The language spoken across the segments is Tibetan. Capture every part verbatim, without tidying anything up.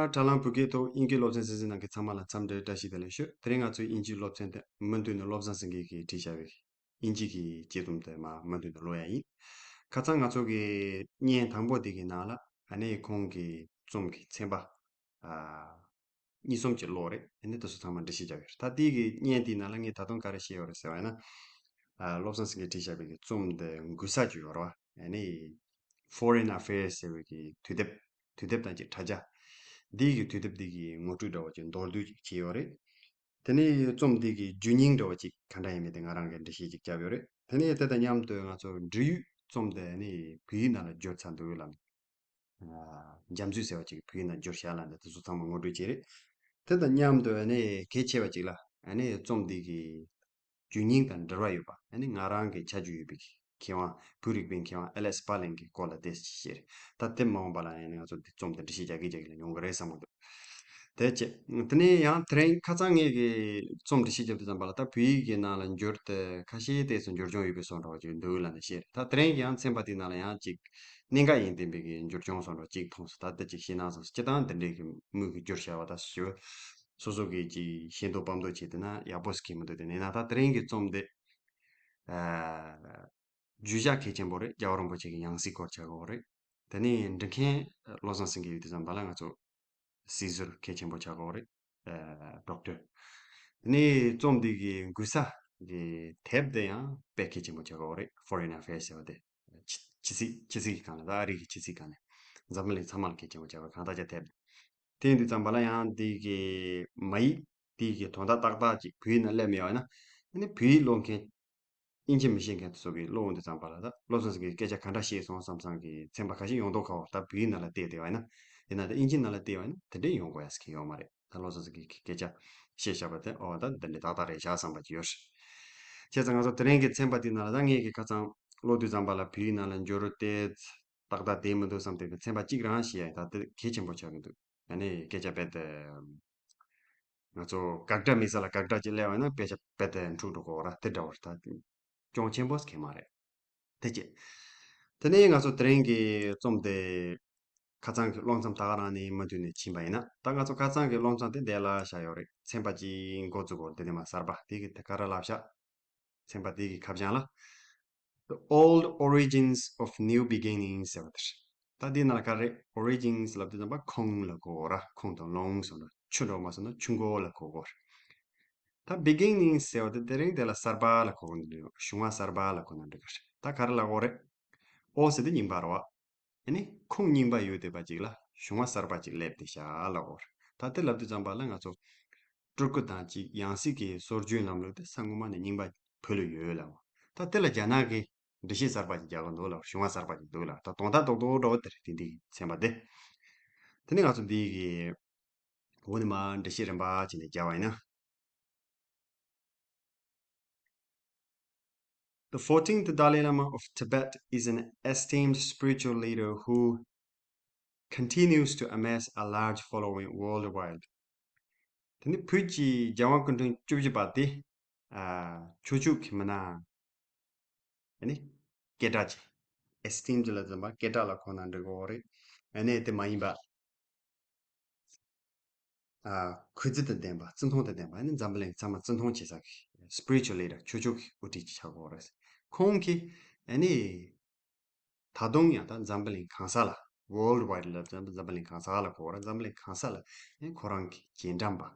དྲ་ལམ་བོད་སྐད་ཐོག་དབྱིན་སྐད་སློབ་ཚན་གསན་གཟིགས་གནང་མཁན་ཚང་མ་ལ་འཚམས་འདྲི་བཀྲ་ཤིས་བདེ་ལེགས་ཞུ། དེ་རིང་ང་ཚོའི་དབྱིན་ཇིའི་སློབ་ཚན་དེ་མུ་མཐུད་ནས་བློ་བཟང་སེང་གེ་གིས་བྲིས་བཞག་པའི་དབྱིན་ཇི་གི་དཔྱད་རྩོམ་དེ་མ་མུ་མཐུད་ནས་ཀློག་ཡ་ཡིན། ཁ་སང་ང་ཚོ་གི་བརྙན་དང་པོ་དེ་གི་ནང་ལ་ཨ་ནི་ཁོང་གི་རྩོམ་གྱི་ཚན་པ་ཨ་གཉིས་གསུམ་ཅིག་ཀློག་རེད། ཨ་ནི་དེ་ཚོ་ཚང་མ་འགྲེལ་བཤད་རྒྱག་ཡོད་རེད། ད་དེ་གི་བརྙན་དེའི་ནང་ལ་ངས་ད་དུང་ག་རེ་བཤད་ཡོད་རེད་ཟེར་བ་ཡིན་ན། ཨ་བློ་བཟང་སེང་གེས་བྲིས་བཞག་པའི་གི་རྩོམ་དེ་འགུལ་ས་ཅིག་ཡོད་རེད་བ། ཨ་ནི་Foreign Affairs ཟེར་བའི་གི་དུས་དེབ། དུས་དེབ་དང་གཅིག་དྲ་རྒྱ། འདི་གི་དུས་དེབ་འདི་གི་ངོ་སྤྲོད་འདྲ་བོ་ཅིག་མདོར་བསྡུས་ཅིག་བྱས་ཡོད་རེད། དེ་ནས་རྩོམ་འདི་གི་རྒྱུ་རྙིང་འདྲ་བོ་ཅིག་ག་འདྲ་ཡིན་མིན་དེ་ང་རང་གིས་འགྲེལ་བཤད་ཅིག་བརྒྱབ་ཡོད་རེད། དེ་ནས་དེ་དང་མཉམ་དུ་ང་ཚོ་འབྲེལ་ཡོད་རྩོམ་དེ་ནི་བོད་ཡིག་ནང་ལ་བསྒྱུར་ཚར་འདུག་ལ། ཨ་རྒྱ་མཚོས་ཟེར་བ་ཅིག་བོད་ཡིག་ནང་བསྒྱུར་བཞག་ལ་འདི་དེ་ཚོ་ཚང་མ་ངོ་སྤྲོད་བྱས་རེད། དེ་དང་མཉམ་དུ་ཨ་ནི་གལ་ཆེ་བ་ཅིག་ལ་ཨ་ནི་རྩོམ་འདི་གི་རྒྱུ་རྙིང་དང་འབྲེལ་བ་ཡོད་པ། ཨ་ནི་ང་རང་གི་ཆ་རྒྱུས་ཡོད་པའི་མཁས་དབང་བོད་རིག་པའི་མཁས་དབང་ཨེ་ལེ་སི་པར་ལིང་གི་སྐོར་ལ་ཏོག་ཙམ་བཤད་རེད། ད་དེ་མ་འོངས་པ་ལ་ཡང་ང་ཚོ་འདི་རྩོམ་དེ་འགྲེལ་བཤད་རྒྱག་གི་རྒྱག་གི་ལ་ཡོང་གི་རེད་བསམ་གི་འདུག་དེ་བྱས། དེ་ནས་ཡང་དེ་རིང་ཁ་སང་ངས་ཀྱི་རྩོམ་འགྲེལ་བཤད་བརྒྱབ་དུས་ཙམ་པ་ལ་ད་བོད་ཡིག་གི་ནང་ལ་འགྱུར་ཏེ་ཁ་ཤས་ཏོག་ཙམ་འགྱུར་སྐྱོང་ཡོད་པའི་བཟོ་འདྲ་བ་ཅིག་འདུག་ལབ་ནས་བཤད་རེད། ད་དེ་རིང་གི་ཡང་ཚན་པ་དེའི་ནང་ལ་ཡང་ཅིག་གནད་འགག་ཡིན་བསྟན་པའི་གི་འགྱུར་སྐྱོང་བཟོ་འདྲ་ཅིག་མཐོང་སོང་། ད་ལྟ་ཅིག་བཤད་གནང་སོང་། སྤྱིར་བཏང་འདི་འདྲའི་གི་དངོས་ཀྱི་འགྱུར་བྱ་བ་ད་ཞུ། སོ་སོ་གིས་ཅིག་ཤེས་རྟོགས་སྤང་རྟོགས་བྱས་བསྡད་ན་ཡག་པོ་ཞིག་གི་མི་འདུག་དེ་ནས་ན་ད་དེ་རིང་གི་རྩོམ་འདི་ཨ་བརྗོད་བྱ་གལ་ཆེན་པོ་རེད། རྒྱལ་བ་རིན་པོ་ཆེ་གི་ཡང་སྲིད་སྐོར་ཆགས་ཀྱི་ཡོད་རེད། དེ་ནས་འབྲི་མཁན་བློ་བཟང་སེང་གེ་ཡོད་དུས་ཙམ་པ་ལ་ང་ཚོ་སྲིད་ཟུར་གལ་ཆེན་པོ་ཆགས་ཀྱི་ཡོད་རེད། ཨ་ཌོག་ཊར། དེ་ནས་རྩོམ་འདི་གི་འགོད་ས་གི་དེབ་དེ་ཡང་དཔེ་གལ་ཆེན་པོ་ཆགས་ཀྱི་ཡོད་རེད། Foreign Affairs ཟེར་བ་དེ། ཕྱི་ཕྱི་སྲིད་ཕྱི་སྲིད་ཀྱི་སྒང་ལ། ད་ཨ་རི་གི་ཕྱི་སྲིད་སྒང་ལ་འཛམ་བུ་གླིང་ཚང་མ་ལ་གལ་ཆེན་པོ་ཆགས་པའི་གང་ལྟར་ཅིག་དེབ་དེ་ཡིན་དུས་ཙམ་པ་ལ་ཡང་འདི་གི་མ་ཡིག་འདི་གི་དོན་དག་ཏག་ཏག་ཅིག་བོད་ཡིག་ནང་སླེབས་མེད་པ་ཡིན་ན། ཨ་ནི་བོད་ཡིག་ཀློག་མཁན་དབྱིན་ཇི་མི་ཤེས་མཁན་དེ་ཚོ་གིས་ཀློག་འོང་དུས་ཙམ་པ་ལ་ད་བློ་བཟང་སེང་གེས་སྐད་ཆ་ག་འདྲ་བཤད་སོང་བསམ་བསམ་གི་ཚན་པ་ཁ་ཤས་ཡོང་མདོག་ཁ་པོ། ད་བོད་ཡིག་ནང་ལ་བལྟས་བསྡད་པ་ཡིན་ན། དེ་ན་ད་དབྱིན་ཇི་ནང་ལ་བལྟས་པ་ཡིན་ན་དེ་འདྲས་ཡོང་དགོས་ཡ་ཟེར་མཁན་ཡོད་མ་རེད། ད་བློ་བཟང་སེང་གེས་སྐད་ཆ་བཤད་བཞག་པ་དེ་ཨོ་ད་འདི་འདྲས་ཏག་ཏག་རེད་བཞག་བསམ་པ་ཅིག་ཡོད་རེད། བྱས་ཙང་ང་ཚོ་དེ་རིང་གི་ཚན་པ་དེའི་ནང་ལ་ད་ངས་ཀྱི་ཁ་སང་ཀློག་དུས་ཙམ་པ་ལ་བོད་ཡིག་ནང་ལ་འགྱུར་ཏེ་ཏག་ཏག་བསྡད་མི་འདུག་བསམ་བསྡད་པའི་ཚན་པ་གཅིག་རང་ཞིག་ཡ་ད་དེ་གལ་ཆེན་པོ་ཆགས་ཀྱི་འདུག་ཨ་ནི་སྐད་ཆ་རྦད་དེ་ང་ཚོ་དགག་སྒྲ་མེད་ས་ལ་དགག་སྒྲ་ཅིག་སླེབས་པ་ཡིན་ན་དཔེ་ཆ་རྦད་དེ་འཁྲུག་འགྲོ་གི་ཡོད་རེད། དེ་འདྲ་བ་རེད། ད་གྱོང་ཆེན་པོ་ཟེར་མཁན་མ་རེད། དེ་ཅི། དེ་ནས་ང་ཚོ་དེ་རིང་གི་རྩོམ་དེ་ཁ་སང་གི་ཀློག་མཚམས་ད་ག་རང་ནས་མུ་མཐུད་ནས་ཕྱིན་པ་ཡིན་ན། ད་ང་ཚོ་ཁ་སང་གི་ཀློག་མཚམས་དེ་འདི་ལ་བཞག་ཡོད་རེད། ཚན་པ་གཅིག་འགོ་བཙུགས་པ་རེད། དེ་ནས་མ་གསར་པ་དེ་གི་དེ་ག་རེ་ལབ་བཞག་ཚན་པ་དེ་གི་ཁ་བྱང་ལ། The Old Origins of New Beginnings ཟེར་བ་དེ་རེད། ད་འདི་ནང་ལ་ག་རེ་Origins ལབ་དུས་ཙམ་པ་ཁུངས་ལ་གོ་དགོས་ར། ཁུངས་དང་ལུང་སོགས་ལ། ཆུ་འགྲོ་མ་སོང་ན་ཆུ་མགོ་ལ་གོ་དགོས་ར། ད་Beginnings ཟེར་བ་དེ་དེ་རིང་དེ་ལ་གསར་པ་ལ་གོ་དགོས་འདུག་བྱུང་བ་གསར་པ་ལ་གོ་ན་འགྲིག་གི་རེད། ད་ག་རེ་ལབ་དགོས་རེད། Old ཟེར་དེ་རྙིང་པ་རེད་བ། ཨ་ནི་ཁུངས་རྙིང་པ་ཡོད་བསྡད་པ་ཅིག་ལ་བྱུང་བ་གསར་པ་ཅིག་སླེབས་བསྡད་ཤག་ལབ་དགོས་རེད། ད་དེ་ལབ་དུས་ཙམ་པ་ལ་ང་ཚོ་སྤྲུལ་སྐུ་དང་གཅིག་ཡང་སྲིད་ཀྱི་སྲོལ་རྒྱུན་ལམ་ལུགས་དེ་ས་སྔོན་མ་ནས་རྙིང་པ་བོད་ལ་ཡོད་ལབ། ད་དེ་ལ་རྒྱ་ནག་གིས་འགྲེལ་བཤད་གསར་པ་ཅིག་རྒྱག་གི་འདུག་ལབ། བྱུང་བ་གསར་པ་ཅིག་འདུག་ལབ། ད་དོན་དག་རྡོག་རྡོག་འདྲ་བོ་དེ་རེད། དེ་འདི་གི་ཚན་པ་དེ། དེ་ནས་ང་ཚོ་འདི་གི་འོག་ནས་མར་འགྲེལ་བཤད་རིམ་པ་བྱས་ནས་རྒྱག་པ་ཡིན་ན། The fourteenth Dalai Lama of Tibet is an esteemed spiritual leader who continues to amass a large following worldwide. དེ་ནི་བོད་ཀྱི་རྒྱལ་དབང་སྐུ་ཕྲེང་བཅུ་བཞི་པ་དེ། ཨ་ཆོས་ཕྱོགས་ཀྱི་མི་སྣ། ཨ་ནི་སྐད་གྲགས་ཅན། Esteemed ལ་ཙམ་པ་སྐད་གྲགས་ལ་གོ་ན་འགྲིག་གི་རེད། ཨ་ནི་དེ་མ་ཡིན་པ། ཨ་གུས་བརྩི་དང་ལྡན་པ། བརྩི་མཐོང་དང་ལྡན་པ། ཨ་ནི་འཛམ་བུ་གླིང་ཚང་མ་བརྩི་མཐོང་བྱེད་ས་གི་spiritual leader ཆོས་ཕྱོགས་ཀྱི་དབུ་ཁྲིད་ཅིག་ཆགས་ཀྱི་ཡོད་རེད། ཁོང་གིས་ཨ་ནི་ད་དུང་ཡང་ད་འཛམ་བུ་གླིང་གང་ས་ལ། World wide ལ་འཛམ་བུ་གླིང་གང་ས་ལ་གོ་ར། འཛམ་བུ་གླིང་གང་ས་ལ་ཨ་ནི་ཁོ་རང་གི་རྗེས་འབྲང་པ།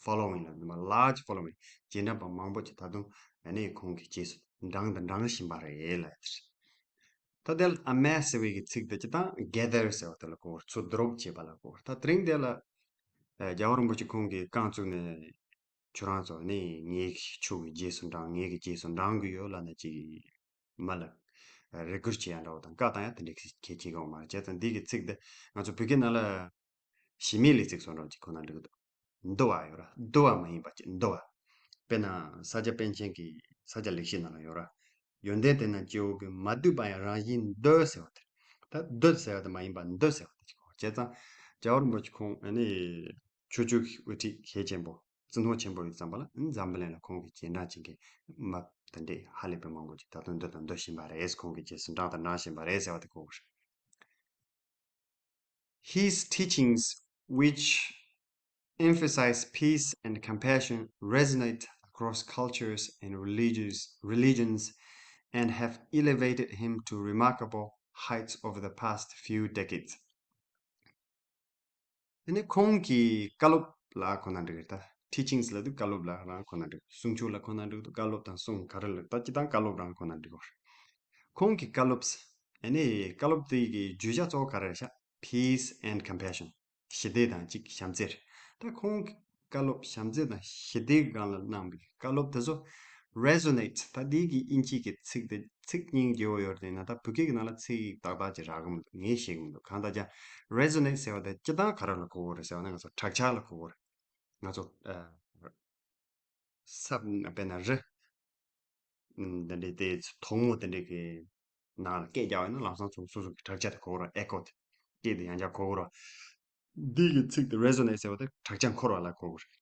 Following ལ་ནི་མ་large following རྗེས་འབྲང་པ་མང་པོ་ཅིག་ད་དུང་ཨ་ནི་ཁོང་གི་རྗེས་སུ་འབྲང་དང་འབྲང་བཞིན་པ་རེད་ལ། ད་དེ་ལ་amass ཟེར་བའི་གི་ཚིག་དེ་སྤྱིར་བཏང་gather ཟེར་བ་དེ་ལ་གོ་བར། ཚུར་བསྡུ་རུབ་བྱེད་པ་ལ་གོ་བར། ད་དེ་རིང་དེ་ལ་ཨ་རྒྱལ་བ་རིན་པོ་ཆེ་ཁོང་གིས་རྐང་བཙུགས་ནས་ཁྱོད་རང་ཚོ་ནི་ངའི་གི་ཕྱོགས་ཀྱི་རྗེས་སུ་འབྲང་། ངའི་གི་རྗེས་སུ་འབྲང་གི་ཡོད་ལབ་ནས་ཅིག་མ་ལ་རེ་སྐུལ་བྱེད་ཡ་འདྲ་བོ་དང་བཀའ་བཏང་ཡ་དེ་འདྲའི་གི་གལ་ཆེ་གི་ཡོད་མ་རེད། བྱས་ཙང་འདི་གི་ཚིག་དེ་ང་ཚོ་བོད་སྐད་ནང་ལ་གཞི་མེད་ལས་ཚིག་བཟོ་འདྲ་བོ་ཅིག་ཁོ་ན་འགྲིག་གི་འདུག་འདུལ་བ་ཡོད་ར། འདུལ་བ་མ་ཡིན་པ་ཅིག་འདུལ་བ། དཔེར་ན་ས་སྐྱ་པཎ་ཆེན་གྱི་ས་སྐྱ་ལེགས་བཤད་ནང་ལ་ཡོད་ར། ཡོན་ཏན་དེ་རྣམས་སྐྱེ་བོ་ཀུན། མ་བསྡུས་པ་ཡང་རང་བཞིན་འདུལ་ཟེར་བ་དེ། ད་འདུལ་ཟེར་བ་དེ་མ་ཡིན་པ་འདུལ་ཟེར་བ་དེ་ཅིག་གོ། བྱས་ཙང་རྒྱལ་བ་རིན་པོ་ཆེ་ཁོང་ཨ་ནི་ཆོས་ཕྱོགས་ཀྱི་དབུ་ཁྲིད་གལ་ཆེན་པོ། བརྩི་མཐོང་ཆེན་པོ་ཡོད་ཙམ་པ་ལ་འཛམ་བུ་གླིང་ལ་ཁོང་གི་རྗེས་འབྲང་བྱེད་མཁན་མི་དེ་འདྲས་ཧ་ལས་པའི་མང་པོ་ཅིག་ད་དུང་འདུལ་དང་འདུལ་བཞིན་པ་རེད། ཁོང་གི་རྗེས་སུ་འབྲང་དང་འབྲང་བཞིན་པ་རེད་ཟེར་བ་དེ་གོ་དགོས་རེད། His teachings which emphasize peace and compassion, resonate across cultures and religious, religions, and have elevated him to remarkable heights over the past few decades. ཨ་ནི་ཁོང་གི་བཀའ་སློབ་ལ་གོ་ན་འགྲིག་གི་རེད། ད་teachings ལབ་དུས་བཀའ་སློབ་ལ་རང་གོ་ན་འགྲིག་གསུང་ཆོས་ལ་གོ་ན་འགྲིག་འདུག་བཀའ་སློབ་དང་གསུང་ག་རེ་ལ་ད་སྤྱི་བཏང་བཀའ་སློབ་རང་གོ་ན་འགྲིག་གོ་ཁོང་གི་བཀའ་སློབ། ཨ་ནི་བཀའ་སློབ་དེ་གི་བརྗོད་བྱ་གཙོ་བོ་ག་རེ་རེད་ཤག peace and compassion. ཞི་བདེ་དང་གཅིག་བྱམས་བརྩེ་རེད། ད་ཁོང་གི་བཀའ་སློབ་བྱམས་བརྩེ་དང་ཞི་བདེའི་སྒང་ལ་གནང་བའི་བཀའ་སློབ་དེ་ཚོ་resonate. ད་འདི་གི་དབྱིན་ཇི་གི་ཚིག་དེ་ཚིག་སྙིང་རྗེ་བོ་ཡོད་རེད་ན། ད་བོད་སྐད་ཀྱི་ནང་ལ་ཚིག་ཏག་ཏག་ཅིག་རག་གི་མི་འདུག་ངས་ཤེས་ཀྱི་མི་འདུག་གང་ལྟར་ཀྱང་resonate ཟེར་བ་དེ་སྤྱི་བཏང་ག་རེ་ལ་གོ་གི་རེད་ཟེར་བ་ན་ང་ཚོ་དྲག་ཆར་ལ་གོ་གི་རེད། ང་ཚོ་ཨ། སྲབ་དཔེར་ན་རི། ཨམ། དེ་འདྲའི་དེ་དོག་མོ་དེ་འདྲའི་གི་ནང་ལ་སྐད་རྒྱག་པ་ཡིན་ན་ལམ་སང་ཚུར་སོ་སོ་གི་དྲག་ཆར་དེ་གོ་གི་རེད། echo དེ་སྐད་དེ་ཡང་བསྐྱར་གོ་གི་རེད། འདི་གི་ཚིག་དེ་resonate ཟེར་བ་དེ་དྲག་ཆར་འཁོར་བ་ལ་གོ་གི་རེད།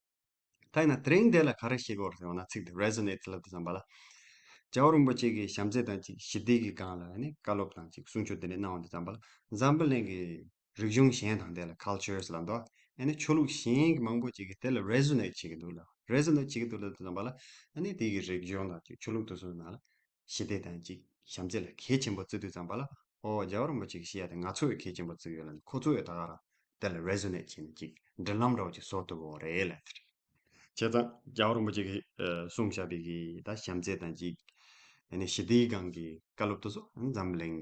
ད་ཡིན་ན་དེ་རིང་འདི་ལ་ག་རེ་བཤད་ཀྱི་ཡོད་རེད་ཟེར་བ་ན། ཚིག་དེ་resonate ལབ་དུས་ཙམ་པ་ལ། རྒྱལ་བ་རིན་པོ་ཆེ་གིས་བྱམས་བརྩེ་དང་གཅིག་ཞི་བདེ་གི་སྒང་ལ་ནི་བཀའ་སློབ་དང་གཅིག་གསུང་ཆོས་དེ་འདྲ་གནང་བ་དུས་ཙམ་པ་ལ། འཛམ་བུ་གླིང་གི་རིག་གཞུང་གཞན་དང་དེ་ལ་cultures ལབ་འདུག་ཨ་ནི་ཆོས་ལུགས་གཞན་གྱི་མང་པོ་ཅིག་གིས་དེ་ལ་resonate བྱེད་ཀྱི་འདུག་ལ། resonate བྱེད་ཀྱི་འདུག་ལབ་དུས་ཙམ་པ་ལ། ཨ་ནི་དེ་གི་རིག་གཞུང་དང་གཅིག་ཆོས་ལུགས་དེ་ཚོའི་ནང་ལ་ཞི་བདེ་དང་གཅིག་བྱམས་བརྩེ་ལ་གལ་ཆེན་པོ་བརྩི་དུས་ཙམ་པ་ལ། ཨོ་རྒྱལ་བ་རིན་པོ་ཆེ་གིས་བཤད་ཡ་དེ་ང་ཚོས་གལ་ཆེན་པོ་བརྩི་གི་ཡོད་ལ། ཁོ་ཚོས་ད་ག་རང་དེ་ལ་resonate བྱས་ནས་ཅིག་འབྲེལ་ལམ་འདྲ་བོ་ཅིག་བཟོ་ཐུབ་ཀྱི་ཡོད་རེད་ལབ་དེ་རེད། བྱས་ཙང་རྒྱལ་བ་རིན་པོ་ཆེ་གིས་ཨ་གསུངས་བཞག་པའི་གི་ད་བྱམས་བརྩེ་དང་ཅིག་ཨ་ནི་ཞི་བདེའི་སྒང་གི་བཀའ་སློབ་དེ་ཚོ་འཛམ་གླིང་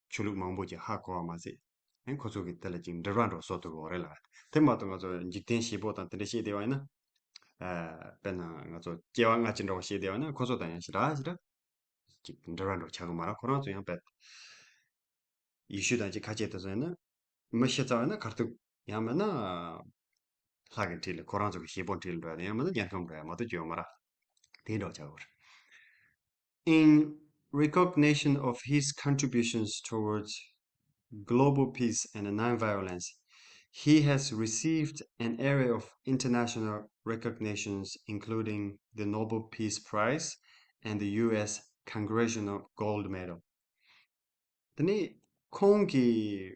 ཆོས་ལུགས་མང་པོ་ཅིག་ཧ་གོ་བ་མ་ཟད། ཨ་ནི་ཁོ་ཚོ་གིས་དེ་ལ་ཅིག་འབྲེལ་བ་འདྲ་བོ་བཟོ་ཐུབ་ཀྱི་ཡོད་རེད་ལབ། དེ་མ་གཏོགས་ང་ཚོ་འཇིག་རྟེན་བྱེད་པོ་དང་དེ་འདྲ་བཤད་བསྡད་པ་ཡིན་ན། ཨ་དཔེར་ན་ང་ཚོ་སྐྱེ་བ་སྔ་ཕྱི་འདྲ་བོ་བཤད་བསྡད་པ་ཡིན་ན་ཁོ་ཚོ་དང་ཡང་ཞེ་དྲག་ཞེ་དྲག་ཅིག་འབྲེལ་བ་འདྲ་བོ་ཆགས་ཀྱི་མ་རེད། ཁོ་རང་ཚོ་ཡང་དཔེ་ཡེ་ཤུ་དང་ཅིག་ཁ་ཆད་དེ་ཚོ་ཡིན་ན། མི་ཤི་ཚར་བ་ཡིན་ན་གར་ཐུག་ཡང་མིན་ན་ལྷ་གི་འཁྲིས་ལ་ཁོ་རང་ཚོ་གི་བྱེད་པོ་འཁྲིས་ལ་འགྲོ་ཡ་དང་ཡང་མིན་ན་དམྱལ་ཁམས་འགྲོ་ཡ་མ་གཏོགས་སྐྱོན་ཡོད་མ་རེད། དེ་འདྲ་བོ་ཆགས་ཀྱི་ཡོད་རེད། In recognition of his contributions towards global peace and nonviolence, he has received an array of international recognitions, including the Nobel Peace Prize and the U S Congressional Gold Medal. དེ་ནས་ཁོང་གིས་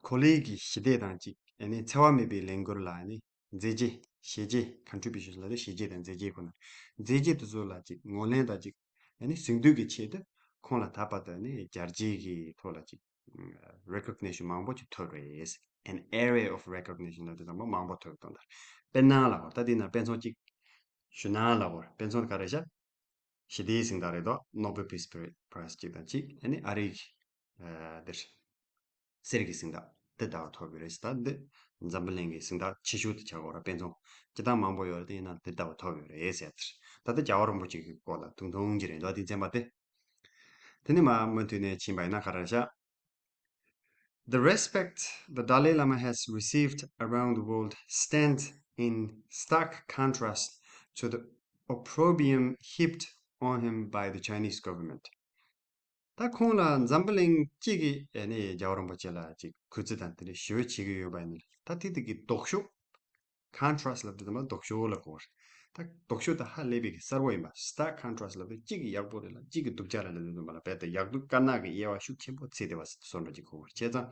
གོ་ལའི་གི་ཞི་བདེ་དང་གཅིག་ཨ་ནི་འཚེ་བ་མེད་པའི་ལས་འགུལ་ལ་ཨ་ནི་མཛད་རྗེས་བྱས་རྗེས་contributions ལབ་དུས་བྱས་རྗེས་དང་མཛད་རྗེས་ཁོ་ན་མཛད་རྗེས་དེ་ཚོ་ལ་གཅིག་ངོས་ལེན་དང་གཅིག་ཨ་ནི་གཟེངས་བསྟོད་ཀྱི་ཆེད་དུ་ཁོང་ལ་ད་བར་དུ་ཨ་ནི་རྒྱལ་སྤྱིའི་གི་ཐོག་ལ་གཅིག recognition མང་པོ་ཅིག་ཐོབ་རེད། An array of recognition ལབ་དུས་ཙམ་པ་མང་པོ་ཐོབ་གཏོང་དང་། དཔེར་ན་ལབ་དགོས་ད་འདི་ན་དཔེ་མཚོན་གཅིག་ཞུ་ན་ལབ་དགོས། དཔེ་མཚོན་ག་རེ་བྱ། ཞི་བདེའི་གཟེངས་རྟགས་རེད་དོ། Nobel Peace Prize གཅིག་དང་གཅིག་ཨ་ནི་ཨ་རིའི་གི་ཨ་འདིར་གསེར་གྱི་གཟེངས་རྟགས་འདི་ལྟ་བུ་ཐོབ་ཡོད་རེད། ད་འདི་འཛམ་བུ་གླིང་གི་གཟེངས་རྟགས་ཆེ་ཤོས་དེ་ཆགས་ཀྱི་ཡོད་རེད། དཔེ་མཚོན་སྤྱིར་བཏང་མང་པོ་ཡོད་རེད། དེ་ཡིན་ན་འདི་ལྟ་བུ་ཐོབ་ཡོད་རེད་ཟེར་ཡ་དེ་རེད། ད་ལྟ་རྒྱལ་བ་རིན་པོ་ཆེ་གི་སྐོར་ལ་ཐུང་ཐུང་ཅིག་རེད་དོ་དེ་ཚན་པ་དེ། དེ་ནས་མར་མུ་མཐུད་ནས་ཕྱིན་པ་ཡིན་ན་ག་རེ་བྱ། The respect the Dalai Lama has received around the world stands in stark contrast to the opprobrium heaped on him by the Chinese government. ད་ཁོང་ལ་འཛམ་བུ་གླིང་གཅིག་གིས་ཨ་ནི་རྒྱལ་བ་རིན་པོ་ཆེ་ལ་ཅིག་གུས་བརྩི་དང་དེ་འདྲ་ཞེ་པོ་བྱེད་ཀྱི་ཡོད་པ་ཡིན་ན། ད་དེ་དེ་གི་ལྡོག་ཕྱོགས། Contrast ལབ་དུས་ཙམ་པ་ལྡོག་ཕྱོགས་ལ་གོ་བ་རེད། ད་ལྡོག་ཕྱོགས་དེ་ཧ་ལས་པའི་གི་གསལ་པོ་ཡིན་པ། Stark contrast ལབ་དུས་གཅིག་གི་ཡག་པོ་རེད་ལ་གཅིག་གི་སྡུག་ཅག་རེད་ལབ་དུས་ཙམ་པ་ལ། རྦད་དེ་ཡག་སྡུག་དཀར་ནག་གི་དབྱེ་བ་ཤུགས་ཆེན་པོ་ཕྱེ་བསྡད་པ་བཟོ་འདྲ་ཅིག་གོ་བ་རེད། བྱས་ཙང་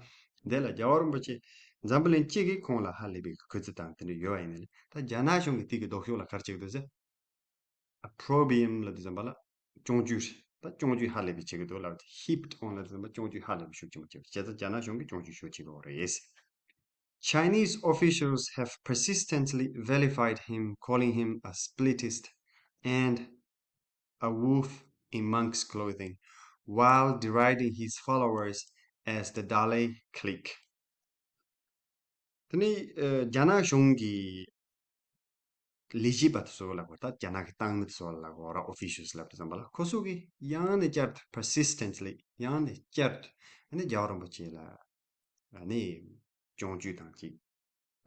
འདི་ལ་རྒྱལ་བ་རིན་པོ་ཆེ་འཛམ་བུ་གླིང་གཅིག་གིས་ཁོང་ལ་ཧ་ལས་པའི་གི་གུས་བརྩི་དང་དེ་འདྲ་ཡོད་པ་ཡིན་ན། ད་རྒྱ་ནག་གཞུང་གིས་དེ་གི་ལྡོག་ཕྱོགས་ལ་ག་རེ་བྱེད་ཀྱི་འདུག་ཟེར། Opprobrium ལབ་དུས་ཙམ་པ་ལ་སྐྱོན་བརྗོད་རེད། ད་སྐྱོན་བརྗོད་ཧ་ལས་པའི་བྱེད་ཀྱི་འདུག་ལབ་དུས། Heaped on ལབ་དུས་ཙམ་པ་སྐྱོན་བརྗོད་ཧ་ལས་པའི་ཤུགས་ཆེན་པོ་བྱེད་པ། བྱས་ཙང་རྒྱ་ནག་གཞུང་གིས་སྐྱོན་བརྗོད་ཤུགས་ཆེ་གི་ཡོད་རེད། Chinese officials have persistently vilified him, calling him a splitist and a wolf in monk's clothing, while deriding his followers as the Dalai clique. དེ་ནས་ཨ་རྒྱ་ནག་གཞུང་གི་ལས་བྱེད་པ་དེ་ཚོ་ལ་གོ། ད་རྒྱ་ནག་གི་ཏང་མི་དེ་ཚོ་ལ་གོ་ར། Officials ལབ་དུས་ཙམ་པ་ལ་ཁོ་ཚོ་གིས་ཡང་ནས་བསྐྱར་དུ་persistently ཡང་ནས་བསྐྱར་དུ་ཨ་ནི་རྒྱལ་བ་རིན་པོ་ཆེ་ལ་ཨ་ནི་སྐྱོན་བརྗོད་དང་གཅིག་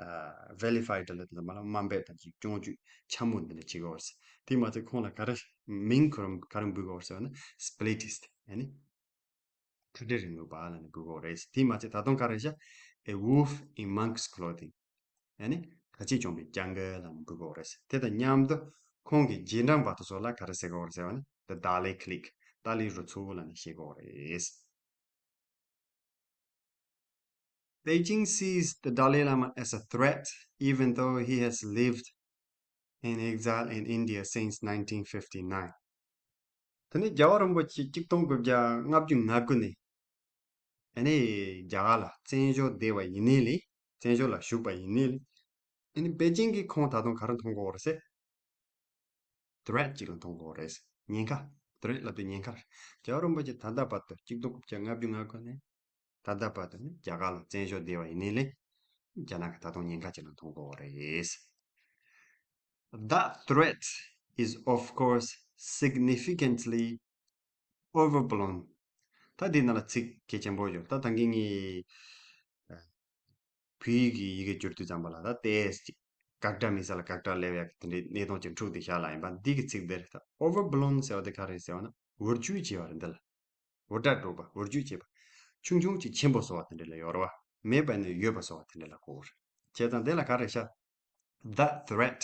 ཨ་vilified ལབ་དུས་ཙམ་པ་ལ་དམའ་འབེབས་དང་གཅིག་སྐྱོན་བརྗོད་འཕྱ་སྨོད་འདི་འདྲ་བྱེད་ཀྱི་ཡོད་རེད། དེ་མ་ཚད་ཁོང་ལ་ག་རེ་མིང་ག་རེ་ག་རེ་འབོད་ཀྱི་ཡོད་རེད་ཟེར་བ་ན་splitist ཨ་ནི། ཁ་བྲལ་རིང་ལུགས་པ་ལབ་ནས་འབོད་ཀྱི་ཡོད་རེད། དེ་མ་ཚད་ད་དུང་ག་རེ་བྱ། A wolf in monk's clothing ཨ་ནི་ག་ཆེ་གྱོང་པའི་སྤྱང་ཀི་ལབ་ནས་འབོད་ཀྱི་ཡོད་རེད། དེ་དང་མཉམ་དུ་ཁོང་གི་རྗེས་འབྲང་པ་དེ་ཚོ་ལ་ག་རེ་ཟེར་གྱི་ཡོད་རེད་ཟེར་བ་ནི་The Dalai clique ཏཱ་ལའི་རུ་ཚོགས་ལབ་ནས་བཤད་ཀྱི་ཡོད་རེད། Beijing sees the Dalai Lama as a threat, even though he has lived in exile in India since nineteen fifty-nine. དེ་ནས་རྒྱལ་བ་རིན་པོ་ཆེ་གཅིག་སྟོང་དགུ་བརྒྱ་ལྔ་བཅུ་ང་དགུ་ནས་ཨ་ནི་རྒྱ་གར་ལ་བཙན་བྱོལ་བསྡད་པ་ཡིན་ནའི་ལས། བཙན་བྱོལ་ལ་བཞུགས་པ་ཡིན་ནའི་ལས། ཨ་ནི་པེ་ཅིང་གིས་ཁོང་ད་དུང་ག་རེ་མཐོང་གི་ཡོད་རེད་ཟེར། threat ཅིག་ལ་མཐོང་གི་ཡོད་རེད། ཉེན་ཁ། threat ལབ་དུས་ཉེན་ཁ་རེད། རྒྱལ་བ་རིན་པོ་ཆེ་ད་ལྟ་བར་དུ་གཅིག་སྟོང་དགུ་བརྒྱ་ལྔ་བཅུ་ང་དགུ་ནས་ད་ལྟ་བར་དུ་ནི་རྒྱ་གར་ལ་བཙན་བྱོལ་བསྡད་པ་ཡིན་ནའི་ལས། རྒྱ་ནག་གིས་ད་དུང་ཉེན་ཁ་ཅིག་ལ་མཐོང་གི་ཡོད་རེད། That threat is, of course, significantly overblown. ད་འདི་ནང་ལ་ཚིག་གལ་ཆེན་པོ་ཡོད། ད་ད་གིན་ངས་བོད་ཡིག་གི་ཡི་གེ་བསྒྱུར་དུས་ཙམ་པ་ལ་ད་ཏོག་ཙམ་ཅིག་དགག་སྒྲ་མེད་ས་ལ་དགག་སྒྲ་སླེབས་ཡག་གི་དེ་འདྲའི་གནས་སྟངས་ཅིག་འཁྲུག་བསྡད་ཤག་ལབ་ཡིན་པ། འདི་གི་ཚིག་འདི་རེད། ད་overblown ཟེར་བ་དེ་ག་རེ་ཟེར་བ་ན། འོ་བརྒྱུས་བྱས་པ་རེད། འདི་ལ་འོ་སྒྲ་སྒྲོག་པ། འོ་བརྒྱུས་བྱས་པ། ཆུང་ཆུང་ཅིག་ཆེན་པོ་བཟོ་བ་དེ་འདྲ་ལ་ཡོད་རེད་བ། མེད་པ་ནས་ཡོད་པ་བཟོ་བ་དེ་འདྲ་ལ་གོ་རེད། བྱས་ཙང་དེ་ལ་ག་རེ་ཤར། The threat.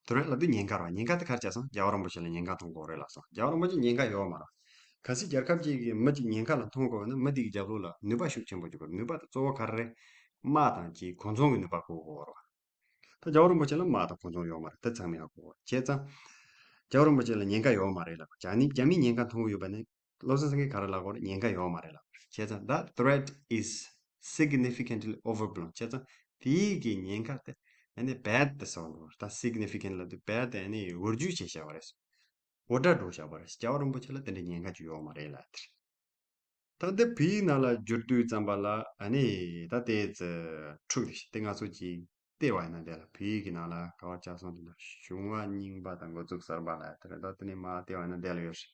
threat ལབ་དུས་ཉེན་ཁ་རེད་བ། ཉེན་ཁ་དེ་ག་རེ་བྱས་སོང་། རྒྱལ་བ་རིན་པོ་ཆེ་ལ་ཉེན་ཁ་མཐོང་གི་ཡོད་རེད་ལབ་སོང་། རྒྱལ་བ་རིན་པོ་ཆེ་ཉེན་ཁ་ཡོད་མ་རེད། གལ་སྲིད་རྒྱལ་ཁབ་ཅིག་གི་མི་གཅིག་ཉེན་ཁ་ལ་མཐོང་དགོས་ན། མི་དེ་གི་རྒྱབ་ལོགས་ལ་ནུས་པ་ཤུགས་ཆེན་པོ་ཅིག་དགོས་རེད། ནུས་པ་དེ་གཙོ་བོ་ག་རེ་རེད། དམག་དང་གཅིག་གོ་མཚོན་གྱི་ནུས་པ་དགོས་ཀྱི་ཡོད་རེད་བ། ད་རྒྱལ་བ་རིན་པོ་ཆེ་ལ་དམག་དང་གོ་མཚོན་ཡོད་མ་རེད། དེ་ཚང་མས་ཧ་གོ་བ། བྱས་ཙང་རྒྱལ་བ་རིན་པོ་ཆེ་ལ་ཉེན་ཁ་ཡོད་མ་རེད་ལབ། རྒྱ་ནི་རྒྱ་མིས་ཉེན་ཁ་མཐོང་གི་ཡོད་པ་ནི། བློ་བཟང་སེང་གེས་ག་རེ་ལབ་ཀྱི་ཡོད་རེད། ཉེན་ཁ་ཡོད་མ་རེད་ལབ་ཀྱི་ཡོད་རེད། བྱས་ཙང་that threat is significantly overblown. བྱས་ཙང་དེའི་གི་ཉེན་ཁ་དེ་ཨ་ནི་རྦད་དེ་ཟེར་བ་འདུག་ད་significant ལབ་དུས་རྦད་དེ་ཨ་ནི་འོ་བརྒྱུས་བྱས་བཞག་པ་རེད། འོ་སྒྲ་སྒྲོག་བཞག་པ་རེད། རྒྱལ་བ་རིན་པོ་ཆེ་ལ་དེ་འདྲའི་ཉེན་ཁ་ཅིག་ཡོད་མ་རེད་ལབ་དེ་རེད། ད་འདི་བོད་ཡིག་ནང་ལ་བསྒྱུར་དུས་ཙམ་པ་ལ་ཨ་ནི་ད་ཏོག་ཙམ་འཁྲུག་རེད། དེ་ང་ཚོ་གིས་བལྟས་པ་ཡིན་ན། དེ་ལ་བོད་ཡིག་གི་ནང་ལ་ག་པར་ཆགས་སོང་དེ་འདྲ། གཞུང་བ་རྙིང་པ་དང་འགོ་འཛུགས་གསར་པ་ལབ་དེ་རེད། ད་དེ་ནས་མར་བལྟས་པ་ཡིན་ན་དེ་ལ་ཡོད་རེད།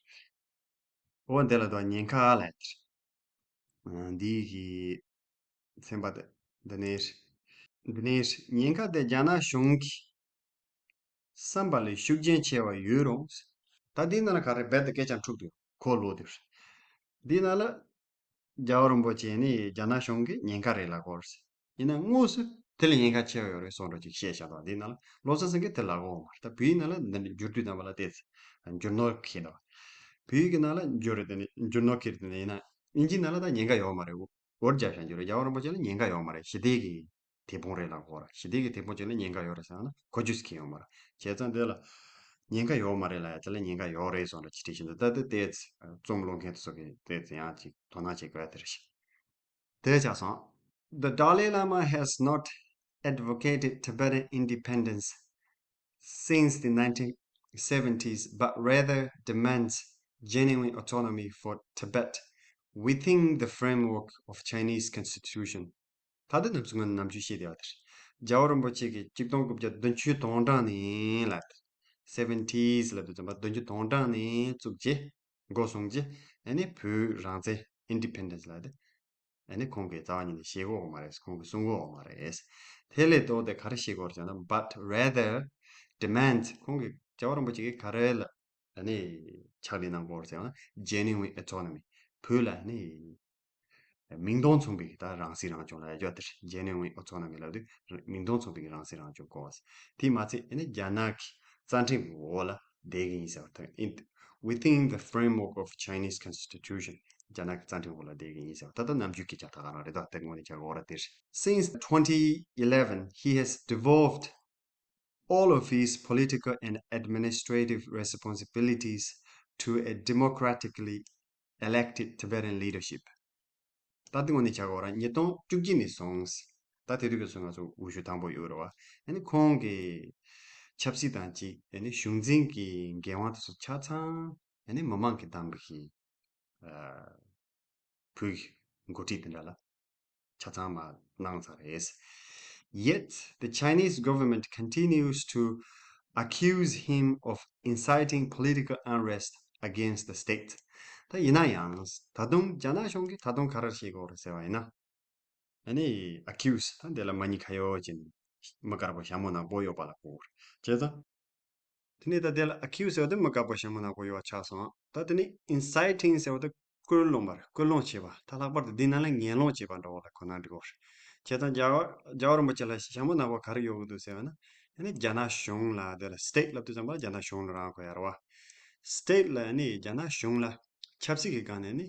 འོ་འདི་ལ་དོ་ཉེན་ཁ་ལབ་དེ་རེད། འདི་གི་ཚན་པ་དེ་འདི་ནས་རེད། འདི་ནས་རེད། ཉེན་ཁ་དེ་རྒྱ་ནག་གཞུང་གི་བསམ་པ་ལས་ཤུགས་རྐྱེན་ཆེ་བ་ཡོད་རུང་། ད་འདི་ནང་ལ་ག་རེ་རྦད་དེ་སྐད་ཆ་འཁྲུག་འདུག་གོ་ལོག་དེ་རེད། འདི་ནང་ལ་རྒྱལ་བ་རིན་པོ་ཆེ་ནི་རྒྱ་ནག་གཞུང་གི་ཉེན་ཁ་རེད་ལབ་ཀྱི་ཡོད་རེད། ཡིན་ན་དངོས་སུ་དེ་ལས་ཉེན་ཁ་ཆེ་བ་ཡོད་རེད་བཟོ་འདྲ་ཅིག་བཤད་བཞག་འདུག་འདི་ནང་ལ་བློ་བཟང་སེང་གེས་དེ་ལབ་ཀྱི་ཡོད་མ་རེད། ད་བོད་ཡིག་ནང་ལ་འདི་འདྲ་བསྒྱུར་དུས་ཙམ་པ་ལ་ཏོག་ཙམ་འགྱུར་ནོར་འཁྱེར་འདུག་བོད་ཡིག་གི་ནང་ལ་འགྱུར་རེད་དེ་ནི་འགྱུར་ནོར་འཁྱེར་དེ་ནི། ཡིན་ན་དབྱིན་ཇིའི་ནང་ལ་ད་ཉེན་ཁ་ཡོད་མ་རེད། འོ་འོ་བརྒྱབ་བཞག་འགྱུར་རེད། རྒྱལ་བ་རིན་པོ་ཆེ་ལ་ཉེན་ཁ་ཡོད་མ་རེད། ཞི་བདེ་གི་དེད་དཔོན་རེད་ལབ་ཀྱི་ཡོད་རེད། ཞི་བདེ་གི་དེད་དཔོན་ཅིག་ལ་ཉེན་ཁ་ཡོད་རེད་ཟེར་ན་གོ་རྒྱུ་ཟེར་མཁན་ཡོད་མ་རེད། བྱས་ཙང་དེ་ལ་ཉེན་ཁ་ཡོད་མ་རེད་ལབ་ཡ་དེ་ལ་ཉེན་ཁ་ཡོད་རེད་བཟོ་འདྲ་ཅིག་བྲིས་བཞག་འདུག་ད་དེ་ཏོག་ཙམ་རྩོམ་ཀློག་མཁན་དེ་ཚོ་གིས་ཏོག་ཙམ་ཡང་ཅིག་དོ་སྣང་བྱེད་དགོས་ཡ་དེ་རེད་ཤག་དེ་ཆགས་སོང་། The Dalai Lama has not advocated Tibetan independence since the nineteen seventies, but rather demands genuine autonomy for Tibet within the framework of Chinese constitution. ད་ལྟ་ནམ་སུ་ང་ནམ་རྒྱུན་བཤད་བསྡད་པ་དེ་རེད། རྒྱལ་བ་རིན་པོ་ཆེ་གིས་གཅིག་སྟོང་དགུ་བརྒྱ་བདུན་ཅུ་དོན་གྲངས་ནས་ལབ། seventies ལབ་དུས་ཙམ་པ་བདུན་ཅུ་དོན་གྲངས་ནས་བཙུགས་རྗེས་འགོ་བཟུང་རྗེས་ཨ་ནི་བོད་རང་བཙན་independence ལབ་དེ་ཨ་ནི་ཁོང་གིས་རྩ་བ་ཉིད་ནས་བཤད་ཀྱི་ཡོད་མ་རེད། ཁོང་གིས་གསུང་གི་ཡོད་མ་རེད། དེ་ལས་ལྡོག་སྟེ་ག་རེ་བཤད་ཀྱི་ཡོད་རེད་ཟེར་ན། But rather demands. ཁོང་གིས་རྒྱལ་བ་རིན་པོ་ཆེ་གིས་ག་རེ་ལ་ཨ་ནི་ཕྱག་ལས་གནང་གི་ཡོད་རེད་ཟེར་ན། genuine autonomy. བོད་ལ་ཨ་ནི་མིང་དོན་མཚུངས་པའི་ད་རང་སྲིད་རང་སྐྱོང་ལབ་ཡ་དེ་རེད། genuine autonomy ལབ་དུས་མིང་དོན་མཚུངས་པའི་རང་སྲིད་རང་སྐྱོང་དགོས་པ་ཟེར། དེ་མ་ཚད་ཨ་ནི་རྒྱ་ནག་གི་རྩ་ཁྲིམས་འོག་ལ་བསྡད་ཀྱི་ཡིན་ཟེར་བ་དང་། in, within the framework of Chinese constitution. རྒྱ་ནག་གི་རྩ་ཁྲིམས་འོག་ལ་བསྡད་ཀྱི་ཡིན་ཟེར་བ། ད་ལྟ་ནམ་རྒྱུན་སྐད་ཆ་ད་ག་རང་རེད། ད་དེ་དངོས་གནས་ཆགས་ཀྱི་ཡོད་རེད་དེ་རེད། Since twenty eleven, he has devolved all of his political and administrative responsibilities to a democratically elected Tibetan leadership. ད་དེ་དངོས་གནས་ཆགས་ཀྱི་ཡོད་རེད། ཉིས་སྟོང་བཅུ་གཅིག་ནས་བཟུང་། ད་དེ་དུས་ཀྱི་ཚོད་ང་ཚོ་འོས་ཤོག་དང་པོ་ཡོད་རེད་བ། ཨ་ནི་ཁོང་གི་ཆབ་སྲིད་དང་གཅིག་ཨ་ནི་གཞུང་འཛིན་གྱི་འགན་དབང་དེ་ཚོ་ཆ་ཚང་ཨ་ནི་མི་མང་གིས་བདམས་པའི་གི་ཨ་བོད་ཀྱི་འགོ་ཁྲིད་དེ་འདྲ་ལ་ཆ་ཚང་མར་གནང་ཚར་རེད། Yet, the Chinese government continues to accuse him of inciting political unrest against the state. ད་ཡིན་ན་ཡང་ད་དུང་རྒྱ་ནག་གཞུང་གིས་ད་དུང་ག་རེ་བྱེད་ཀྱི་ཡོད་རེད་ཟེར་བ་ཡིན་ན། ཨ་ནི་accuse ད་འདི་ལ་མ་ཉེས་ཁ་གཡོགས་ཅན། མི་དཀར་པོ་ཞྭ་མོ་ནག་པོ་གཡོགས་པ་ལ་གོ་རེད། བྱས་ཙང་། དེ་ནས་ད་དེ་ལ་accuse ཟེར་བ་དེ་མི་དཀར་པོ་ཞྭ་མོ་ནག་པོ་གཡོགས་པ་ཆགས་སོང་། ད་དེ་ནས་inciting ཟེར་བ་དེ་སྐུལ་སློང་བ་རེད། སྐུལ་སློང་བྱེད་པ། ད་ལྷག་པར་དུ་འདི་ནང་ལ་ངན་སློང་བྱེད་པ་འདྲ་བོ་ལ་གོ་ན་འགྲིག་གོ་རེད། བྱས་ཙང་རྒྱལ་བ་རྒྱལ་བ་རིན་པོ་ཆེ་ལ་ཞྭ་མོ་ནག་པོ་ག་རེ་གཡོགས་ཀྱི་འདུག་ཟེར་བ་ན། ཨ་ནི་རྒྱ་ནག་གཞུང་ལ། དེ་ལ་state ལབ་དུས་ཙམ་པ་རྒྱ་ནག་གཞུང་ལ་རང་གོ་ཡ་རེད་བ། state ལ་ཨ་ནི་རྒྱ་ནག་གཞུང་ལ་ཆབ་སྲིད་ཀྱི་སྒང་ནས་ནི་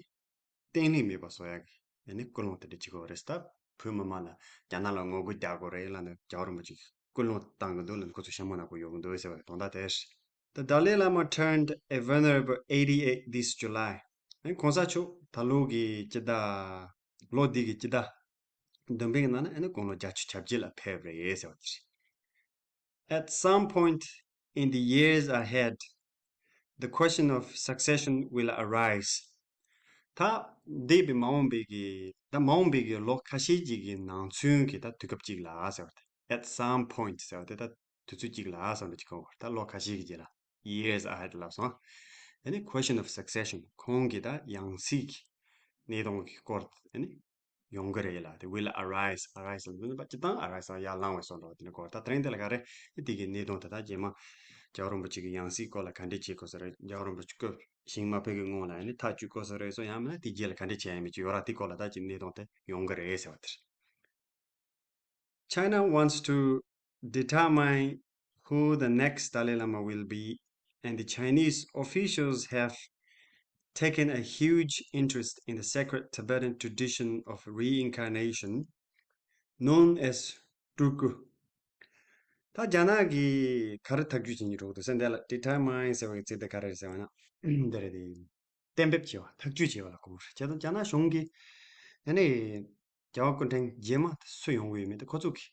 བརྟན་ལྷིང་མེད་པ་བཟོ་ཡ་གི་ཨ་ནི་སྐུལ་སློང་དེ་འདྲ་བྱེད་ཀྱི་ཡོད་རེད། ད་ བོད་མི་མང་ལ་རྒྱ་ནག་ལ་ངོ་རྒོལ་རྒྱག་དགོས་རེད་ལབ་ནས་རྒྱལ་བ་རིན་པོ་ཆེ་སྐུལ་སློང་བཏང་གི་འདུག་ལབ་ནས་ཁོ་ཚོ་ཞྭ་མོ་ནག་པོ་གཡོག་གི་འདུག་ཟེར་བའི་དོན་དག་དེ་རེད། The Dalai Lama turned a venerable eighty-eight this July. ཨ་ནི་གོང་ས་མཆོག་ད་ལོ་གི་སྤྱི་ཟླ། ལོ་འདི་གི་སྤྱི་ཟླ་བདུན་པའི་ནང་ན་ཨ་ནི་དགུང་ལོ་བརྒྱད་ཅུ་གྱ་བརྒྱད་ལ་ཕེབས་རེད་ཟེར་བ་དེ་རེད། At some point in the years ahead, the question of succession will arise. ད་འདས་པའི་མ་འོངས་པའི་གི་ད་མ་འོངས་པའི་གི་ལོ་ཁ་ཤས་ཅིག་གི་ནང་ཚུན་གྱི་ད་དུས་སྐབས་ཅིག་ལ་ཟེར་བ་དེ། At some point ཟེར་བ་དེ་ད་དུས་ཚོད་ཅིག་ལ་ཟེར་བ་འདྲ་ཅིག་གོ། ད་ལོ་ཁ་ཤས་ཀྱི་རྗེས་ལ། Years ahead ལབ་སོང་། ཨ་ནི་question of succession ཁོང་གི་ད་ཡང་སྲིད་ཀྱི་གནས་སྟངས་ཀྱི་སྐོར་ཨ་ནི་ཡོང་གི་རེད་ལ། དེ་will arise, arise ལབ་དུས་ནི་སྤྱིར་བཏང་arise ཡར་ལངས་པའི་བཟོ་འདྲ་དེ་ནི་གོ། ད་དེ་རིང་དེ་ལ་ག་རེ་དེ་གའི་གནས་སྟངས་དེ་དག་རྗེས་མ་རྒྱལ་བ་རིན་པོ་ཆེ་གི་ཡང་སྲིད་སྐོར་ལ་ག་འདྲས་བྱེད་དགོས་ས་རེད། རྒྱལ་བ་རིན་པོ་ཆེ་སྐུ་ཞིང་མ་ཕེབས་ཀྱི་སྔོན་ལ་ཨ་ནི་ཐག་གཅོད་དགོས་ས་རེད་སོ། ཡང་མིན་ན་དེ་རྗེས་ལ་ག་འདྲས་བྱེད་ཡ་མེད་ཀྱི་ཡོད་ར། དེ་སྐོར་ལ་ད་ཅིག་གནས་སྟངས་དེ་ཡོང་གི་རེད་ཟེར་བ་དེ་རེད། China wants to determine who the next Dalai Lama will be, and the Chinese officials have taken a huge interest in the sacred Tibetan tradition of reincarnation known as Tulku. ད་རྒྱ་ནག་གིས་ག་རེ་ཐག་གཅོད་བྱེད་སྙིང་འདོད་འདུག་ཟེར་འདི་ལ་determine ཟེར་བའི་ཚིག་དེ་ག་རེ་རེད་ཟེར་བ་ན་འདི་རེད་དེ། གཏན་འབེབས་བྱས་པ་ཐག་གཅོད་བྱས་པ་ལ་གོ་བ་རེད། བྱས་ཙང་རྒྱ་ནག་གཞུང་གིས་ཨ་ནི་རྒྱལ་བ་སྐུ་ཕྲེང་རྗེས་མ་སུ་ཡོང་གི་ཡོད་མེད་དེ་ཁོ་ཚོ་གིས་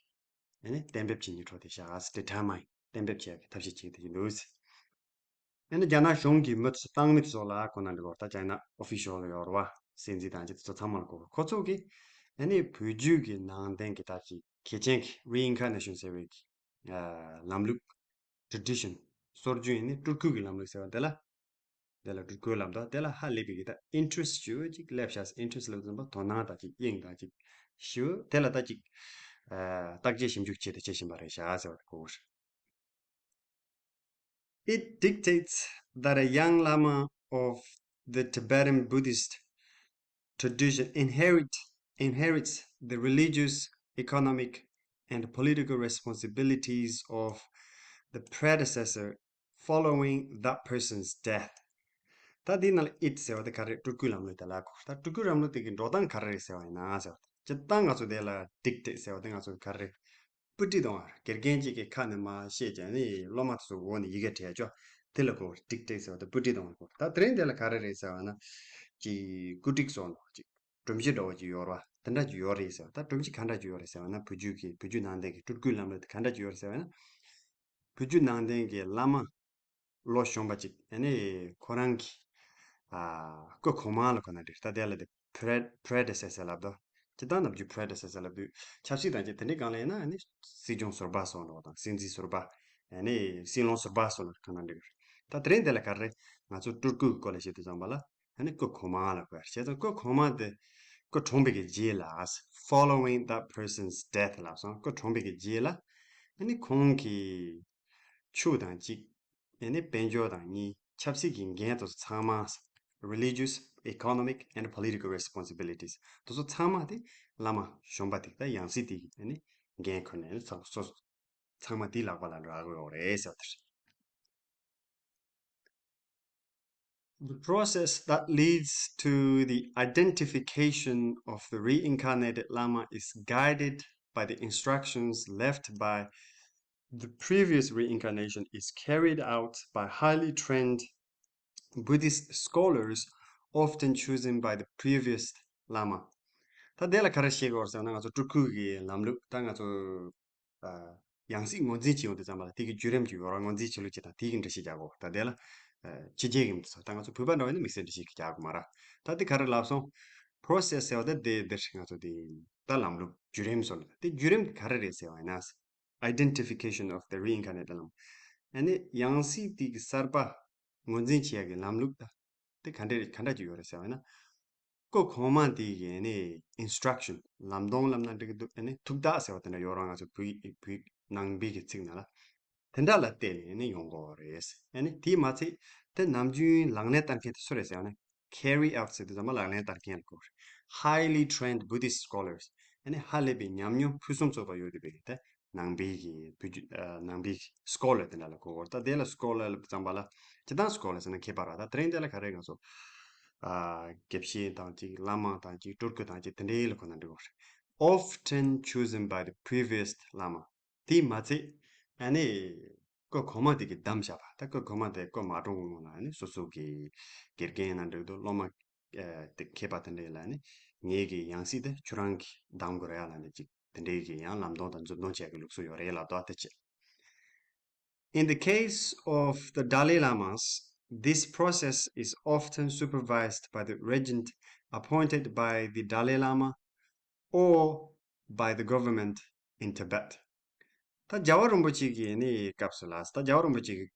ཨ་ནི་གཏན་འབེབས་བྱེད་སྙིང་འདོད་དེ་བཞག་determine གཏན་འབེབས་བྱས་པའི་ཐབས་ཤེས་བྱེད་ཀྱི་འདུག་ཨ་ནི་རྒྱ་ནག་གཞུང་གིས་མི་ཚོ་བཏང་མི་ཚོ་ལ་ཁོ་ན་འདི་གོ་ད་China official ཡོད་རེད་བ། སྲིད་འཛིན་དང་ཅི་ཚོ་ཚང་མ་ལ་གོ་ཁོ་ཚོ་གིས་ཨ་ནི་བོད་བརྒྱུད་ཀྱི་ནང་བསྟན་གྱི་ད་ཅིག་གལ་ཆེན་གྱི་reincarnation ཟེར་བའི་གི་ལམ་ལུགས། tradition སྲོལ་རྒྱུན་ཡིན་ནི་སྤྲུལ་སྐུ་གི་ལམ་ལུགས་ཟེར་བ་དེ་ལ། དེ་ལ་སྤྲུལ་སྐུའི་ལམ་དང་དེ་ལ་ཧ་ལས་པའི་གི་ད་interest ཞུ་ཅིག་སླེབས་ཤག interest སླེབས་ཙམ་པ་དོ་སྣང་དང་ཅིག་དབྱིངས་དང་ཅིག་ཞུ་དེ་ལ་ད་ཅིག་བརྟག་དཔྱད་ཞིབ་འཇུག་བྱེད་དུ་བྱེད་བཞིན་པ་རེད་ཤག་ཟེར་བ་གོ་གི་རེད། It dictates that a young lama of the Tibetan Buddhist tradition inherit, inherits the religious, economic, and political responsibilities of the predecessor following that person's death. ད་འདི་ནང་ལ་it ཟེར་བ་དེ་ག་རེ་སྤྲུལ་སྐུའི་ལམ་ལུགས་དེ་ལ་གོ། ད་སྤྲུལ་སྐུའི་ལམ་ལུགས་དེ་གི་འགྲོ་སྟངས་ག་རེ་རེད་ཟེར་བ་ཡིན་ན་ཟེར་བ་དེ་སྤྱིར་བཏང་ང་ཚོ་དེ་ལ་dictate ཟེར་བ་དེ་ང་ཚོ་ག་རེ་པུ་ཊི་གཏོང་བ་རེད། དགེ་རྒན་གཅིག་གིས་ཁ་ནས་མར་བཤད་ཀྱང་ནི་སློབ་མ་དེ་ཚོ་འོག་ནས་ཡི་གེ་བྲིས་ཆོག་དེ་ལ་གོ་dictate ཟེར་བ་དེ་པུ་ཊི་གཏོང་བ་གོ། ད་དེ་རིང་དེ་ལ་ག་རེ་རེད་ཟེར་བ་ན་ཅིག་བཀོད་སྒྲིག་སོགས་ནོ་ཅིག་སྒྲོམ་གཞི་འདྲ་བོ་ཅིག་ཡོད་རེད་བ། དེ་འདྲ་ཅིག་ཡོད་རེད་ཟེར་བ། ད་སྒྲོམ་གཞི་ག་འདྲ་ཅིག་ཡོད་རེད་ཟེར་བ་ན་བོད་བརྒྱུད་ཀྱི་བོད་བརྒྱུད་ནང་བསྟན་གྱི་སྤྲུལ་སྐུའི་ལམ་ལུགས་དེ་ག་འདྲ་ཅིག་ཡོད་རེད་ཟེར་བ་ན། བོད་བརྒྱུད་ནང་བསྟན་གྱི་བླ་མ་ལོ་གཞོན་པ་ཅིག་ཨ་ནི་ཁོ་རང་གི་ཨ་སྐུ་གོང་མ་ལ་ཁོ་ན་འདྲི་ད་དེ་ལ་དེ་pre- predecessor ལབ་དོ། ཇི་ལྟར་ནམ་རྒྱུན་predecessor ལབ་དུས་ཆབ་སྲིད་དང་ཅི་དེ་འདྲའི་སྒང་ལ་ཡིན་ན་ཨ་ནི་སྲིད་སྐྱོང་ཟུར་པ་སོགས་འགྲོ་དང་སྲིད་འཛིན་ཟུར་པ་ཨ་ནི་སྲིད་བློན་ཟུར་པ་སོགས་ལ་ཁོ་ན་འདྲི་ད་དེ་རིང་དེ་ལ་ག་རེ་ང་ཚོ་སྤྲུལ་སྐུའི་སྐོར་ལ་བཤད་དུས་ཙམ་པ་ལ། ཨ་ནི་སྐུ་གོང་མ་ལ་གོ་བྱས་ཙང་སྐུ་གོང་མ་དེ་སྐུ་གྲོངས་པའི་གི་རྗེས་ལ། following that person's death ལབ་སོང་། སྐུ་གྲོངས་པའི་གི་རྗེས་ལ་ཨ་ནི་ཁོང་གི་ཆོས་དང་གཅིག་ཨ་ནི་དཔལ་འབྱོར་དང་གཉིས་ཆབ་སྲིད་ཀྱི་འགན་དེ་ཚོ་ཚང་མ། religious, economic and political responsibilities དེ་ཚོ་ཚང་མ་དེ་བླ་མ་གཞོན་པ་དེ་ད་ཡང་སྲིད་དེ་གི་ཨ་ནི་འགན་ཁུར་ནས་ཚང་སོ་ཚང་མ་དེའི་ལག་པ་ལ་རག་ཡོད་རེད་ཟེར་བ་དེ་རེད། The process that leads to the identification of the reincarnated Lama is guided by the instructions left by the previous reincarnation is carried out by highly trained Buddhist scholars, often chosen by the previous Lama. ད་དེ་ལ་ག་རེ་ཤེས་དགོས་ཟེར་ན་ང་ཚོ་སྤྲུལ་སྐུ་གི་ལམ་ལུགས་ད་ང་ཚོ། ཡང་སྲིད་ངོས་འཛིན་བྱེད་ཡོང་དུས་ཙམ་པ་ལ་དེ་གི་བརྒྱུད་རིམ་གྱི་ཡོད་ར་ངོས་འཛིན་བྱེད་ལུགས་ཀྱི་དང་དེ་གི་འགྲེལ་བཤད་རྒྱག་གོ། ད་དེ་ལ་ཕྱི་རྒྱལ་གི་མི་ཚོ་ད་ང་ཚོ་བོད་པ་འདྲ་བ་ཡིན་ན་དམིགས་བསལ་འགྲེལ་བཤད་ཀྱི་རྒྱག་གི་མ་ར། ད་དེ་ག་རེ་ལབ་སོང་། process ཟེར་བ་ད་དེ་འདིར་ང་ཚོ་དེ་ད་ལམ་ལུགས་བརྒྱུད་རིམ་སོགས་ལ་དེ་བརྒྱུད་རིམ་ག་རེ་རེད་ཟེར་བ་ཡིན་ན། identification of the reincarnated Lama ཨ་ནི་ཡང་སྲིད་དེ་གི་གསར་པ་ངོས་འཛིན་བྱེད་ཡག་གི་ལམ་ལུགས་ད། དེ་ག་འདྲ་ག་འདྲ་ཅིག་ཡོད་རེད་ཟེར་བ་ཡིན་ན། སྐུ་གོང་མ་དེ་གི་ནི་instruction ལམ་སྟོན་ལབ་ན་འགྲིག་གི་འདུག་ཨ་ནི་ཐུགས་བརྟག་ཟེར་བ་དེ་འདྲ་ཡོད་རེད་བ་ང་ཚོ་བོད་བོད་ནང་པའི་གི་ཚིག་ནང་ལ། དེ་འདྲ་ལ་བལྟས་ནས་ནི་ཡོང་གི་ཡོད་རེད། ཨ་ནི་དེས་མ་ཚད་དེ་ནམ་རྒྱུན་ལག་ལེན་བསྟར་མཁན་དེ་སུ་རེད་ཟེར་བ་ནི་carry out ཟེར་དུས་ཙམ་པ་ལག་ལེན་བསྟར་མཁན་ལ་གོ་རེད། highly trained Buddhist scholars ཨ་ནི་ཧ་ལས་པའི་ཉམས་མྱོང་ཕུན་སུམ་ཚོགས་པ་ཡོད་བསྡད་པའི་དེ། ནང་པའི་གི་བོད་བརྒྱུད་ཨ་ནང་པའི་གི་སྐོར་ལ་དེ་འདྲ་ལ་གོ་བར་ད་དེ་ལ་སྐོར་ལ་ལབ་ཙམ་པ་ལ་སྤྱིར་བཏང་སྐོར་ལ་ཟེར་ན་ཁྱད་པར་བ་ད་དེ་རིང་དེ་ལ་ག་རེ་ང་ཚོ་ཨ་དགེ་བཤེས་དང་གཅིག་བླ་མ་དང་གཅིག་སྤྲུལ་སྐུ་དང་གཅིག་དེ་འདྲའི་ལ་གོ་ན་འགྲིག་གོ་རེད། often chosen by the previous lama. དེས་མ་ཚད་ཨ་ནི་སྐུ་གོང་མ་དེ་གིས་བདམས་བཞག་པ། ད་སྐུ་གོང་མ་དེ་སྐུ་མ་གྲོངས་སྔོན་ལ་ཨ་ནི་སོ་སོ་གི་དགེ་རྒན་ན་འགྲིག་འདུག་སློབ་མ་ཨ་དེ་མཁས་པ་དེ་འདྲས་ལ་ཨ་ནི་ངེད་ཀྱི་ཡང་སྲིད་དེ་ཁྱོད་རང་གིས་བདམས་དགོས་རེད་ཡ་ལབ་ནས་ཅིག་དེ་འདྲས་ཀྱི་ཡང་ལམ་སྟོན་དང་མཛུབ་སྟོན་བྱེད་ཀྱི་ལུགས་སྲོལ་ཡོད་རེད་ལབ་འདུག་དེ་བྱས། In the case of the Dalai Lamas, this process is often supervised by the regent appointed by the Dalai Lama or by the government in Tibet. ད་རྒྱལ་བ་རིན་པོ་ཆེ་གི་ནི་སྐབས་སུ་ལ་ད་རྒྱལ་བ་རིན་པོ་ཆེ་གི་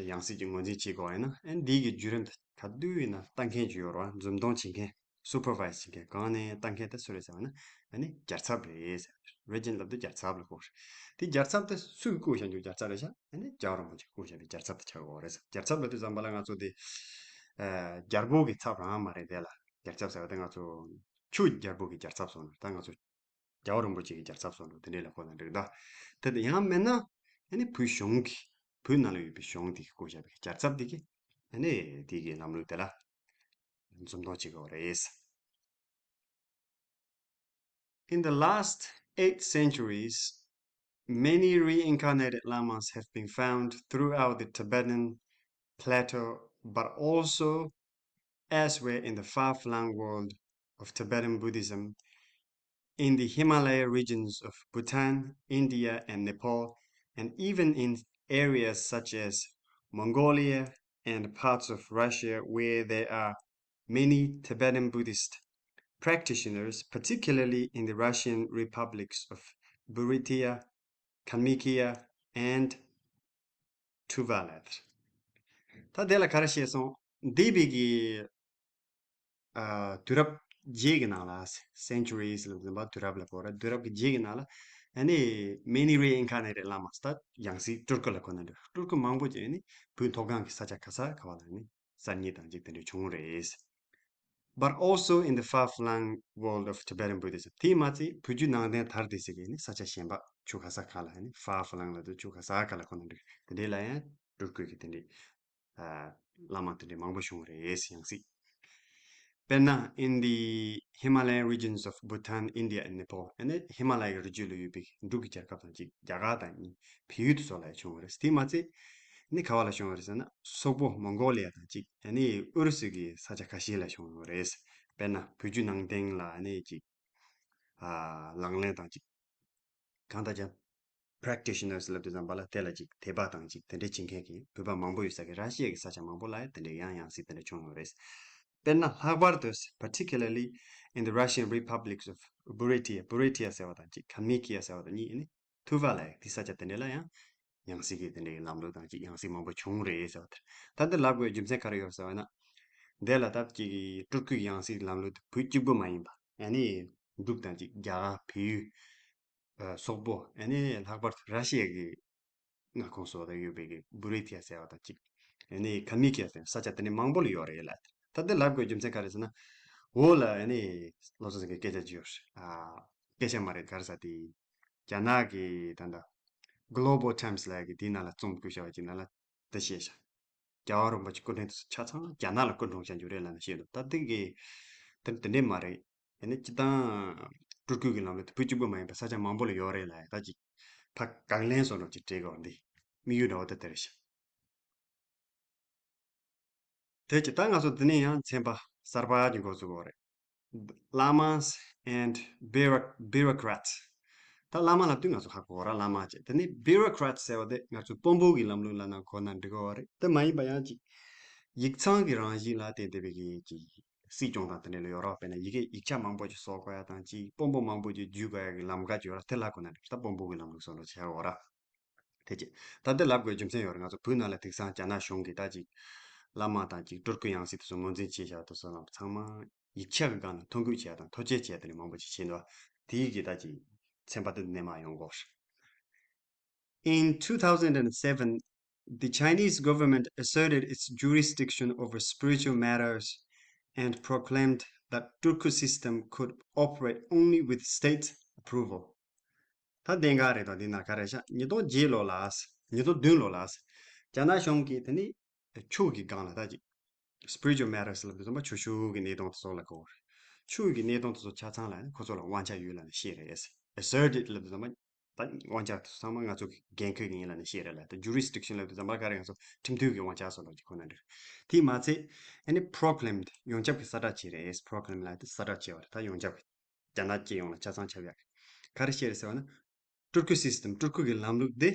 ཡང་སྲིད་ཀྱི་ངོས་འཛིན་བྱེད་དགོས་ཡིན་ན་ཨ་ནི་འདི་གི་བརྒྱུད་རིམ་དེ་ག་དུས་ཡིན་ན་ལྟ་མཁན་ཅིག་ཡོད་རེད་བ། མཛུབ་སྟོན་བྱེད་མཁན། supervise བྱེད་མཁན་གང་ནས་ལྟ་མཁན་དེ་སུ་རེད་ཟེར་བ་ན་ཨ་ནི་རྒྱལ་ཚབ་རེད་ཟེར། regent ལབ་དུས་རྒྱལ་ཚབ་ལ་གོ་རེད། དེ་རྒྱལ་ཚབ་དེ་སུས་བསྐོས་བཞག་འཇུག་རྒྱལ་ཚབ་རེད་ཤག་ཨ་ནི་རྒྱལ་བ་རིན་པོ་ཆེ་བསྐོས་བཞག་པའི་རྒྱལ་ཚབ་དེ་ཆགས་ཀྱི་ཡོད་རེད་ཟེར། རྒྱལ་ཚབ་ལབ་དུས་ཙམ་པ་ལ་ང་ཚོ་དེ་ཨ་རྒྱལ་པོ་གི་ཚབ་རང་མ་རེད། དེ་ལ་རྒྱལ་ཚབ་ཟེར་བ་དེ་ང་ཚོ་ཆོས་རྒྱལ་པོ་གི་རྒྱལ་ཚབ་སོང་ན་ད་ང་ཚོ་རྒྱལ་བ་རིན་པོ་ཆེ་གི་རྒྱལ་ཚབ་སོང་འགྲོ་དེ་འདྲས་ལ་གོ་ན་འགྲིག་ད། དེ་དེ་ཡང་མིན་ན་ཨ་ནི་བོད་གཞུང་གི་བོད་ནང་ལ་ཡོད་པའི་གཞུང་དེ་གི་བསྐོས་བཞག་པའི་རྒྱལ་ཚབ་དེ་གི་ཨ་ནི་དེ་གི་ལམ་ལུགས་དེ་ལ་མཛུབ་སྟོན་བྱེད་དགོས་རེད། In the last eight centuries, many reincarnated lamas have been found throughout the Tibetan plateau, but also elsewhere in the far-flung world of Tibetan Buddhism, in the Himalaya regions of Bhutan, India, and Nepal, and even in areas such as Mongolia and parts of Russia where there are many Tibetan Buddhist practitioners, particularly in the Russian republics of Buryatia, Kalmykia, and Tuvalu. ད་དེ་ལ་ག་རེ་བཤད་སོང་། འདས་པའི་གི་ཨ་དུས་རབས་བརྒྱད་ཀྱི་ནང་ལ། centuries ལ་འཛིན་པ་དུས་རབས་ལ་གོ་ར། དུས་རབས་ཀྱི་རྗེས་ཀྱི་ནང་ལ་ཨ་ནི་many reincarnated lamas ད་ཡང་སྲིད་སྤྲུལ་སྐུ་ལ་གོ་ན་འདུག་སྤྲུལ་སྐུ་མང་པོ་ཅིག་ཨ་ནི་བོད་མཐོ་སྒང་གི་ས་ཆ་ག་ས་ག་བ་ལ་ཨ་ནི་གསར་རྙེད་དང་ཅིག་དེ་འདྲ་བྱུང་རེད། But also in the far-flung world of Tibetan Buddhism. དེས་མ་ཚད་བོད་བརྒྱུད་ནང་བསྟན་དར་ཏེ་ཟེར་གི་ནི་ས་ཆ་གཞན་པ་ཆུ་ཁ་ས་ཁ་ལ་ནི་far-flung ལ་དུ་ཆུ་ཁ་ས་ཁ་ལ་ཁོ་ན་འདྲ་དེ་འདྲའི་ལ་ཡང་སྤྲུལ་སྐུ་གི་དེ་འདྲའི་ཨ་བླ་མ་དེ་འདྲའི་མང་པོ་བྱུང་རེད་ཡང་སྲིད། དཔེར་ན་in the Himalayan regions of Bhutan, India and Nepal. ཨ་ནི་ཧི་མ་ལ་ཡའི་རི་རྒྱུད་ལ་ཡོད་པའི་འབྲུག་གི་རྒྱལ་ཁབ་དང་གཅིག་རྒྱ་གར་དང་གཉིས་བལ་ཡུལ་དུ་སོགས་ལ་ཡང་བྱུང་བ་རེད། དེས་མ་ཚད་ནི་ག་བ་ལ་བྱུང་བ་རེད་ཟེར་ན་སོག་པོ་མོང་གོ་ལི་ཡ་དང་གཅིག་ཨ་ནི་ཨུ་རུ་སུ་གི་ས་ཆ་ཁ་ཤས་ལ་བྱུང་ཡོད་རེད། དཔེར་ན་བོད་བརྒྱུད་ནང་བསྟན་ལ་ཨ་ནི་གཅིག་ཨ་ལག་ལེན་དང་གཅིག་གང་ལྟར་ཀྱང་practitioners ལབ་དུས་ཙམ་པ་ལ་དེ་ལ་གཅིག་དད་པ་དང་གཅིག་དེ་འདྲ་བྱེད་མཁན་གྱི་བོད་པ་མང་པོ་ཡོད་ས་གི་ར་ཤི་ཡ་གི་ས་ཆ་མང་པོ་ལ་ཡང་དེ་འདྲ་ཡང་ཡང་སྲིད་དེ་འདྲ་བྱུང་ཡོད་རེད། དཔེར་ན་ལྷག་པར་དུ་particularly in the Russian republics of Buryatia, Buryatia ཟེར་བ་དང་གཅིག Kalmykia ཟེར་བ་དང་གཉིས་ནི་ཐུ་ཝ་ལ་དེ་ས་ཆ་དེ་འདྲ་ལ་ཡང་ཡང་སྲིད་ཀྱི་དེ་འདྲའི་ལམ་ལུགས་དང་གཅིག་ཡང་སྲིད་མང་པོ་བྱུང་རེད་ཟེར་བ་དེ། ད་འདི་ལབ་དགོས་རྒྱུ་མཚན་ག་རེ་ཡོད་ཟེར་བ་ན། འདི་ལ་ད་གཅིག་གི་སྤྲུལ་སྐུའི་ཡང་སྲིད་ལམ་ལུགས་དེ་བོད་གཅིག་པུ་མ་ཡིན་པ་ཨ་ནི་འབྲུག་དང་གཅིག་རྒྱ་གར་བལ་ཡུལ་སོག་པོ་ཨ་ནི་ལྷག་པར་དུ་ར་ཤི་ཡ་གི་མངའ་ཁོངས་སུ་ད་ཡོད་པའི་གི་Buryatia ཟེར་བ་དང་གཅིག་ཨ་ནི་Kalmykia ཟེར་ས་ཆ་དེ་ནི་མང་པོ་ལ་ཡོད་རེད་ལ། ད་འདི་ལབ་དགོས་རྒྱུ་མཚན་ག་རེ་ཟེར་ན། འོ་ལ་ཨ་ནི་བློ་བཟང་སེང་གེ་སྐད་ཆ་ཅིག་ཡོད་རེད། ཨ་སྐད་ཆ་མ་རེད་ག་རེ་ཟེར་དེ། རྒྱ་ནག་གི་ད་ལྟ་Global Times ལབ་ཡ་གི་དེའི་ནང་ལ་རྩོམ་བཀོད་བཞག་པ་ཅིག་ནང་ལ་འདི་བཤད་ཤག་རྒྱལ་བ་རིན་པོ་ཆེ་སྐུ་ཕྲེང་དེ་ཚོ་ཆ་ཚང་རྒྱ་ནག་ལ་སྐུ་འཁྲུངས་བཞག་རྒྱུ་རེད་ལབ་ནས་བཤད་འདུག་ད་དེ་གི་དེ་དེ་འདྲས་མ་རེད། ཡིན་ན་སྤྱི་བཏང་སྤྲུལ་སྐུ་གི་ལམ་ལུགས་དེ་བོད་གཅིག་པུ་མ་ཡིན་པར་ས་ཆ་མང་པོ་ལ་ཡོད་རེད་ལབ་ཡ་ད་ཅིག་ཕ་དགག་ལན་བཟོ་འདྲ་ཅིག་སྤྲད་དགོས་འདི་དམིགས་ཡུལ་འདྲ་བོ་དེ་དེ་རེད་ཤག་དེ་ཅི་ད་ང་ཚོ་འདི་ནས་ཡང་ཚན་པ་གསར་པ་ཅིག་འགོ་ཚུགས་དགོས་རེད། Lamas and bureau- bureaucrats. ད་བླ་མ་ལབ་དུས་ང་ཚོ་ཧ་གོ་ར་བླ་མ་བྱས། དེ་ནས་bureaucrats ཟེར་བ་དེ་ང་ཚོ་དཔོན་པོ་གི་ལམ་ལུགས་ལ་ནང་གོ་ན་འགྲིག་གི་རེད། དེ་མ་ཡིན་པ་ཡང་ཅིག་ཡིག་ཚང་གི་རང་བཞིན་ལ་བརྟེན་བསྡད་པའི་གི་ཅིག་སྲིད་སྐྱོང་དང་དེ་འདྲ་ལ་ཡོད་ར། དཔེར་ན་ཡི་གེ་ཡིག་ཆ་མང་པོ་ཅིག་བཟོ་དགོས་ཡ་དང་ཅིག་དཔོན་པོ་མང་པོ་ཅིག་བརྒྱུད་དགོས་ཡ་གི་ལམ་ཁ་ཅིག་ཡོད་ར། དེ་ལ་གོ་ན་འགྲིག་ད་དཔོན་པོ་གི་ལམ་ལུགས་སོགས་ལ་བྱ་དགོས་ར། དེ་ཅི། ད་འདི་ལབ་དགོས་རྒྱུ་མཚན་ཡོད་རེད། ང་ཚོ་བོད་ནང་ལ་དེང་སང་རྒྱ་ནག་གཞུང་གིས་ད་ཅིག་བླ་མ་དང་ཅིག་སྤྲུལ་སྐུ་ཡང་སྲིད་དེ་ཚོ་ངོས་འཛིན་བྱས་བཞག་དེ་ཚོ་ལ་ཚང་མ་ཡིག་ཆ་གི་སྒང་ལ་ཐོ་འགོད་བྱས་དང་ཐོ་བཅད་བྱས་དེ་འདྲ་མང་པོ་ཅིག་བྱས་འདུག་དེའི་གི་ད་ཅིག་ཚན་པ་དེ་ནས་མར་ཡོང་དགོས་རེད། In two thousand and seven, the Chinese government asserted its jurisdiction over spiritual matters and proclaimed that Tulku system could operate only with state approval. ད་བདེན་ག་རེད་དང་འདི་ན་ག་རེ་ཤག་ཉིས་སྟོང་བརྒྱད་ལོ་ལ། ཉིས་སྟོང་བདུན་ལོ་ལ། རྒྱ་ནག་གཞུང་གིས་དེ་ནི་ཆོས་ཀྱི་སྒང་ལ་ད་ཅིག spiritual matters ལབ་དུས་ཙམ་པ་ཆོས་ཕྱོགས་ཀྱི་གནས་སྟངས་དེ་ཚོ་ལ་གོ་རེད། ཆོས་ཀྱི་གནས་སྟངས་དེ་ཚོ་ཆ་ཚང་ལ་ནི་ཁོ་ཚོ་ལ་དབང་ཆ་ཡོད་ལབ་ནས་བཤད་རེད། asserted ལབ་དུས་ཙམ་པ་ད་དབང་ཆ་དེ་ཚོ་ཚང་མ་ང་ཚོ་གི་འགན་ཁུར་གྱི་ཡིན་ལབ་ནས་བཤད་རེད་ལ། ད་jurisdiction ལབ་དུས་ཙམ་པ་ག་རེ་ང་ཚོ་ཁྲིམས་མཐུན་གྱི་དབང་ཆ་སོགས་ལ་ཅིག་ཁོ་ན་འདྲ། དེས་མ་ཚད་ཨ་ནི་proclaimed ཡོངས་ཁྱབ་ཀྱི་གསལ་བསྒྲགས་བྱས་རེད། proclaim ལབ་དུས་གསལ་བསྒྲགས་བྱས་པ་རེད། ད་ཡོངས་ཁྱབ་ཀྱི་རྒྱ་ནག་སྤྱི་ཡོངས་ལ་ཆ་ཚང་ཁྱབ་ཡག་གི་ག་རེ་བཤད་རེད་ཟེར་བ་ན། སྤྲུལ་སྐུ་system སྤྲུལ་སྐུ་གི་ལམ་ལུགས་དེ་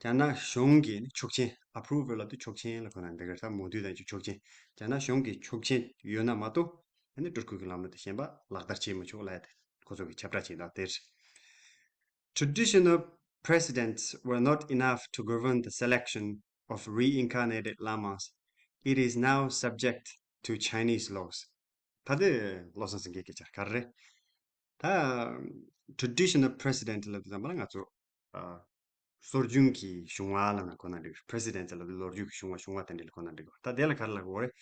རྒྱ་ནག་གཞུང་གི་ནི་ཆོག་མཆན། approval ལབ་དུས་ཆོག་མཆན་ལ་གོ་ན་འགྲིག་གི་རེད། ད་མོས་མཐུན་དང་ཆོག་མཆན། རྒྱ་ནག་གཞུང་གི་ཆོག་མཆན་ཡོད་ན་མ་གཏོགས་ཨ་ནི་སྤྲུལ་སྐུ་གི་ལམ་ལུགས་དེ་གཞན་པ་ལག་བསྟར་བྱེད་མི་ཆོག་ལབ་ཡ་དེ་ཁོ་ཚོ་གི་ཁྱབ་བསྒྲགས་བྱས་འདུག་དེར། Traditional precedents were not enough to govern the selection of reincarnated lamas. It is now subject to Chinese laws. ད་དེ་བློ་བཟང་སེང་གེ་སྐད་ཆ་ག་རེ་རེད། ད་traditional precedent ལབ་དུས་ཙམ་པ་ལ་ང་ཚོ་ཨ། སྲོལ་རྒྱུན་གྱི་བྱུང་བ་ལབ་ན་ཁོ་ན་འགྲིག precedent ལབ་དུས་ལོ་རྒྱུས་ཀྱི་བྱུང་བ་བྱུང་བ་དེ་འདྲ་ལ་ཁོ་ན་འགྲིག་ད་དེ་ལ་ག་རེ་ལབ་དགོས་རེད།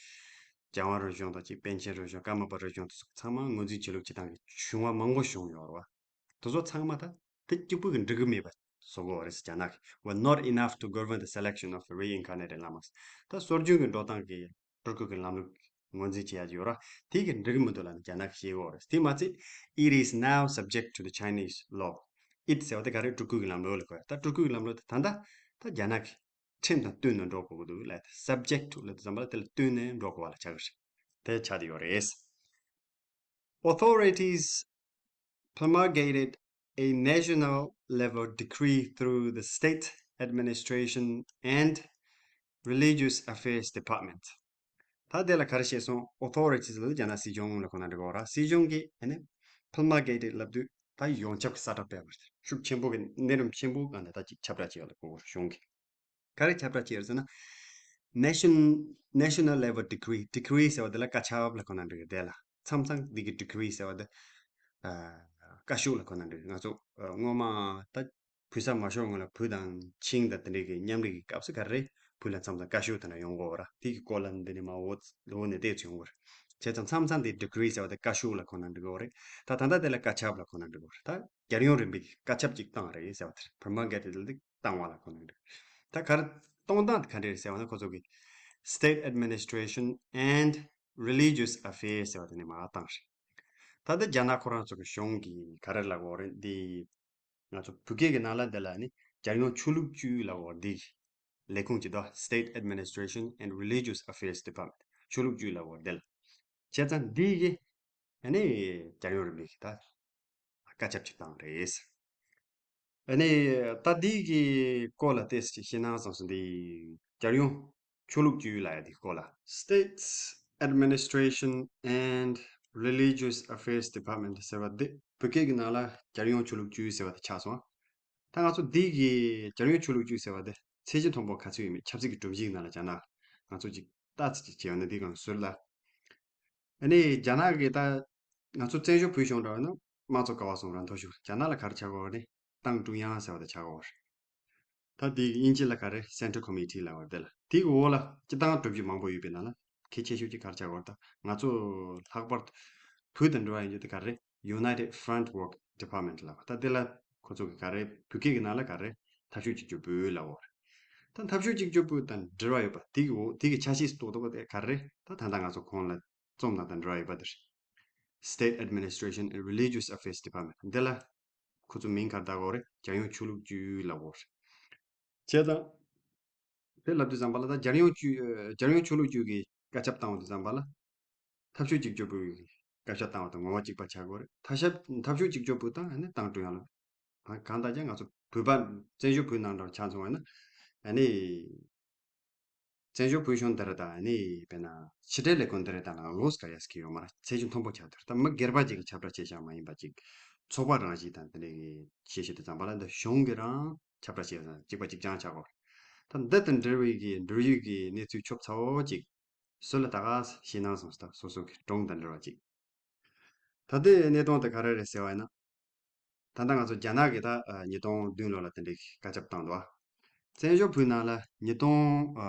རྒྱལ་དབང་རིམ་བྱོན་དང་གཅིག་པཎ་ཆེན་རིམ་བྱོན། ཀརྨ་པ་རིམ་བྱོན་དེ་ཚོ་ཚང་མ་ངོས་འཛིན་བྱེད་ལུགས་བྱེད་སྟངས་ཀྱི་བྱུང་བ་མང་པོ་བྱུང་ཡོད་རེད་བ། དེ་ཚོ་ཚང་མ་ད་དེ་གཅིག་པུ་གི་འགྲིག་གི་མེད་པ་བཟོ་དགོས་རེད་ཟེར། རྒྱ་ནག་གི were not enough to govern the selection of the reincarnated lamas. ད་སྲོལ་རྒྱུན་གྱི་འགྲོ་སྟངས་ཀྱི་སྤྲུལ་སྐུ་གི་ལམ་ལུགས་ངོས་འཛིན་བྱེད་ཡ་ཡོད་ར། དེ་གི་འགྲིག་གི་མི་འདུག་ལབ་ནས་རྒྱ་ནག་གི་བཤད་ཡོད་རེད། དེ་མ་ཚད་it is now subject to the Chinese law. it ཟེར་བ་དེ་ག་རེ། སྤྲུལ་སྐུ་གི་ལམ་ལུགས་ལ་གོ་ཡ། ད་སྤྲུལ་སྐུ་གི་ལམ་ལུགས་དེ་ད་ལྟ་ད་རྒྱ་ནག་གི་ཁྲིམས་དང་བསྟུན་ནས་འགྲོ་དགོས་ཀྱི་འདུག་ལབ། subject to ལབ་དུས་ཙམ་པ་ལ་དེ་ལ་བསྟུན་ནས་འགྲོ་དགོས་པ་ལ་ཆགས་ཀྱི་རེད། དེ་ཆགས་བསྡད་ཡོད་རེད། Authorities promulgated a national level decree through the State Administration and Religious Affairs Department. ད་དེ་ལ་ག་རེ་བཤད་སོང་། authorities ལབ་དུས་རྒྱ་ནག་སྲིད་གཞུང་ལ་གོ་ན་འགྲིག་གོ་ར། སྲིད་གཞུང་གིས་ཨ་ནི་promulgated ལབ་དུས་ད་ཡོངས་ཁྱབ་ཀྱི་གསལ་བསྒྲགས་སྤེལ་བ་རེད། ཤུགས་ཆེན་པོ་གི་གནས་རིམ་ཆེན་པོ་སྒང་ནས་ད་ཅིག་ཁྱབ་བསྒྲགས་བྱས་ཡོད་ལ་གོ་གོ་གཞུང་གིས། ག་རེ་ཁྱབ་བསྒྲགས་བྱས་ཡོད་ཟེར་ན། nation national level decree decree ཟེར་བ་དེ་ལ་བཀའ་ཁྱབ་ལ་གོ་ན་འགྲིག་གི་དེ་ལ་མཚམས་མཚམས་འདི་གི་decree ཟེར་བ་དེ་ཨ། བཀའ་ཤོག་ལ་གོ་ན་འགྲིག་ང་ཚོ་ཨ། སྔོན་མ་ད་བོད་ས་མ་ཤོར་སྔོན་ལ་བོད་དང་ཆིང་དང་དེ་འདྲའི་གི་མཉམ་འབྲེལ་གི་སྐབས་སུ་ག་རེ་བོད་ལ་མཚམས་མཚམས་བཀའ་ཤོག་དེ་འདྲ་ཡོང་གོ་ར། དེ་གི་སྐོར་ལ་འདི་ནས་མ་འོ་འོ་ནས་བལྟས་ཚུལ་ཡོང་གོ་ར། བྱས་ཙང་མཚམས་མཚམས་དེ་decree ཟེར་བ་དེ་བཀའ་ཤོག་ལ་གོ་ན་འགྲིག་གོ་རེད། ད་ད་ལྟ་དེ་ལ་བཀའ་ཁྱབ་ལ་གོ་ན་འགྲིག་གོ་རེད། ད་རྒྱལ་ཡོངས་རིམ་པའི་བཀའ་ཁྱབ་ཅིག་བཏང་རེད་ཟེར་བ་དེ་རེད། promulgated ལ་དེ་བཏང་བ་ལ་གོ་ན་འགྲིག་ད་ག་རེ་གཏོང་སྟངས་དེ་ག་འདྲ་རེད་ཟེར་བ་ན་ཁོ་ཚོ་གི་State Administration and Religious Affairs ཟེར་བ་དེ་ནས་མར་བཏང་རེད། ད་ལྟ་རྒྱ་ནག་ཁོ་རང་ཚོ་གི་གཞུང་གི་ག་རེ་ལབ་དགོས་རེད། འདི་ང་ཚོ་བོད་སྐད་ཀྱི་ནང་ལ་འདི་ལ་ནི་རྒྱལ་ཡོངས་ཆོས་ལུགས་ཅུས་ལབ་དགོས་རེད། འདི་ལས་ཁུངས་ཀྱི་དོ། State Administration and Religious Affairs Department ཆོས་ལུགས་ཅུས་ལབ་དགོས་རེད། འདི་ལ་བྱས་ཙང་འདི་གི་ཨ་ནི་རྒྱལ་ཡོངས་རིམ་པའི་གི་ད་བཀའ་ཁྱབ་ཅིག་བཏང་རེད། ཨ་ནི་ད་འདི་གི་སྐོར་ལ་ཏོག་ཙམ་ཅིག་ཤེས་ན་བསམ་སོང་། འདི་རྒྱལ་ཡོངས་ཆོས་ལུགས་ཅུས་ལབ་ཡ་འདི་སྐོར་ལ། States Administration and Religious Affairs Department ཟེར་བ་འདི་བོད་སྐད་ཀྱི་ནང་ལ་རྒྱལ་ཡོངས་ཆོས་ལུགས་ཅུས་ཟེར་བ་དེ་ཆགས་སོང་། ད་ང་ཚོ་འདི་གི་རྒྱལ་ཡོངས་ཆོས་ལུགས་ཅུས་ཟེར་བ་དེ་ཚད་གཞི་མཐོན་པོ་ག་ཚོད་ཡོད་མེད་ཆབ་སྲིད་ཀྱི་སྒྲོམ་གཞི་ནང་ལ་བྱས་ན་ང་ཚོ་ཅིག་ལྟ་ཚིག་ཅིག་བྱས་ཡོད་ན་འདི་གང་ཟུར་ལ། ཨ་ནི་རྒྱ་ནག་གི་ད་ང་ཚོ་བཙན་བྱོལ་བོད་གཞུང་འདྲ་བ་ན་དམངས་གཙོ་ཀ་བ་གསུམ་རང་ཐོག་ཞུགས། རྒྱ་ནག་ལ་ག་རེ་བྱ་དགོས་རེད། ཏང་ཀྲུང་དབྱང་ཟེར་བ་དེ་བྱ་དགོས་རེད། ད་དེ་དབྱིན་ཇི་ལ་ག་རེ་Central Committee ལབ་པ་དེ་ལ། དེ་གི་འོག་ལ་སྤྱི་བཏང་གྲུབ་ཆ་མང་པོ་ཡོད་པའི་ནང་ལ་གལ་ཆེ་ཤོས་ཅིག་ག་རེ་བྱ་དགོས་རེད། ད་ང་ཚོ་ལྷག་པར་བོད་དང་འབྲེལ་བ་ཡོད་རྒྱུ་དེ་ག་རེ། United Front Work Department ལབ་པ། ད་དེ་ལ་ཁོ་ཚོ་གི་ག་རེ་བོད་སྐད་ཀྱི་ནང་ལ་ག་རེ་འཐབ་ཕྱོགས་གཅིག་གྱུར་པུའུ་ལབ་པ་རེད། ད་འཐབ་ཕྱོགས་གཅིག་གྱུར་པུའུ་དང་འབྲེལ་བ་ཡོད་པ་དེ་གི་འོག་དེ་གི་ཆ་ཤས་སུ་གཏོགས་གཏོགས་པ་དེ་ག་རེ་རེད། ད་ད་ལྟ་ང་ཚོ་གོང་ལ་རྩོམ་དང་དང་འབྲེལ་བ་ཡོད་པ་དེ་རེད། State Administration and Religious Affairs Department འདི་ལ་ཁོ་ཚོ་མིང་ག་རེ་བཏགས་དགོས་རེད། རྒྱལ་ཡོངས་ཆོས་ལུགས་ཅུས་ལབ་དགོས་རེད། བྱས་ཙང་དེ་ལབ་དུས་ཙམ་པ་ལ་ད་རྒྱལ་ཡོངས་ཅུས་རྒྱལ་ཡོངས་ཆོས་ལུགས་ཅུས་ཀྱིས་བཀའ་ཁྱབ་བཏང་བ་དུས་ཙམ་པ་ལ་འཐབ་ཕྱོགས་གཅིག་གྱུར་པུའུ་ཡིས་བཀའ་ཁྱབ་བཏང་བ་དང་ངོ་བོ་གཅིག་པ་ཆགས་དགོས་རེད། ད་ཞབས་འཐབ་ཕྱོགས་གཅིག་གྱུར་པུའུ་དང་ཨ་ནི་ཏང་ཀྲུང་དབྱང་ལ། ཨ་གང་ལྟར་ཀྱང་ང་ཚོ་བོད་པ་བཙན་བྱོལ་བོད་ནང་འདྲ་ཆ་མཚོན་པ་ན་ཨ་ནི་བཙན་བྱོལ་བོད་གཞུང་འདི་རེད། ད་ཨ་ནི་དཔེར་ན་ཕྱི་འབྲེལ་ལས་ཁུངས་འདི་རེད། ད་ལ་ལོས་ཀ་ཡ་སི་ཀི་ཡོད་མ་རེད། ཚད་གཞི་མཐོན་པོ་ཆགས་འདུག་ད་མི་སྒེར་པ་ཅིག་གིས་ཁྱབ་བསྒྲགས་བྱས་ཤག་མ་ཡིན་པ་ཅིག་ཚོགས་པ་རང་བཞིན་དང་དེ་འདྲའི་གི་བཤད་བཤད་དུས་ཙམ་པ་ལ་འདི་གཞུང་གི་རང་ཁྱབ་བསྒྲགས་བྱས་ཙང་གཅིག་པ་གཅིག་རྐྱང་ཆགས་གོ། ད་འདི་དང་འབྲེལ་བའི་གི་འབྲེལ་ཡོད་ཀྱི་གནས་ཚུལ་ཆོབ་ཚ་བོ་ཅིག་སུ་ལ་ད་ག་ཤེས་ན་སོང་ད་སོ་སོ་གི་གྲོང་དང་འབྲེལ་བ་ཅིག་ད་ལྟའི་གནས་སྟངས་དེ་ག་རེ་རེད་ཟེར་བ་ཡིན་ན། ད་ལྟ་ང་ཚོ་རྒྱ་ནག་གིས་ད་ཨ་ཉིས་སྟོང་བདུན་ལོ་ལ་དེ་འདྲའི་བཀའ་ཁྱབ་བཏང་འདུག་ཨ། བཙན་བྱོལ་བོད་ནང་ལ་ཉིས་སྟོང་ཨ་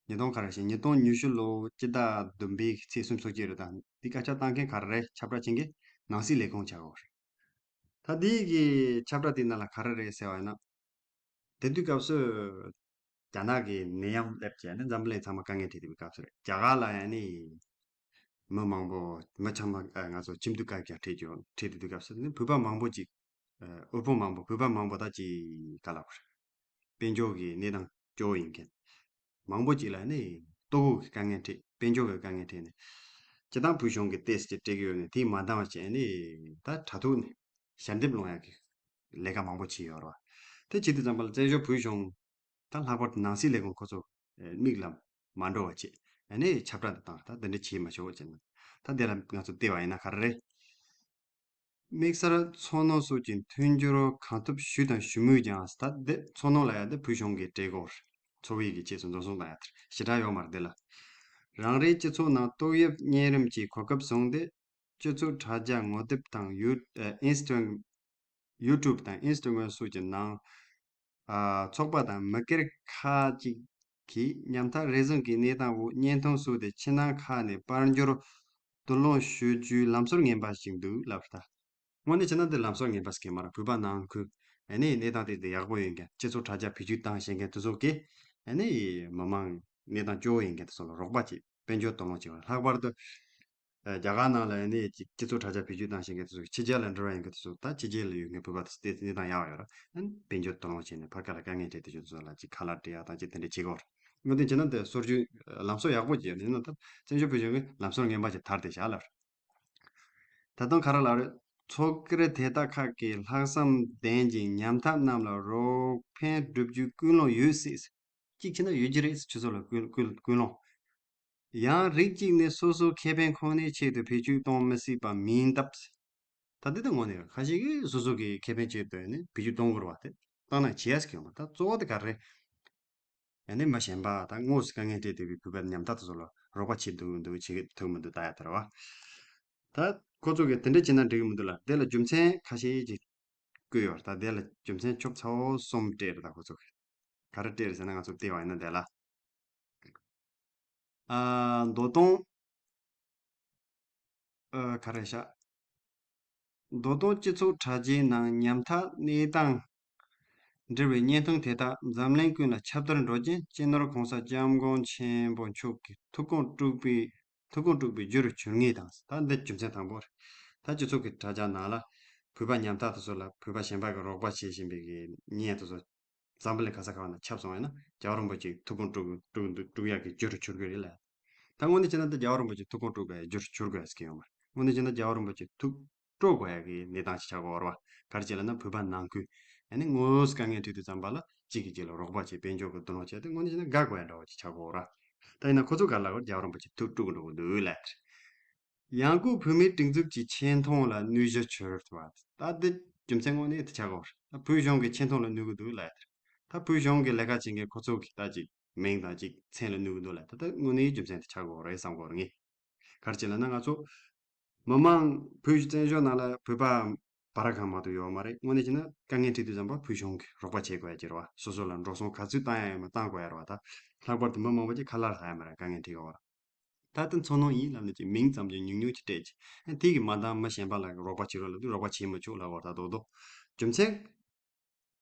ཉིས་སྟོང་ག་རེ་ཞེས་ཉིས་སྟོང་ཉི་ཤུ་ལོ་སྤྱི་ཟླ་བདུན་པའི་ཚེས་སུམ་ཅུ་སོ་གཅིག་རེད། ད་འདི་བཀའ་ཁྱབ་བཏང་མཁན་ག་རེ་རེད། ཁྱབ་བསྒྲགས་བྱེད་མཁན་ནང་སྲིད་ལས་ཁུངས་ཆགས་ཡོད་རེད། ད་འདི་གི་ཁྱབ་བསྒྲགས་དེའི་ནང་ལ་ག་རེ་རེད་ཟེར་བ་ཡིན་ན། དེ་དུས་སྐབས་སུ་རྒྱ་ནག་གི་ནད་ཡམས་སླེབས་བྱས་ནས་འཛམ་བུ་གླིང་ཚང་མ་དཀའ་ངལ་འཕྲད་བསྡད་པའི་སྐབས་སུ་རེད། རྒྱ་གར་ལ་ཡང་ནི་ མི་མང་པོ་མི་ཚང་མ་ཨ་ང་ཚོ་ཁྱིམ་སྡོད་བཀག་རྒྱ་ཕྲད་ཀྱི་ཡོད། ཕྲད་དུ་དུས་སྐབས་སུ་ནི་བོད་པ་མང་པོ་ཅིག་ཨ་དབུལ་ཕོངས་མང་པོ་བོད་པ་མང་པོ་ད་ཅིག་ག་ལ་བར་དཔལ་འབྱོར་གྱི་གནས་སྟངས་སྐྱོ་བོ་ཡིན་མཁན། མང་པོ་ཅིག་ལ་ནི་ལྟོ་གོས་ཀྱི་དཀའ་ངལ་འཕྲད། དཔལ་འབྱོར་གྱི་དཀའ་ངལ་འཕྲད་ནས་སྤྱི་བཏང་བོད་གཞུང་གི་ཏེས་ཀྱི་སྤྲད་ཀྱི་ཡོད་ནས་དེས་མ་འདང་བ་བྱས་ནས་ད་དྲ་ཐོག་ནས་ཞལ་འདེབས་སློང་ཡག་གི་ལས་ཀ་མང་པོ་བྱས་ཡོད་རེད་བ། དེ་བྱེད་དུས་ཙམ་པ་ལ་བཙན་བྱོལ་བོད་གཞུང་ད་ལྷག་པར་དུ་ནང་སྲིད་ལས་ཁུངས་ཁོ་ཚོ་མིག་ལ་མ་འགྲོ་བ་བྱས་ནས་ཁྱབ་བསྒྲགས་འདི་བཏང་། ད་འདི་འདྲ་བྱས་མ་ཆོག་བྱས་ན་ད་འདི་ལ་ང་ཚོ་བལྟས་པ་ཡིན་ན་ག་རེ་རེད། དམིགས་བསལ་མཚོ་སྣ་སོགས་ཀྱི་མཐུན་འགྱུར་གང་ཐུབ་ཞུ་དང་ཞུ་མུས་ཀྱང་། ད་འདི་མཚོ་སྣ་ལ་ཡང་འདི་བོད་གཞུང་གིས་སྤྲད་སྐོར་འཚོ་བའི་གི་ཆེད་དུ་འཛིན་བཟུང་བཏང་ཡ་དེར་ཞེ་དྲག་ཡོད་མ་རེད། འདི་ལ་རང་རེའི་སྤྱི་ཚོགས་ནང་ཏོག་དབྱིབས་གཉན་རིམས་ཀྱི་གོ་སྐབས་བཟུང་སྟེ་སྤྱི་ཚོགས་དྲ་རྒྱ་ངོ་དེབ་དང་ཡུ་ཨིན་སི་ཊ་ཡུ་ཊུབ་དང་ཨིན་སི་ཊ་གྷ་རམ་སོགས་ཀྱི་ནང་ཨ་ཚོགས་པ་དང་མི་སྒེར་ཁག་ཅིག་གིས་ཉམ་ཐག་རེ་ཟུང་གི་གནས་སྟངས་འོག་བརྙན་ཐུང་བཟོས་ཏེ་ཕྱི་ནང་ཁག་ནས་དཔལ་འབྱོར་བསྡུ་སློང་ཞུ་རྒྱུའི་ལམ་སྲོལ་ངན་པ་ཞིག་འདུག་ལབ་ད། དངོས་གནས་བྱས་ན་འདི་ལམ་སྲོལ་ངན་པ་ཞིག་ཡིན་མ་རེད། བོད་པ་ནང་ཁུལ་ཨ་ནི་གནས་སྟངས་དེ་དེ་ཡག་པོ་ཡོད་མཁན་སྤྱི་ཚོགས་དྲ་རྒྱ་བེད་སྤྱོད་བཏང་ཤེས་མཁན་དེ་ཚོ་གིས་ཨ་ནི་མི་མང་གནས་སྟངས་སྐྱོ་བོ་ཡོད་མཁན་དེ་ཚོ་ལ་རོགས་པ་བྱེད། དཔལ་འབྱོར་བསྡུ་སློང་བྱེད་པ། ལྷག་པར་དུ་ཨ་རྒྱ་གར་ནང་ལ་ཨ་ནི་ཅིག་སྤྱི་ཚོགས་དྲ་རྒྱ་བེད་སྤྱོད་བཏང་ཤེས་མཁན་དེ་ཚོ་ཕྱི་རྒྱལ་ལ་འགྲོ་བ་ཡིན་མཁན་དེ་ཚོ་ད་ཕྱི་རྒྱལ་ལ་ཡོད་མཁན་བོད་པ་དེ་ཚོ་དེ་གནས་སྟངས་ཡག་ཡོད་ར། ཨ་ནི་དཔལ་འབྱོར་བསྡུ་སློང་བྱས་ནས་ཕར་ཁ་ལ་དཀའ་ངལ་འཕྲད་དེ་ཚོ་ལ་ཅིག་ཁ་ལག་སྤྲད་ཡག་དང་ཅིག་དེ་འདྲ་བྱེད་དགོས་རེད། དངོས་དོན་བྱས་ན་དེ་སྲོལ་རྒྱུན་ལམ་སྲོལ་ཡག་པོ་ཅིག་ཡོད་ཡིན་ན་ད་བཙན་བྱོལ་བོད་གཞུང་གིས་ལམ་སྲོལ་ངན་པ་ཅིག་དར་ཏེ་བཞག་ལ། ད་དུང་ག་རེ་ལབ་རེད། ཚོགས་སྒེར་དེ་དག་ཁག་གིས་ལྷག་བསམ་ལྡན་ཅིང་ཉམ་ཐག་རྣམས་ལ་རོགས་ཕན་བསྒྲུབ་རྒྱུའི་ཀུན་སློང་ཡོད་སྲིད། གཅིག་བྱས་ན་ཡོད་ཀྱི་རེད། སྤྱི་ཚོགས་ལ་ཀུན་ཀུན་ཀུན་སློང་། ཡང་རིགས་གཅིག་ནས་སོ་སོའི་ཁེ་ཕན་ཁོ་ནའི་ཆེད་དུ་བེད་སྤྱོད་གཏོང་མི་སྲིད་པ་མིན་སྟབས། ད་འདི་ད་དངོས་གནས་རེད། ཁ་ཤས་ཀྱིས་སོ་སོ་གི་ཁེ་ཕན་ཆེད་དུ་ནི་བེད་སྤྱོད་གཏོང་དགོས་རེད་བ། དེ་བཏང་ན་བྱེད་ཡ་ཟེར་གྱི་ཡོད་མ་རེད། ད་གཙོ་བོ་དེ་ག་རེ་རེད། ཡང་ན་མི་གཞན་པ་དང་དངོས་སུ་དཀའ་ངལ་འཕྲད་བསྡད་པའི་བོད་པ་ཉམ་ཐག་དེ་ཚོ་ལ་རོགས་པ་བྱེད་ཐུབ་ཀྱི་འདུག་བྱེད་ཐུབ་མི་འདུག་ལྟ་ཡ་དེ་རེད་བ། ད་ཁོ་ཚོ་གིས་དེ་འདྲ་བྱེད་ན་འགྲིག་གི་མི་འདུག་ལ། དེ་ལ་རྒྱུ་མཚན་ཁ་ཤས་ཅིག་བཀོད་ཡོད་རེད། ད་དེ་ལ་རྒྱུ་མཚན་ཆོབ་ཚ་བོ་གསུམ་སྤྲད་རེད། ད་ཁོ་ཚོ་གིས་ག་རེ་སྤྲད་རེད་ཟེར་ན་ང་ཚོ་བལྟས་པ་ཡིན་ན་དེ་ལ། ཨ་མདོ་སྟོད། ཨ་ག་རེ་བྱ། མདོ་སྟོད་སྤྱི་ཚོགས་དྲ་རྒྱའི་ནང་ཉམ་ཐག་གནས་སྟངས་འབྲེལ་བའི་བརྙན་ཐུང་དེ་དག་འཛམ་གླིང་ཀུན་ལ་ཁྱབ་བརྡལ་འགྲོ་རྐྱེན་སྤྱི་ནོར་༸གོང་ས་༸སྐྱབས་མགོན་ཆེན་པོ་མཆོག་གི་ཐུགས་དགོངས་དཀྲུགས་པའི་ཐུགས་དགོངས་དཀྲུགས་པའི་རྒྱུར་གྱུར་ངེས་དང་། ད་འདི་རྒྱུ་མཚན་དང་པོ་རེད། ད་སྤྱི་ཚོགས་ཀྱི་དྲ་རྒྱ་ནང་ལ་བོད་པ་ཉམ་ཐག་དེ་ཚོ་ལ་བོད་པ་གཞན་པ་གིས་རོགས་པ་བྱེད་བཞིན་པའི་གི་བརྙན་དེ་ཚོ་འཛམ་བུ་གླིང་ག་ས་ག་བ་ན་ཁྱབ་སོང་བ་ཡིན་ན་རྒྱལ་བ་རིན་པོ་ཆེའི་ཐུགས་དགོངས་དཀྲུག་དཀྲུག་དཀྲུག་ཡག་གི་རྒྱུར་གྱུར་དགོས་རེད་ལ། ད་དངོས་གནས་བྱས་ན་ད་རྒྱལ་བ་རིན་པོ་ཆེའི་ཐུགས་དགོངས་དཀྲུག་པའི་རྒྱུར་གྱུར་དགོས་ཟེར་གྱི་ཡོད་མ་རེད། དངོས་གནས་བྱས་ན་རྒྱལ་བ་རིན་པོ་ཆེའི་ཐུགས་དཀྲུག་དགོས་ཡག་གི་གནས་སྟངས་ཤིག་ཆགས་ཀྱི་ཡོད་རེད་བ། ག་རེ་བྱས་ལབ་ན་བོད་པ་ནང་ཁུལ་ཨ་ནི་དངོས་སུ་དཀའ་ངལ་འཕྲད་དུས་ཙམ་པ་ལ་གཅིག་གིས་གཅིག་ལ་རོགས་པ་བྱེད། དཔལ་འབྱོར་གྱི་བསྡུ་སློང་བྱས་ཏེ་དངོས་གནས་བྱས་ན་དགའ་དགོས་ཡག་འདྲ་བོ་ཅིག་ཆགས་ཀྱི་ཡོད་རེད། ད་ཡིན་ན་ཁོ་ཚོ་ག་རེ་ལབ་ཀྱི་རེད། རྒྱལ་བ་རིན་པོ་ཆེའི་ཐུགས་དཀྲུག་འགྲོ་གི་འདུག་ལབ། ཡང་སྒོས་བོད་མིའི་སྒྲིག་འཛུགས་ཀྱི་ཆེ་མཐོང་ལ་གནོད་གཞི་བྱུང་བ། ད་འདི་རྒྱུ་མཚན་དངོས་གནས་དེ་ཆགས་ཀྱི་ཡོད་རེད། ད་བོད་གཞུང་གི་ཆེ་མཐོང་ལ་གནོད་ཀྱི་འདུག་ལབ་ཡ་དེ་རེད། ད་བོད་གཞུང་གི་ལས་ཀ་བྱེད་མཁན་ཁོ་ཚོ་གི་ད་ཅིག་མིང་དང་ཅིག་མཚན་ལ་གནོད་ཀྱི་འདུག་ལབ། ད་ད་དངོས་གནས་རྒྱུ་མཚན་དེ་ཆགས་ཀྱི་ཡོད་རེད་བསམ་གྱི་ཡོད་རེད་ངས། ག་རེ་བྱས་ལབ་ན་ང་ཚོ་མི་མང་བོད་བཙན་བྱོལ་ནང་ལ་བོད་པ་བར་གང་མ་གཏོགས་ཡོད་མ་རེད། དངོས་གནས་བྱས་ན་དཀའ་ངལ་འཕྲད་དུས་ཙམ་པ་བོད་གཞུང་གིས་རོགས་པ་བྱེད་དགོས་ཡ་ཅིག་རེད་བ། སོ་སོ་ལ་འགྲོ་སོང་ག་ཚོད་བཏང་ཡ་ཡོད་མ་བཏང་དགོས་ཡ་རེད་བ། ད་ལྷག་པར་དུ་མི་མང་པོ་ཅིག་ཁ་ལག་ཟ་ཡ་མ་རེད། དཀའ་ངལ་འཕྲད་ཡོད་རེད། ད་ལྟ་མཚོ་སྣ་ཡིན་ལབ་ནས་ཅིག་མིང་ཙམ་ཅིག་ཉུང་ཉུང་ཅིག་སྤྲད་ཅིག་ཨ་དེ་གིས་མ་འདང་མི་གཞན་པ་ལ་རོགས་པ་བྱེད་རོགས་ལབ་དུས་རོགས་པ་བྱེད་མི་ཆོག་ལབ་པ་རེད། ད་རྡོག་རྡོག་རྒྱུ་མཚན་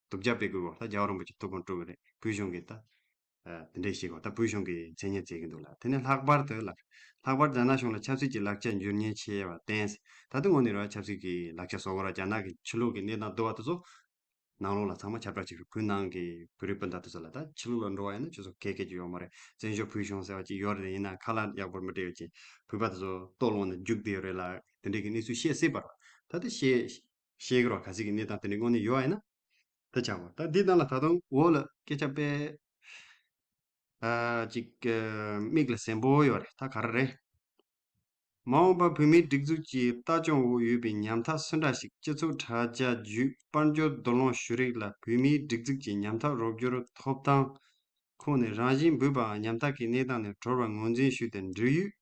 སྡུག་ཅག་སྤེལ་དགོས་པ། ད་རྒྱལ་བ་རིན་པོ་ཆེ་ཐུགས་དགོངས་དཀྲུགས་པ་རེད། བོད་གཞུང་གིས་ད་ཨ་དེ་འདྲས་བྱེད་དགོས། ད་བོད་གཞུང་གིས་མཚན་སྙན་བརྩི་གི་འདུག་ལ། དེ་ནས་ལྷག་པར་དུ་ལ་ལྷག་པར་རྒྱ་ནག་གཞུང་ལ་ཆབ་སྲིད་ཀྱི་ལག་ཆ་འཇུ་ཉེན་ཆེ་བ་བསྟན། ད་དུང་དངོས་གནས་རེད་བ། ཆབ་སྲིད་ཀྱི་ལག་ཆ་བཟོ་དགོས་ར། རྒྱ་ནག་གི་ཕྱི་ལོགས་ཀྱི་གནས་སྟངས་བསྡུ་བ་དེ་ཚོ་ནང་ལོགས་ལ་ཚང་མ་ཁྱབ་བསྒྲགས་བྱེད་དགོས། བོད་ནང་གི་བོད་རིགས་སྤུན་ཟླ་དེ་ཚོ་ལ། ད་ཕྱི་ལོགས་ལ་འགྲོ་བ་ཡིན་ན་ཁྱོད་ཚོ་ག་གེ་ཅིག་ཡོད་མ་རེད། བཙན་བྱོལ་བོད་གཞུང་ཟེར་བ་ཅིག་ཡོད་རེད། ཡིན་ན་ཁ་ལག་ཡག་པོ་མི་སྤྲད་ཡོད་ཅིག་བོད་པ་དེ་ཚོ་ལྟོ་སློང་ནས་རྒྱུགས་བསྡད་ཡོད་རེད་ལ། དེ་འདྲས་ཀྱི་གནས་ཚུལ་བཤད་སྲིད་པ་རེད། ད་དེ་བཤད་བཤད་གི་རོགས། གལ་སྲིད་ཀྱི་གནས་སྟངས་དེ་འདྲས་དངོས་གནས་ཡོད་པ་ཡིན་ན། ད་ཆགས་པ་ད་འདི་ནང་ལ་ད་དུང་འོག་ལ་སྐད་ཆ་དཔེ་ཨ་ཅིག་ཨ་མིག་ལ་གཟན་པོ་ཡོད་རེད། ད་ག་རེ་རེད། མ་འོངས་པར་བོད་མིའི་སྒྲིག་འཛུགས་ཀྱི་ལྟ་སྐྱོང་འོག་ཡོད་པའི་ཉམ་ཐག་སུ་འདྲ་ཞིག་སྤྱི་ཚོགས་དྲ་རྒྱ་བརྒྱུད་དཔལ་འབྱོར་བསྡུ་སློང་ཞུ་རིགས་ལ་བོད་མིའི་སྒྲིག་འཛུགས་ཀྱི་ཉམ་ཐག་རོགས་སྐྱོར་ཐོབ་ཐང་ཁོངས་ནས་རང་བཞིན་འབུད་པའམ་ཉམ་ཐག་གི་གནས་སྟངས་ནས་གྲོལ་བར་ངོས་འཛིན་ཞུས་ཏེ་འབྲེལ་ཡོད་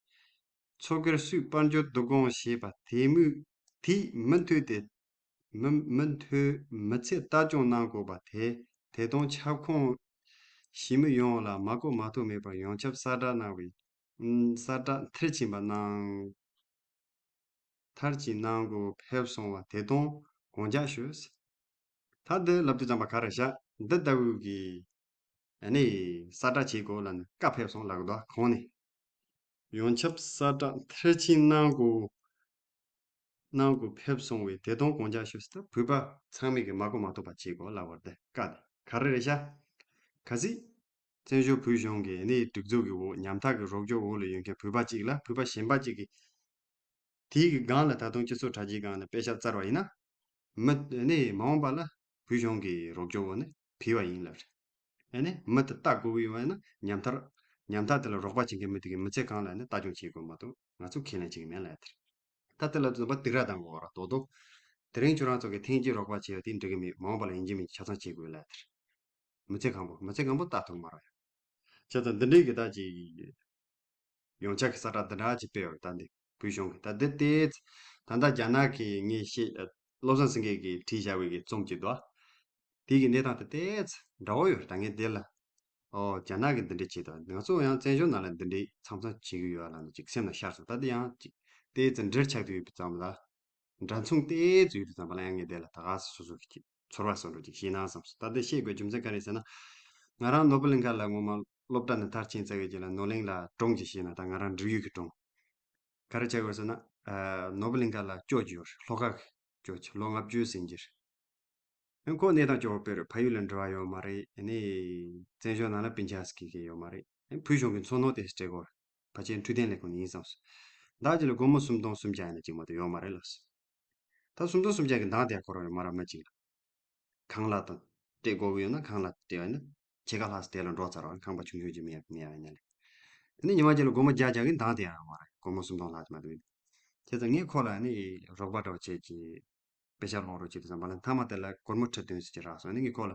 ཚོགས་སྒེར་སུས་དཔལ་འབྱོར་བསྡུ་སྐོང་བྱས་པ་དེ་མུས་དེས་མུ་མཐུད་དེ་མུ་མུ་མཐུད་མི་ཚེ་ལྟ་སྐྱོང་གནང་དགོས་པ་དེ་དེ་དང་ཁྱབ་ཁོངས་ཞི་མོལ་ཡོངས་ལ་མ་གོ་མ་ཐོས་མེད་པར་ཡོངས་ཁྱབ་གསལ་བསྒྲགས་གནང་བའི་གསལ་བསྒྲགས་མཐར་ཕྱིན་པ་གནང་མཐར་ཕྱིན་གནང་དགོས་ཕེབས་སོང་བ་དེ་དང་དགོངས་འཇགས་ཞུ། ད་འདི་ལབ་དུས་ཙམ་པ་ག་རེ་བྱ། འདི་ལྟ་བུ་གི་ཨ་ནི་གསལ་བསྒྲགས་བྱེད་དགོས་ལབ་ནས་བཀའ་ཕེབས་སོང་ལབ་གི་འདུག་གོང་ནས། ཡོངས་ཁྱབ་གསལ་བསྒྲགས་མཐར་ཕྱིན་གནང་དགོས། གནང་དགོས་ཕེབས་སོང་བས་དེ་དང་དགོངས་འཇགས་ཞུ་ཟེར། ད་བོད་པ་ཚང་མས་ཀྱི་མ་གོ་མ་ཐོས་པ་བྱེད་དགོས་ལབ་པ་རེད། དེ་བཀའ་དེ་ག་རེ་རེད་ཤག་གལ་སྲིད་བཙན་བྱོལ་བོད་གཞུང་གི་གནས་སྒྲིག་འཛུགས་ཀྱི་འོག་ཉམ་ཐག་གི་རོགས་སྐྱོར་འོག་ལ་ཡོད་མཁན་བོད་པ་གཅིག་ལ་བོད་པ་གཞན་པ་གཅིག་གིས་དེའི་གི་སྒང་ལ་ད་དུང་སྤྱི་ཚོགས་དྲ་རྒྱའི་སྒང་ལ་དཔེ་ཆ་བཙལ་བ་ཡིན་ན། མི་ནི་མ་འོངས་པ་ལ་བོད་གཞུང་གི་རོགས་སྐྱོར་འོག་ནས་ཕུལ་བ་ཡིན་ལབ་རེད། ཨ་ནི་མི་དེ་ལྟ་དགོས་ཀྱི་ཡོད་ན་ཉམ་ཐག་ཉམ་ཐག་དེ་ལ་རོགས་པ་བྱེད་མཁན་མི་དེ་གི་མི་ཚེ་གང་ལ་ནི་ལྟ་སྐྱོང་བྱེད་དགོས་མ་གཏོགས་ང་ཚོ་ཁས་ལེན་བྱེད་ཀྱི་མེད་ལབ་ཡ་དེ་རེད། ད་དེ་ལ་བཟོད་པ་སྡིགས་ར་བཏང་དགོས་ར་དོ་དོ། དེ་རིང་ཁྱོད་རང་ཚོ་གི་ཐེངས་གཅིག་རོགས་པ་བྱས་ཡོད་དེ་འགྲིག་གི་མེད། མ་འོངས་པ་ལ་ཡིན་གཅིག་མིན་གཅིག་ཆ་ཚང་བྱེད་དགོས་ལབ་ཡ་དེ་རེད། མི་ཚེ་གང་པོ་མི་ཚེ་གང་པོ་ལྟ་ཐུབ་མ་རེད། བྱས་ཙང་འདི་འདྲའི་གི་ད་ཅིག་ཡོངས་ཁྱབ་ཀྱི་གསལ་བསྒྲགས་འདི་འདྲ་ཅིག་སྤེལ་བར་ད་འདི་བོད་གཞུང་གི་ད་འདི་ལྟའི་ད་ལྟ་རྒྱ་ནག་གི་ངས་བཤད་བློ་བཟང་སེང་གེ་གིས་བྲིས་བཞག་པའི་གི་རྩོམ་ཅིག་འདུག་དེ་གི་གནས་སྟངས་དེ་ལྟའི་འདྲ་བོ་ཡོད་རེད། ད་ངས་འདི་ལ་ཨོ་རྒྱ་ནག་གི་འདི་འདྲ་བྱས་འདུག་ང་ཚོ་ཡང་བཙན་བྱོལ་ནང་ལ་འདི་འདྲ་མཚམས་མཚམས་བྱེད་ཀྱི་ཡོད་ལ་ནི་ཅིག་སེམས་ལ་ཤར་སོང་། ད་འདི་ཡང་ཅིག་ལྟའི་འདྲིར་ཆགས་ཀྱི་ཡོད་པའི་ཙམ་ལ། འདྲ་མཚུངས་ཏོག་ཙམ་ཡོད་དུས་ཙམ་པ་ལ་ཡང་ངས་དེ་ལ་ད་ག་སོ་སོ་གི་ཚོར་བ་བཟོ་འདྲ་ཅིག་བཤད་ན་བསམ་སོང་། ད་དེ་བཤད་དགོས་རྒྱུ་མཚན་ག་རེ་ཟེར་ན། ང་རང་ནོར་བུ་གླིང་ག་ལ་སྔོན་མ་སློབ་གྲྭ་ནས་མཐར་ཕྱིན་ཚར་བའི་རྗེས་ལ་ནོར་གླིང་ལ་གྲོངས་ཀྱི་བཤད་ན་ད་ང་རང་འབྲུག་ཡུལ་གྱི་གྲོངས། ག་རེ་བྱ་དགོས་ཟེར་ན། ནོར་བུ་གླིང་ག་ལ་ཅོ་ཅིག་ཡོད་རེད། ལྷོ་ཁ་གི་ཅོ་ཅིག་ལོ་ལྔ་བཅུ་ཟིན་གྱི་རེད། ཁོ་གནས་སྟངས་སྐྱོ་བོ་དཔེ་རེད། ཕ་ཡུལ་ལ་འབྲེལ་བ་ཡོད་མ་རེད། ཨ་ནི་བཙན་བྱོལ་ནང་ལ་སྤུན་ཆ་སྐྱེ་མཁན་ཡོད་མ་རེད། ཨ་ནི་བོད་གཞུང་གི་འཚོ་སྣོན་དེ་སྤྲད་དགོས་རེད། ཕལ་ཆེར་འཕྲོད་བསྟེན་ལས་ཁུངས་ཡིན་བསམ་སོང་། བདག་གཅིག་ལ་སྒོར་མོ་སུམ་སྟོང་སུམ་བརྒྱ་ཡིན་ན་གཅིག་མ་གཏོགས་ཡོད་མ་རེད་ལགས་སོ། ད་སུམ་སྟོང་སུམ་བརྒྱ་གི་འདང་དེ་ཁོ་རང་ཡོད་མ་རེད་མི་གཅིག་ལ། གང་ལ་དང་སྤྲད་དགོས་ཀྱི་ཡོད་ན་གང་ལ་སྤྲད་ཡོད་ན་ཕྱེད་ཀ་ལྷག་ཙམ་དེ་ལ་འགྲོ་ཚར་བ་ཁང་པ་ཆུང་ཆུང་ཅིག་མེད་མེད་ཡ་ཡིན་ན་ལས། དེ་ནས་ཉི་མ་གཅིག་ལ་སྒོར་མོ་བརྒྱ་བརྒྱ་གི་འདང་དེ་ཡང་ཡོད་མ་རེད། སྒོར་མོ་སུམ་སྟོང་ལྷག་ཙམ་མ་གཏོགས་ཡིན། བྱས་ཙང་ངས་ཁོ་ལ་ནི་རོགས་པ་འདྲ་བོ་བྱེད་ཀྱི། དཔེ་ཆ་ཀློག་རོགས་བྱེད་དུས་ཙམ་པ་ལ་མཐའ་མ་དེ་ལ་སྒོར་མོ་ཁྲི་བདུན་ཙམ་ཅིག་རག་སོང་། ཨ་ནི་ངས་ཁོ་ལ་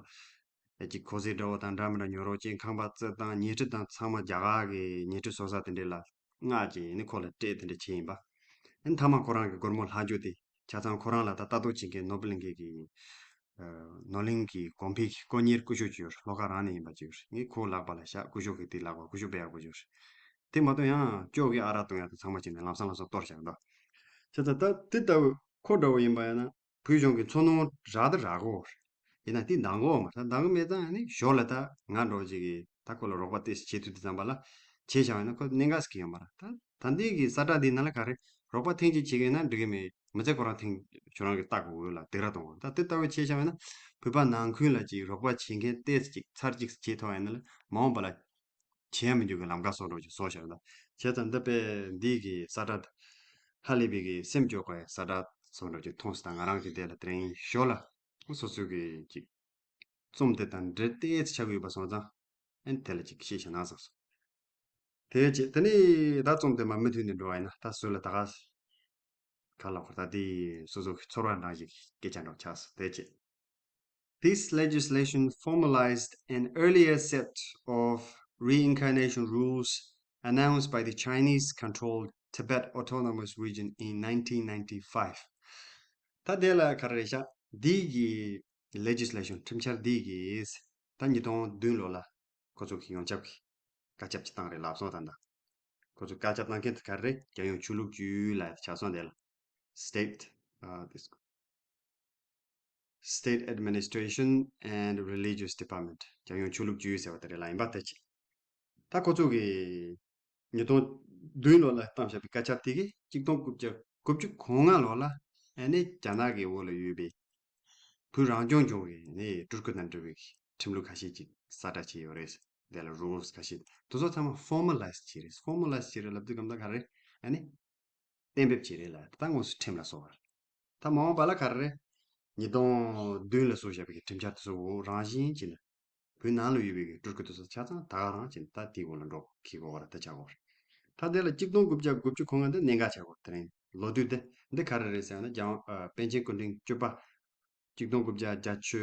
ཨེ་ཅིག་ཁོ་ཟས་འདྲ་བོ་དང་འདྲ་མི་འདྲ་ཉོ་རོགས་བྱེད། ཁང་པ་རྩིག་དང་ཉལ་ཁྲི་དང་ཚང་མ་རྒྱ་གར་གི་ཉལ་ཁྲི་བཟོ་ས་དེ་འདྲས་ལ་མངགས་བྱས་ཨ་ནི་ཁོ་ལ་སྤྲད་དེ་འདྲས་བྱས་ཡིན་པ། ཨ་ནི་མཐའ་མ་ཁོ་རང་གི་སྒོར་མོ་ལྷག་རྒྱུ་དེ་ཆ་ཚང་ཁོ་རང་ལ་ད་ལྟ་རྟོག་བྱེད་མཁན་ནོར་བུ་གླིང་གི་གི་ནོར་གླིང་གི་གོང་འཕེལ་གྱི་དཀོན་གཉེར་སྐུ་ཞབས་ཅིག་ཡོད་རེད། ལྷོ་ཁ་རང་ནས་ཡིན་པ་ཅིག་ཡོད་རེད། ངས་ཁོའི་ལག་པ་ལ་བཞག་སྐུ་ཞབས་ཀྱིས་དེའི་ལག་པ་སྐུ་ཞབས་པས་ཡག་པོ་ཅིག་ཡོད་རེད། དེ་མ་གཏོགས་ཡང་ཅོ་གིས་ཨ་རག་བཏུང་ཡག་དང་ཚང་མ་བྱས་ནས་ལམ་སང་ལམ་སང་གཏོར་བཞག་འདུག་བྱས་ཙང་ད་དེ་ལྟ་བུ་ཁོ་འདྲ་བོ་ཡིན་པ་ཡིན་ན་བོད་གཞུང་གི་འཚོ་སྣོན་རག་ད་རག་གོ། ཡིན་ན་དེ་འདང་གོ་མ་རེད། འདང་གི་མེད་ཙང་ནི་ཞོར་ལ་ད་ང་འདྲ་བོ་ཅིག་གིས་ད་ཁོ་ལ་རོགས་པ་ཏོག་ཙམ་བྱེད་ཐུབ་དུས་ཙམ་པ་ལ་བྱས་བཞག་ཡིན་ན་ཁོ་གནད་འགག་ཟེར་གི་ཡོད་མ་རེད། ད་ད་ལྟའི་གི་གསལ་བསྒྲགས་འདིའི་ནང་ལ་ག་རེ་རོགས་པ་ཐེངས་གཅིག་བྱེད་གི་ཡིན་ན་འགྲིག་གི་མེད། མི་ཚེ་ཁོ་རང་ཐེངས་ཁྱོད་རང་གིས་ལྟ་དགོས་ཡོད་ལ་སྡིགས་ར་གཏོང་དགོས། ད་དེ་ལྟ་བུ་བྱས་བཞག་ཡིན་ན་བོད་པ་ནང་ཁུལ་ལ་ཅིག་རོགས་པ་བྱེད་མཁན་ཏོག་ཙམ་ཅིག་ཚར་གཅིག་བྱེད་ཐུབ་པ་ཡིན་ན་ལ་མ་འོངས་པ་ལ་བྱེད་ཡ་མི་འཇུག་གི་ལམ་ཁ་བཟོ་འདྲ་ཅིག་བཟོ་བཞག་ད། བྱས་ཙང་འདི་དཔེ་འདི་གི་གསལ་བསྒྲགས་ཧ་ལས་པའི་གི་སེམས་སྐྱོ་དགོས་ཡ་གསལ་བསྒྲགས་བཟོ་འདྲ་ཅིག་མཐོང་སོང་། ད་ང་རང་གི་དེ་ལ་དེ་རིང་ཞོར་ལ་སོ་སོའི་གི་ཅིག་རྩོམ་དེ་དང་འབྲེལ་ཏོག་ཙམ་ཆགས་ཀྱི་ཡོད་པ་སོང་ཙང་ཨ་ནི་དེ་ལ་ཅིག་བཤད་བཞག་ན་བསམ་སོང་། དེ་བྱས་དེ་ནས་ད་རྩོམ་དེ་མར་མུ་མཐུད་ནས་འགྲོ་བ་ཡིན་ན་ད་སུ་ལ་ད་ག་ག་ལ་ཁོ་ད་དེ་སོ་སོ་གི་ཚོར་བ་འདྲ་ཞིག་སྐད་ཆ་འདྲ་ཆགས་སོང་། དེ་བྱས། This legislation formalized an earlier set of reincarnation rules announced by the Chinese-controlled Tibet Autonomous Region in nineteen ninety-five. ད་དེ་ལ་ག་རེ་རེད་ཤག་འདི་གི་legislation ཁྲིམས་འཆར་འདི་གིས་ད་ཉིས་སྟོང་བདུན་ལོ་ལ་ཁོ་ཚོ་གི་ཡོངས་ཁྱབ་ཀྱི་བཀའ་ཁྱབ་ཅིག་བཏང་རེད་ལབ་སོང་། ད་ད་ཁོ་ཚོ་བཀའ་ཁྱབ་བཏང་མཁན་དེ་ག་རེ་རེད། རྒྱལ་ཡོངས་ཆོས་ལུགས་ཅུས་ལབ་ཡ་དེ་ཆགས་སོང་། དེ་ལ་State, uh, this State Administration and Religious Department. རྒྱལ་ཡོངས་ཆོས་ལུགས་ཅུས་ཟེར་བ་དེ་རེད་ལ་ཡིན་པ་དེ་ཅི། ད་ཁོ་ཚོ་གིས་ཉིས་སྟོང་བདུན་ལོ་ལ་བཏང་བཞག་པའི་བཀའ་ཁྱབ་དེ་གིས་གཅིག་སྟོང་དགུ་བརྒྱ་དགུ་བཅུ་གོ་ལྔ་ལོ་ལ་ཨ་ནི་རྒྱ་ནག་གི་འོག་ལ་ཡོད་པའི་བོད་རང་སྐྱོང་ལྗོངས་ཀྱི་ནི་སྤྲུལ་སྐུ་དང་འབྲེལ་བའི་ཁྲིམས་ལུགས་ཁ་ཤས་ཅིག་གསལ་བསྒྲགས་བྱས་ཡོད་རེད། དེ་ལ་rules ཁ་ཤས་དེ་ཚོ་ཚང་མ་formalize བྱས་རེད། Formalize བྱས་རེད་ལབ་དུས་གམ་ད་ག་རེ་ཨ་ནི་གཏན་འབེབས་བྱས་རེད་ལ་ད་དངོས་སུ་ཁྲིམས་ལ་བཟོ་བ་རེད། ད་མ་འོངས་པ་ལ་ག་རེ་རེད། ཉིས་སྟོང་བདུན་ལ་བཟོས་བཞག་པའི་ཁྲིམས་འཆར་དེ་ཚོ་རང་བཞིན་གྱིས་ནི་བོད་ནང་ལ་ཡོད་པའི་སྤྲུལ་སྐུ་དེ་ཚོ་ཆ་ཚང་ད་ག་རང་བྱས་ནས་ད་དེའི་འོག་ལ་འགྲོ་འཁྱེར་དགོས་པ་རེད། ད་ཆགས་དགོས་རེད། ད་དེ་ལ་གཅིག་སྟོང་དགུ་བརྒྱ་དགུ་བཅུ་གོ་ལྔ་འདི་གནད་འགག་ཆགས་དགོས་རེད། དེ་རིང་ལོ་དུས་དེ་འདི་ག་རེ་རེད་ཟེར་ན་རྒྱལ་དབང་ཨ་པཎ་ཆེན་སྐུ་ཕྲེང་བཅུ་པ་གཅིག་སྟོང་དགུ་བརྒྱ་བརྒྱད་ཅུ་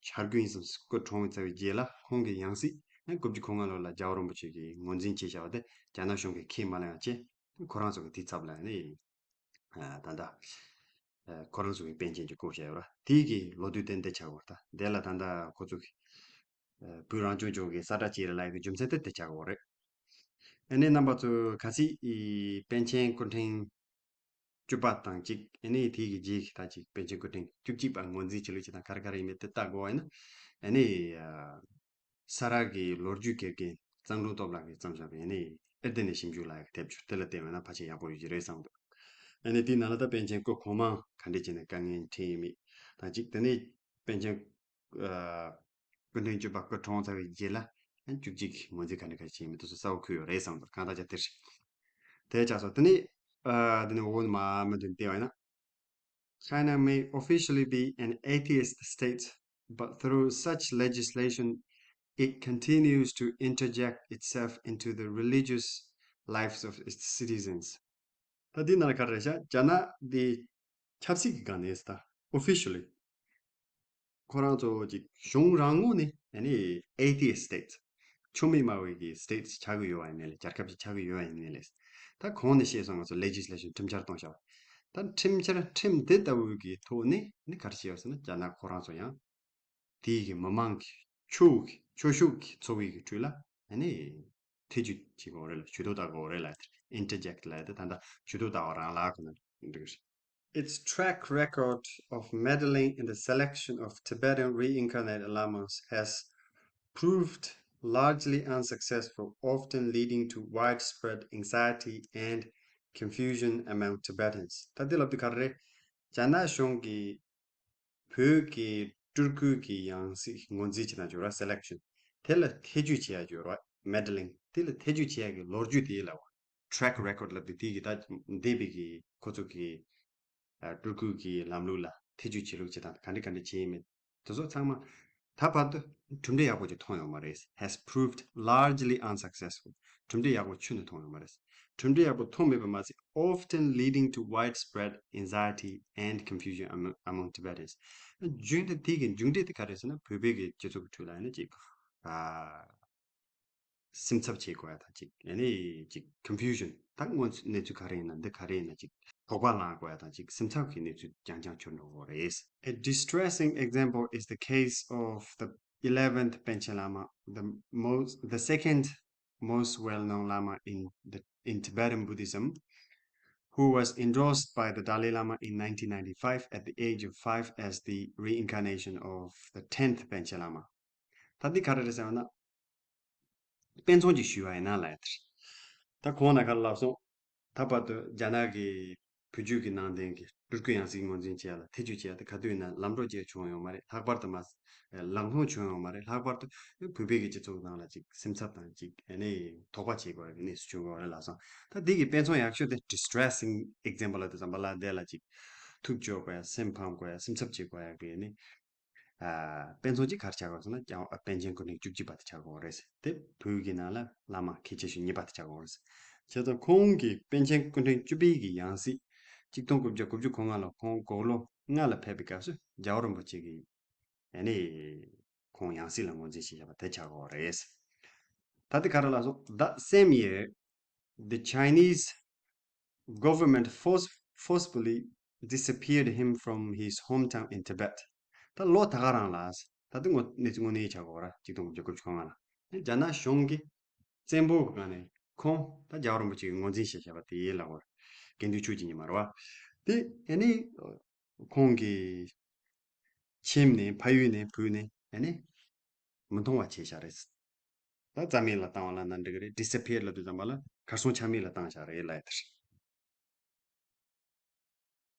གྱ་དགུ་ཡིན་ཙམ་སྐུ་གྲོངས་ཚར་བའི་རྗེས་ལ་ཁོང་གི་ཡང་སྲིད་ནི་དགུ་བཅུ་གོ་ལྔ་ལོ་ལ་རྒྱལ་བ་རིན་པོ་ཆེ་གིས་ངོས་འཛིན་བྱས་བཞག་པ་དེ་རྒྱ་ནག་གཞུང་གིས་ཁས་མ་ལེན་པ་བྱས། ཁོ་རང་ཚོ་གི་དེའི་ཚབ་ལ་ནི་ཨ་ད་ལྟ་ཨ་ཁོ་རང་ཚོ་གི་པཎ་ཆེན་གྱི་སྐུ་བཞག་ཡོད་ར། དེའི་གི་ལོ་དུས་དེ་འདི་ཆགས་ཡོད་ར། ད་དེ་ལ་ད་ལྟ་ཁོ་ཚོ་གི་ཨ་བོད་རང་སྐྱོང་ལྗོངས་ཀྱི་གསལ་བསྒྲགས་བྱས་རེད་ལབ་ཡ་གི་རྒྱུ་མཚན་དེ་དེ་ཆགས་ཡོད་རེད། ཨ་ནི་རྣམ་པ་ཚོ་གལ་སྲིད་ཨི་པཎ་ཆེན་སྐུ་ཕྲེང་བཅུ་པ་དང་གཅིག་ཨ་ནི་དེའི་གི་རྗེས་ཀྱི་ད་ཅིག་པཎ་ཆེན་སྐུ་ཕྲེང་བཅུ་གཅིག་པ་ངོས་འཛིན་བྱེད་ལུགས་ཅིག་དང་ག་རེ་ག་རེ་ཡིན་མིན་དེ་ལྟ་དགོས་པ་ཡིན་ན། ཨ་ནི་ཨ་ས་རཱ་གི་ལོ་རྒྱུས་དགེ་རྒན་གཙང་སྒྲོལ་སྟོབས་ལགས་ཀྱིས་བརྩམས་བཞག་པའི་ཨ་ནི་ ཨེ་དེ་ནས་ཞིབ་འཇུག་ལ་ཡག་དེབ་ཆུར་དེ་ལ་བལྟས་པ་ན་ཕལ་ཆེར་ཡག་པོ་ཡོད་ཀྱི་རེད་བསམ་འདུག་ཨ་ནི་དེའི་ནང་ལ་ད་པཎ་ཆེན་སྐུ་གོང་མ་ག་འདྲས་བྱས་ནས་དཀའ་ངལ་འཕྲད་ཡོད་མེད་དང་གཅིག་དེ་ནས་པཎ་ཆེན་སྐུ་ཕྲེང་བཅུ་པ་སྐུ་གྲོངས་ཚར་བའི་རྗེས་ལ་བཅུ་གཅིག་ངོས་འཛིན་ག་འདྲ་ག་རེ་བྱས་ཡོད་མེད་དེ་ཚོ་གསལ་པོ་འཁོད་ཡོད་རེད་བསམ་འདུག་གང་ལྟར་ཀྱང་དེ་རེད། དེ་ཆགས་སོང་། དེ་ནས་ཨ་དེ་ནས་འོག་མ་མ་དོན་བལྟས་པ་ཡིན་ན། China may officially be an atheist state, but through such legislation, it continues to interject itself into the religious lives of its citizens. ད་འདི་ནང་ག་རེ་བཞག་རྒྱ་ནག་འདི་ཆབ་སྲིད་ཀྱི་སྒང་ནས་ད་officially ཁོ་རང་ཚོ་ཅིག་གཞུང་རང་ངོས་ནས་ཨ་ནི་atheist state ཆོས་མེད་སྨྲ་བའི་གི་states ཆགས་ཀྱི་ཡོད་པ་ཡིན་ནའི་ལས་རྒྱལ་ཁབ་ཅིག་ཆགས་ཀྱི་ཡོད་པ་ཡིན་ནའི་ལས། ད་གོང་ནས་བཤད་སོང་ང་ཚོ་legislation ཁྲིམས་འཆར་གཏོང་བྱ་བ། ད་ཁྲིམས་འཆར་ཁྲིམས་དེ་ལྟ་བུའི་གི་ཐོག་ནས་ནི་ག་རེ་བྱས་ཡོད་ཟེར་ན་རྒྱ་ནག་ཁོ་རང་ཚོ་ཡང་དེའི་གི་མི་མང་གི་ཆོས་ཀྱི་ཆོས་ཕྱོགས་ཀྱི་ཚོགས་པའི་གི་ཁྲོད་ལ་ཨ་ནི་ཐེ་ཇུས་བྱེད་དགོས་རེད་ལ་ཇུས་གཏོགས་བཏང་དགོས་རེད་ལ་interject ལ་དེ་ད་ལྟ་ཇུས་གཏོགས་བཏང་བ་རང་ལ་གོ་ན་འགྲིག་རེད། Its track record of meddling in the selection of Tibetan reincarnated lamas has proved largely unsuccessful, often leading to widespread anxiety and confusion among Tibetans. ད་དེ་ལབ་དུས་ག་རེ་རེད། རྒྱ་ནག་གཞུང་གིས་བོད་ཀྱི་སྤྲུལ་སྐུ་གི་ཡང་སྲིད་ངོས་འཛིན་བྱེད་སྟངས་ཅིག་ཡོད་རེད། selection དེ་ལ་ཐེ་ཇུས་བྱེད་ཡ་ཅིག་ཡོད་རེད། meddling དེ་ལ་ཐེ་ཇུས་བྱེད་ཡ་གི་ལོ་རྒྱུས་དེ་ལ་track record ལབ་དུས་དེ་གི་ད་འདས་པའི་གི་ཁོ་ཚོ་གི་ཨ་སྤྲུལ་སྐུ་གི་ལམ་ལུགས་ལ་ཐེ་ཇུས་བྱེད་ལུགས་བྱེད་སྟངས་ག་འདྲ་ག་འདྲ་བྱས་ཡིན་མིན་དེ་ཚོ་ཚང་མ་ད་བར་དུ་གྲུབ་འབྲས་ཡག་པོ་ཅིག་མཐོང་ཡོད་མ་རེད། has proved largely unsuccessful གྲུབ་འབྲས་ཡག་པོ་ཁྱོན་ནས་མཐོང་ཡོད་མ་རེད། གྲུབ་འབྲས་ཡག་པོ་མཐོང་མེད་པ་མ་ཟད་often leading to widespread anxiety and confusion among, among Tibetans. རྒྱུན་དུ་དེ་གི་མཇུག་འབྲས་དེ་ག་རེ་ཟེར་ན་བོད་པའི་གི་སྤྱི་ཚོགས་ཀྱི་ཁྲོད་ལ་ཡང་ན་ཅིག་ཨ། སེམས་འཚབ་བྱེད་དགོས་ཡ་དང་ཅིག་ཨ་ནི་ཅིག་confusion ད་སྔོན་གནས་ཚུལ་ག་རེ་ཡིན་ན་འདི་ག་རེ་ཡིན་ན་ཅིག་དོགས་པ་ལངས་དགོས་ཡ་དང་ཅིག་སེམས་འཚབ་ཀྱི་གནས་ཚུལ་རྐྱང་རྐྱང་འབྱུང་འགྲོ་གི་རེད། A distressing example is the case of the eleventh Panchen Lama, the most, the second most well-known Lama in the in Tibetan Buddhism, who was endorsed by the Dalai Lama in nineteen ninety-five at the age of five as the reincarnation of the tenth Panchen Lama. ད་འདི་ག་རེ་རེད་ཟེར་བ་ན། དཔེ་མཚོན་ཅིག་ཞུས་པ་ཡིན་ན་ལབ་ཡ་དེ་རེད། ད་གོང་ན་ག་རེ་ལབ་སོང་། ད་བར་དུ་རྒྱ་ནག་གི་བོད་བརྒྱུད་ཀྱི་ནང་བསྟན་གྱི་སྤྲུལ་སྐུ་ཡང་སྲིད་ངོས་འཛིན་བྱེད་ཡ་ལ་ཐེ་ཇུས་བྱེད་ཡ་དེ་ག་དུས་ཡིན་ན་ལམ་འགྲོ་བྱས་བྱུང་ཡོད་མ་རེད། ལྷག་པར་དུ་མ་ལམ་ལྷོང་བྱུང་ཡོད་མ་རེད། ལྷག་པར་དུ་བོད་པའི་གི་སྤྱི་ཚོགས་ནང་ལ་ཅིག་སེམས་འཚབ་དང་ཅིག་ཨ་ནི་དོགས་པ་བྱེད་དགོས་པའི་གནས་སུ་བྱུང་ཡོད་རེད་ལབ་སོང་། ད་འདི་གི་དཔེ་མཚོན་ཡག་ཤོས་དེ་distressing example ལབ་དུས་ཙམ་པ་ལ་དེ་ལ་ཅིག་ཐུགས་སྐྱོ་དགོས་ཡ་སེམས་ཕམ་དགོས་ཡ་སེམས་འཚབ་བྱེད་དགོས་ཡ་གི་ནི། ཨ། དཔེ་མཚོན་གཅིག་ག་རེ་ཆགས་ཀྱི་ཡོད་ཟེར་ན་ཀྱང་ཨ་པཎ་ཆེན་སྐུ་ཕྲེང་བཅུ་གཅིག་པ་དེ་ཆགས་ཀྱི་ཡོད་རེད་ཟེར། དེ་བོད་ཀྱི་ནང་ལ་བླ་མ་གལ་ཆེ་ཤོས་གཉིས་པ་དེ་ཆགས་ཀྱི་ཡོད་རེད་ཟེར། བྱས་ཙང་ཁོང་གིས་པཎ་ཆེན་སྐུ་ཕྲེང་བཅུ་པའི་གི་ཡང་སྲིད་གཅིག་སྟོང་དགུ་བརྒྱ་དགུ་བཅུ་གོ་ལྔ་ལ་ཁོང་དགུང་ལོ་ལྔ་ལ་ཕེབས་པའི་སྐབས་སུ་རྒྱལ་བ་རིན་པོ་ཆེ་གིས་ཨ་ནི་ཁོང་ཡང་སྲིད་ལ་ངོས་འཛིན་བྱས་བཞག་པ་དེ་ཆགས་ཀྱི་ཡོད་རེད་ཟེར། ད་དེ་ག་རེ་ལབ་སོང་། That same year, the Chinese government force, forcefully disappeared him from his hometown in Tibet. ད་ལོ་ད་ག་རང་ལ་ད་ལྟ་ངོ་གནས་ཚུལ་དངོས་གནས་ཆགས་ཀྱི་ཡོད་རེད། གཅིག་སྟོང་དགུ་བརྒྱ་དགུ་བཅུ་གོ་ལྔ་ལ་རྒྱ་ནག་གཞུང་གིས་བཙན་པོ་གི་སྒང་ནས་ཁོང་ད་རྒྱལ་བ་རིན་པོ་ཆེ་གིས་ངོས་འཛིན་བྱས་བཞག་པ་དེ་ལ་གོ་དགེ་འདུན་ཆོས་ཀྱི་ཉི་མ་རེད་བ། དེ་ཨ་ནི་ཁོང་གི་ཁྱིམ་ནས་ཕ་ཡུལ་ནས་བུད་ནས་ཨ་ནི་མི་མཐོང་བ་བྱས་བཞག་རེད། ད་རྩ་མེད་ལ་བཏང་བ་ལབ་ན་འགྲིག་གི་རེད། disappear ལབ་དུས་ཙམ་པ་ལ་གར་སོང་ཆ་མེད་ལ་བཏང་བཞག་རེད་ལབ་ཡ་དེ་རེད།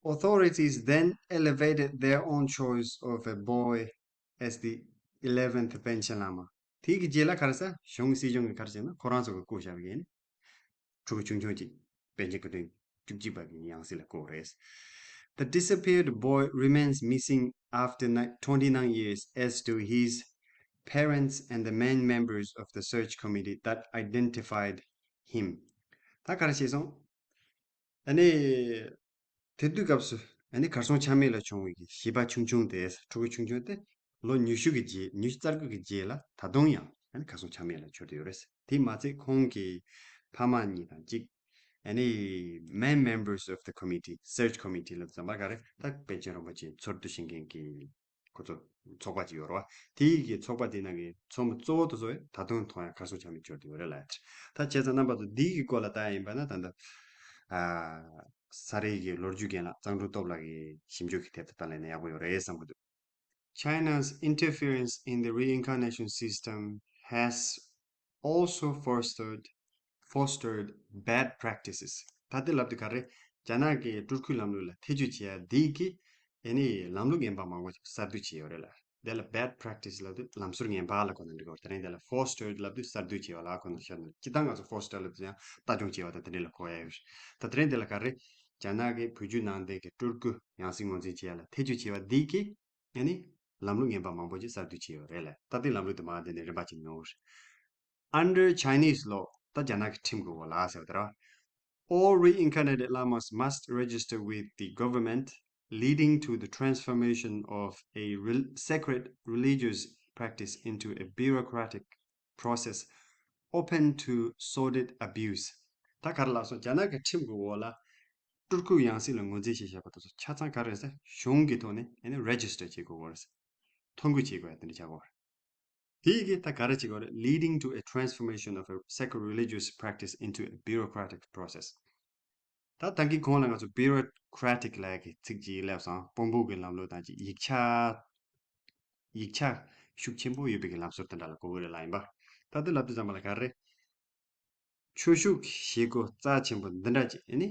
Authorities then elevated their own choice of a boy as the eleventh Panchen Lama. དེའི་གི་རྗེས་ལ་ག་རེ་ཟེར། གཞུང་སྲིད་གཞུང་གིས་ག་རེ་བྱས་ན་ཁོ་རང་ཚོ་གིས་བསྐོ་བཞག་པའི་ཡིན། ཕྲུ་གུ་ཆུང་ཆུང་ཅིག་པཎ་ཆེན་སྐུ་ཕྲེང་བཅུ་གཅིག་པ་གི་ཡང་སྲིད་ལ་བསྐོ་རེད། The disappeared boy remains missing after ni- twenty-nine years as to his parents and the main members of the search committee that identified him. ད་ག་རེ་བྱས་སོང་། ཨ་ནི། དེ་དུས་སྐབས་སུ་ཨ་ནི་གར་སོང་ཆ་མེད་ལ་བྱུང་བའི་གི་བྱིས་པ་ཆུང་ཆུང་དེ་ཕྲུ་གུ་ཆུང་ཆུང་དེ་ལོ་ཉི་ཤུ་གི་རྗེས་ཉི་ཤུ་རྩ་དགུ་གི་རྗེས་ལ་ད་དུང་ཡང་ཨ་ནི་གར་སོང་ཆ་མེད་ལ་གྱུར་ཏེ་ཡོད་རེད། དེ་མ་ཚད་ཁོང་གི་ཕ་མ་གཉིས་དང་གཅིག་ཨ་ནི་main members of the committee, search committee ལབ་ཙམ་པ་ག་རེ་ད་པཎ་ཆེན་རིན་པོ་ཆེ་འཚོལ་བསྡུ་བྱེད་མཁན་གྱི་ཁོ་ཚོ་ཚོགས་པ་ཅིག་ཡོད་རེད་བ། དེའི་གི་ཚོགས་པ་དེ་ནང་གི་ཚོགས་མི་གཙོ་བོ་དེ་ཚོ་ད་དུང་ཐོག་ཡང་གར་སོང་ཆ་མེད་གྱུར་ཏེ་ཡོད་རེད་ལབ་ཡ་དེ་རེད། ད་བྱས་ཙང་རྣམ་པ་ཚོ་འདིའི་གི་སྐོར་ལ་ལྟ་ཡ་ཡིན་པ་ན་ད་ལྟ་ཨ། ས་རཱའི་གི་ལོ་རྒྱུས་རྒན་ལགས་གཙང་སྒྲོལ་སྟོབས་ལགས་ཀྱི་ཞིབ་འཇུག་གི་དེབ་དེ་ལྟ་ལས་ན་ཡག་པོ་ཡོད་རེད་བསམ་གྱི་འདུག China's interference in the reincarnation system has also fostered fostered bad practices. ད་དེ་ལབ་དུས་ག་རེ། རྒྱ་ནག་གི་སྤྲུལ་སྐུའི་ལམ་ལུགས་ལ་ཐེ་ཇུས་བྱེད་ཡ་འདི་གིས་ཨེ་ནི་ལམ་ལུགས་ངན་པ་མང་པོ་ཞིག་གསར་གཏོད་བྱས་ཡོད་རེད་ལ། དེ་ལ་bad practice ལབ་དུས་ལམ་སྲོལ་ངན་པ་ལ་གོ་ན་འགྲིག་གི་རེད། དེ་རིང་དེ་ལ་fostered ལབ་དུས་གསར་གཏོད་བྱས་པ་ལ་གོ་ན་ཤོད་ན། སྤྱིར་བཏང་ང་ཚོ་foster ལབ་དུས་ཡང་ལྟ་སྐྱོང་བྱས་པ་དང་དེ་འདྲ་ལ་གོ་ཡ་ཡོད་རེད། ད་དེ་རིང་དེ་ལ་ག་རེ། རྒྱ་ནག་གི་བོད་བརྒྱུད་ནང་བསྟན་གྱི་སྤྲུལ་སྐུ་ཡང་སྲིད་ངོས་འཛིན་བྱེད་ཡ་ལ་ཐེ་ཇུས་བྱས་པ་འདི་གིས་ཨ་ནི་ལམ་ལུགས་ངན་པ་མང་པོ་ཅིག་གསར་གཏོད་བྱས་ཡོད་རེད་ལ། ད་ལྟའི་ལམ་ལུགས་དེ་མར་འདི་ནས་རིམ་པ་ཅིག་ཉོ། Under Chinese law, ད་རྒྱ་ནག་གི་ཁྲིམས་ཀྱི་འོག་ལ་ཟེར་བ་དེ་ར། All reincarnated lamas must register with the government, leading to the transformation of a rel- sacred religious practice into a bureaucratic process open to sordid abuse. ད་ག་རེ་ལབ་སོང་། རྒྱ་ནག་གི་ཁྲིམས་ཀྱི་འོག་ལ་སྤྲུལ་སྐུ་ཡང་སྲིད་ལ་ངོས་འཛིན་བྱེད་བྱེད་པ་དེ་ཚོ་ཆ་ཚང་ག་རེ་ཟེར། གཞུང་གི་ཐོག་ནས་ཨ་ནི་register བྱེད་དགོས་པ་རེད། ཐོ་འགོད་བྱེད་དགོས་ཡ་དེ་འདྲ་བྱ་དགོས་པ་རེད། དེ་གིས་ད་ག་རེ་བྱེད་དགོས་རེད། Leading to a transformation of a sacred religious practice into a bureaucratic process. ད་ད་གིན་གོང་ལ་ང་ཚོ་bureaucratic ལབ་ཡ་གི་ཚིག་ཅིག་སླེབས་སོང་། དཔོན་པོ་གི་ལམ་ལུགས་དང་ཅིག་ཡིག་ཆ། ཡིག་ཆ་ཤུགས་ཆེན་པོ་ཡོད་པའི་གི་ལམ་སྲོལ་དེ་འདྲ་ལ་གོ་གི་རེད་ལབ་ཡིན་པ། ད་དེ་ལབ་དུས་ཙམ་པ་ལ་ག་རེ། ཆོས་ཕྱོགས་ཀྱི་བྱེད་སྒོ་རྩ་ཆེན་པོ་འདི་འདྲ་ཅིག་ཨ་ནི་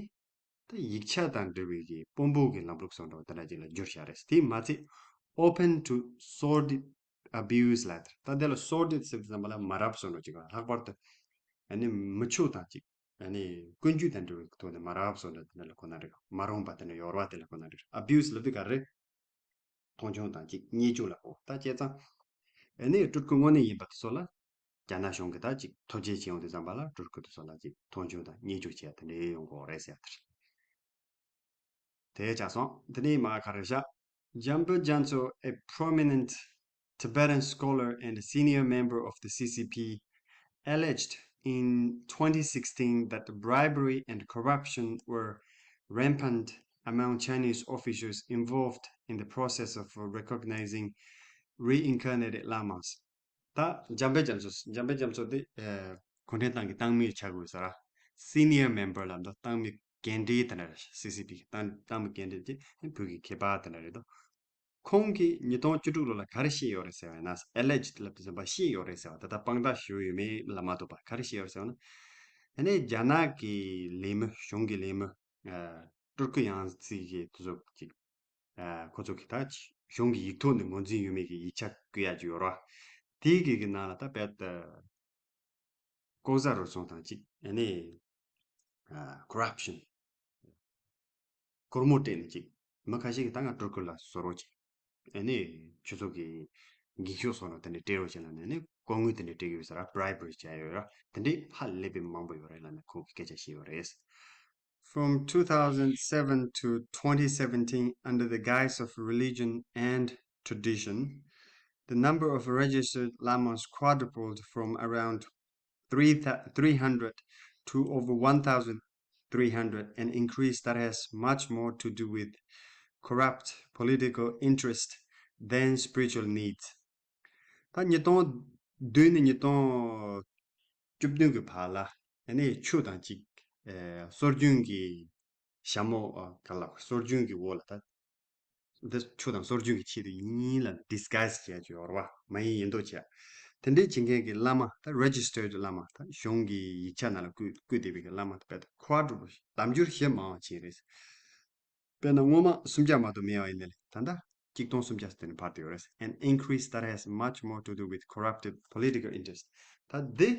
ད་ཡིག་ཆ་དང་འབྲེལ་བའི་གི་དཔོན་པོ་གི་ལམ་ལུགས་བཟོ་འདྲ་འདི་འདྲ་ཅིག་ལ་འགྱུར་བཞག་རེད། དེས་མ་ཚད་open to sordid abuse ལབ་དེ། ད་དེ་ལ་sordid ཟེར་དུས་ཙམ་པ་ལ་མ་རབས་བཟོ་འདྲ་ཅིག་ལྷག་པར་དུ་ཨ་ནི་མི་ཆོས་དང་ཅིག་ཨ་ནི་ཀུན་སྤྱོད་དང་འབྲེལ་བའི་ཐོག་ནས་མ་རབས་བཟོ་འདྲ་དེ་འདྲ་ལ་གོ་ན་འགྲིག། མ་རུངས་པ་དེ་འདྲ་ཡོད་རེད་བ། དེ་ལ་གོ་ན་འགྲིག། abuse ལབ་དུས་ག་རེ། མཐོང་ཆུང་དང་ཅིག་བརྙས་བཅོས་ལ་གོ། ད་བྱས་ཙང་ཨ་ནི་སྤྲུལ་སྐུ་དངོས་གནས་ཡིན་པ་དེ་ཚོ་ལ་རྒྱ་ནག་གཞུང་གིས་ད་ཅིག་ཐོ་འགོད་བྱེད་ཡོང་དུས་ཙམ་པ་ལ་སྤྲུལ་སྐུ་དེ་ཚོ་ལ་ཅིག་མཐོང་ཆུང་དང་བརྙས་བཅོས་བྱེད་ཡ་དེ་འདྲའི་ཡོང་གི་ཡོད་རེད་ཟེར་ཡ་དེ་རེད། དེ་ཆགས་སོང་། དེ་ནས་མར་ག་རེ་བཞག Jampa Gyaltso, a prominent Tibetan scholar and a senior member of the C C P, alleged in twenty sixteen that bribery and corruption were rampant among Chinese officials involved in the process of recognizing reincarnated lamas. ད་འཇམ་དཔལ་རྒྱ་མཚོ། འཇམ་དཔལ་རྒྱ་མཚོ་དེ་ཨེ་གུང་ཁྲན་ཏང་གི་ཏང་མི་ཆགས་དགོས་ས་ར། སི་ནི་ཡར་མེམ་བར་ལབ་འདུག་ཏང་མི་རྒན་གྲས་དེ་འདྲ་རེད། སི་སི་པི་གི་ཏང་ཏང་མི་རྒན་གྲས་ཀྱི་བོད་ཀྱི་མཁས་པ་དེ་འདྲ་རེད་དོ། ཁོང་གིས་ཉིས་སྟོང་བཅུ་དྲུག་ལོ་ལ་ག་རེ་བཤད་ཡོད་རེད་ཟེར་བ་ཡིན་ན། ཨེ་ལེ་ཇི་ལབ་དུས་ཙམ་པ་བཤད་ཡོད་རེད་ཟེར་བ། ད་ལྟ་དཔང་རྟགས་ཞུ་ཡོད་མེད་ལ་མ་ལྟོས་པར་ག་རེ་བཤད་ཡོད་རེད་ཟེར་བ་ན། ཨ་ནི་རྒྱ་ནག་གི་ལས་མི། གཞུང་གི་ལས་མི། ཨ་སྤྲུལ་སྐུ་ཡང་སྲིད་ཀྱི་དེ་ཚོ་ཅིག་ཨ་ཁོ་ཚོ་གི་ད་གཞུང་གི་ཡིག་ཐོག་ནས་ངོས་འཛིན་ཡོད་མེད་ཀྱི་ཡིག་ཆ་བཀོད་ཡ་ཅིག་ཡོད་རེད་བ། དེའི་གི་གི་ནང་ལ་ད་རྦད་དེ་ལྐོག་ཟ་རུལ་སུངས་དང་ཅིག་ཨ་ནི་ཨ་ཀོ་རབ་ཤན། སྒོར་མོ་སྤྲད་ནས་ཅིག་མི་ཁ་ཤས་ཀྱིས་ད་ང་སྤྲུལ་སྐུ་ལ་བཟོ་རོགས་བྱེད། ཨ་ནི་ཁྱོད་ཚོ་གི་འགན་ཤོག་སོགས་ལ་དེ་འདྲ་སྤྲད་རོགས་བྱེད་ལབ་ནས་ཨ་ནི་ལྐོག་དངུལ་དེ་འདྲ་སྤྲད་ཀྱི་ཡོད་ས་ར། བྷ་རའི་བ་རི་བྱས་ཡོད་ར། དེ་འདྲའི་ཧ་ལས་པའི་མང་པོ་ཡོད་རེད་ལབ་ནས་ཁོང་གིས་སྐད་ཆ་བཤད་ཡོད་རེད། From two thousand seven to twenty seventeen, under the guise of religion and tradition, the number of registered lamas quadrupled from around three, three hundred to over one thousand three hundred, an increase that has much more to do with corrupt political interest than spiritual needs. ད་ཉིས་སྟོང་བདུན་ནས་ཉིས་སྟོང་བཅུ་བདུན་གྱི་བར་ལ་ཨ་ནི་ཆོས་དང་གཅིག་ཨེ་སྲོལ་རྒྱུན་གྱི་ཞྭ་མོ་ཨ་ག་ལ་སྲོལ་རྒྱུན་གྱི་འོག་ལ་ད་འདི་ཆོས་དང་སྲོལ་རྒྱུན་གྱི་ཆེད་དུ་ཡིན་ལ་ཌི་སི་གྷའི་ཛི་བྱས་ཀྱི་ཡོད་རེད་བ། མ་ཡིན་ཡིན་མདོག་བྱས། དེ་འདྲའི་བྱེད་མཁན་གྱི་བླ་མ་ད་རེ་ཇི་སི་ཊར་ཌི་བླ་མ། ད་གཞུང་གི་ཡིག་ཆ་ནང་ལ་བཀོད་བཀོད་བསྡད་པའི་གི་བླ་མ་ད་དཔེ་ད་ཁོ་ཝ་ཌུ་པལ་ལམ་འགྱུར་ཞེ་མང་བ་ཕྱིན་རེད། དཔེར་ན་སྔོན་མ་སུམ་བརྒྱ་མ་གཏོགས་མེད་པ་ཡིན་ནའི་ད་ལྟ་གཅིག་སྟོང་སུམ་བརྒྱ་ཙམ་དེ་ནས་འཕར་བསྡད་ཡོད་རེད། An increase that has much more to do with corrupted political interest. ད་འདི་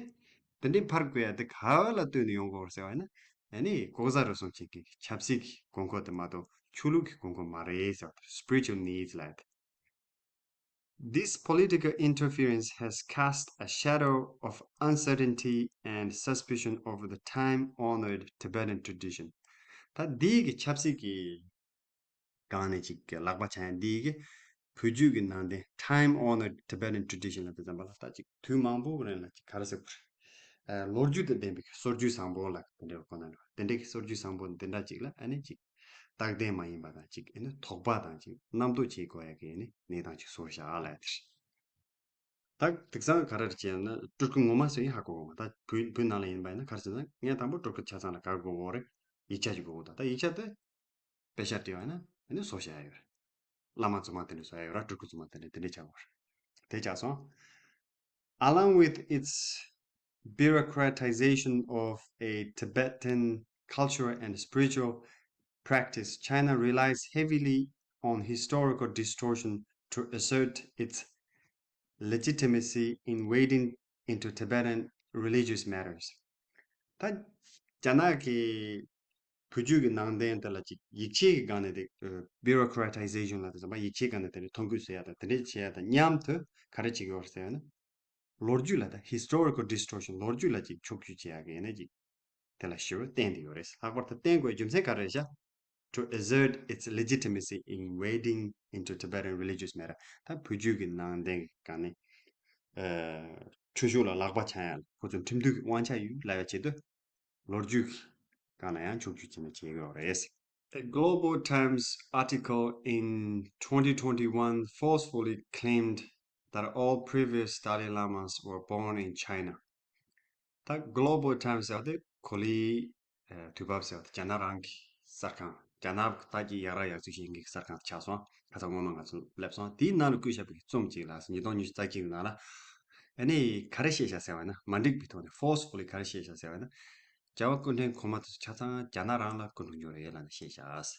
དེ་འདྲའི་འཕར་དགོས་ཡ་དེ་ག་ལ་ལྟོས་ནས་ཡོང་གི་ཡོད་རེད་ཟེར་བ་ཡིན་ན། ཨ་ནི་ལྐོག་ཟ་རུལ་སུངས་བྱེད་མཁན་གྱི་ཆབ་སྲིད་ཀྱི་དགོས་མཁོ་དེ་མ་གཏོགས་ཆོས་ལུགས་ཀྱི་དགོས་མཁོ་མ་རེད་ཟེར་བ་དེ། Spiritual needs ལབ་ཡ་དེ། This political interference has cast a shadow of uncertainty and suspicion over the time-honored Tibetan tradition. ད་འདི་གི་ཆབ་སྲིད་ཀྱི་སྒང་ནས་ཅིག་ལག་པ་འཆང་ཡ་འདི་གི་བོད་བརྒྱུད་ཀྱི་ནང་བསྟན་time-honored Tibetan tradition ལབ་དུས་ཙམ་པ་ལ་ད་ཅིག་དུས་མང་པོ་གི་རིང་ལ་ཅིག་ག་རེ་ཟེར་དགོས་རེད། ཨ་ལོ་རྒྱུས་དང་ལྡན་པའི་སྲོལ་རྒྱུན་བཟང་པོ་ལ་དེ་འདྲའི་གོ་ན་འགྲོ། དེ་འདྲའི་གི་སྲོལ་རྒྱུན་བཟང་པོ་འདི་འདྲ་ཅིག་ལ་ཨ་ནི་ཅིག་རྟག་བརྟན་མ་ཡིན་པ་དང་ཅིག་ཨ་ནི་དོགས་པ་དང་ཅིག་རྣམ་རྟོག་བྱེད་དགོས་ཡ་གི་ཨ་ནི་གནས་སྟངས་ཅིག་བཟོ་བཞག་ལབ་ཡ་དེ་རེད། ད་དེང་སང་ག་རེ་རེད་ཅེ་ན། སྤྲུལ་སྐུ་ངོ་མ་ཟེར་ཡིན་ཧ་གོ་གོ་མ། ད་བོད་བོད་ནང་ལ་ཡིན་པ་ཡིན་ན་ག་རེ་ཟེར་ན། ངས་དང་པོ་སྤྲུལ་སྐུ་ཆ་ཚང་ལ་ག་རེ་དགོས་གོ་རེད། ཡིག་ཆ་ཞིག་དགོས་གོ། ད་ད་ཡིག་ཆ་དེ་དཔེ་ཆ་སྤྲད་པ་ཡིན་ན་ཨ་ནི་བཟོ་བཞག་ཡ་ཡོད་རེད། བླ་མ་རྫུན་མ་དེ་འདྲ་བཟོ་ཡ་ཡོད་ར། སྤྲུལ་སྐུ་རྫུན་མ་དེ་འདྲ་དེ་འདྲ་ཆགས་གོ་རེད། དེ་ཆགས་སོང་། Along with its bureaucratization of a Tibetan cultural and spiritual practice, China relies heavily on historical distortion to assert its legitimacy in wading into Tibetan religious matters. ད་རྒྱ་ནག་གི་བོད་བརྒྱུད་ཀྱི་ནང་བསྟན་དེ་ལ་ཅིག་ཡིག་ཆའི་སྒང་ནས་དེ་bureaucratization ལབ་དེ་ཙམ་པ་ཡིག་ཆའི་སྒང་ནས་དེ་ནས་ཐོ་འགོད་བཟོ་ཡ་དང་དེ་འདྲས་བྱེད་ཡ་དང་མཉམ་དུ་ག་རེ་བྱེད་ཀྱི་ཡོད་རེད་ཟེར་ན། ལོ་རྒྱུས་ལ་ད་historical distortion ལོ་རྒྱུས་ལ་ཅིག་ཕྱོགས་བཅུས་བྱེད་ཡ་གི་ཡིན་ན་ཅིག་དེ་ལ་ཞེ་པོ་བརྟེན་བསྡད་ཡོད་རེད། ལྷག་པར་དུ་བརྟེན་དགོས་རྒྱུ་མཚན་ག་རེ་རེད་ཤག to assert its legitimacy in wading into Tibetan religious matter. ད་བོད་བརྒྱུད་ཀྱི་ནང་བསྟན་གྱི་སྒང་ནས་ཨ་འཁྲུན་ཆོད་ལ་ལག་པ་འཆང་ཡ་ལ་ཁོ་ཚོ་ཁྲིམས་མཐུན་གྱི་དབང་ཆ་ཡོད་ལབ་ཡ་ཆེད་དུ་ལོ་རྒྱུས་ཀྱི་སྒང་ལ་ཡང་ཕྱོགས་བཅུས་བྱས་ནས་བྱེད་ཀྱི་ཡོད་རེད། A Global Times article in twenty twenty-one falsely claimed that all previous Dalai Lamas were born in China. ད་Global Times ཟེར་བ་དེ་གོ་ལའི་ཨ་དུས་བབ་ཟེར་བ་དེ་རྒྱ་ནག་རང་གི་གསར་ཁང་། རྒྱ་ནག་ད་ཀྱི་ཡར་ར་ཡར་ཚུགས་བྱེད་མཁན་གྱི་གསར་ཁང་ཆགས་སོང་། ཁ་སང་སྔོན་མ་ང་ཚོ་སླེབས་སོང་། དེའི་ནང་ལ་བཀོད་བཞག་པའི་རྩོམ་ཅིག་ལ་ཉིས་སྟོང་ཉི་ཤུ་རྩ་གཅིག་གི་ནང་ལ་ཨ་ནི་ག་རེ་བཤད་བཞག་ཟེར་བ་ན། མ་འགྲིག་པའི་ཐོག་ནས་forcefully ག་རེ་བཤད་བཞག་ཟེར་བ་ན། རྒྱལ་བ་སྐུ་ཕྲེང་གོང་མ་དེ་ཚོ་ཆ་ཚང་རྒྱ་ནག་རང་ལ་སྐུ་འཁྲུངས་ཡོད་རེད་ལབ་ནས་བཤད་བཞག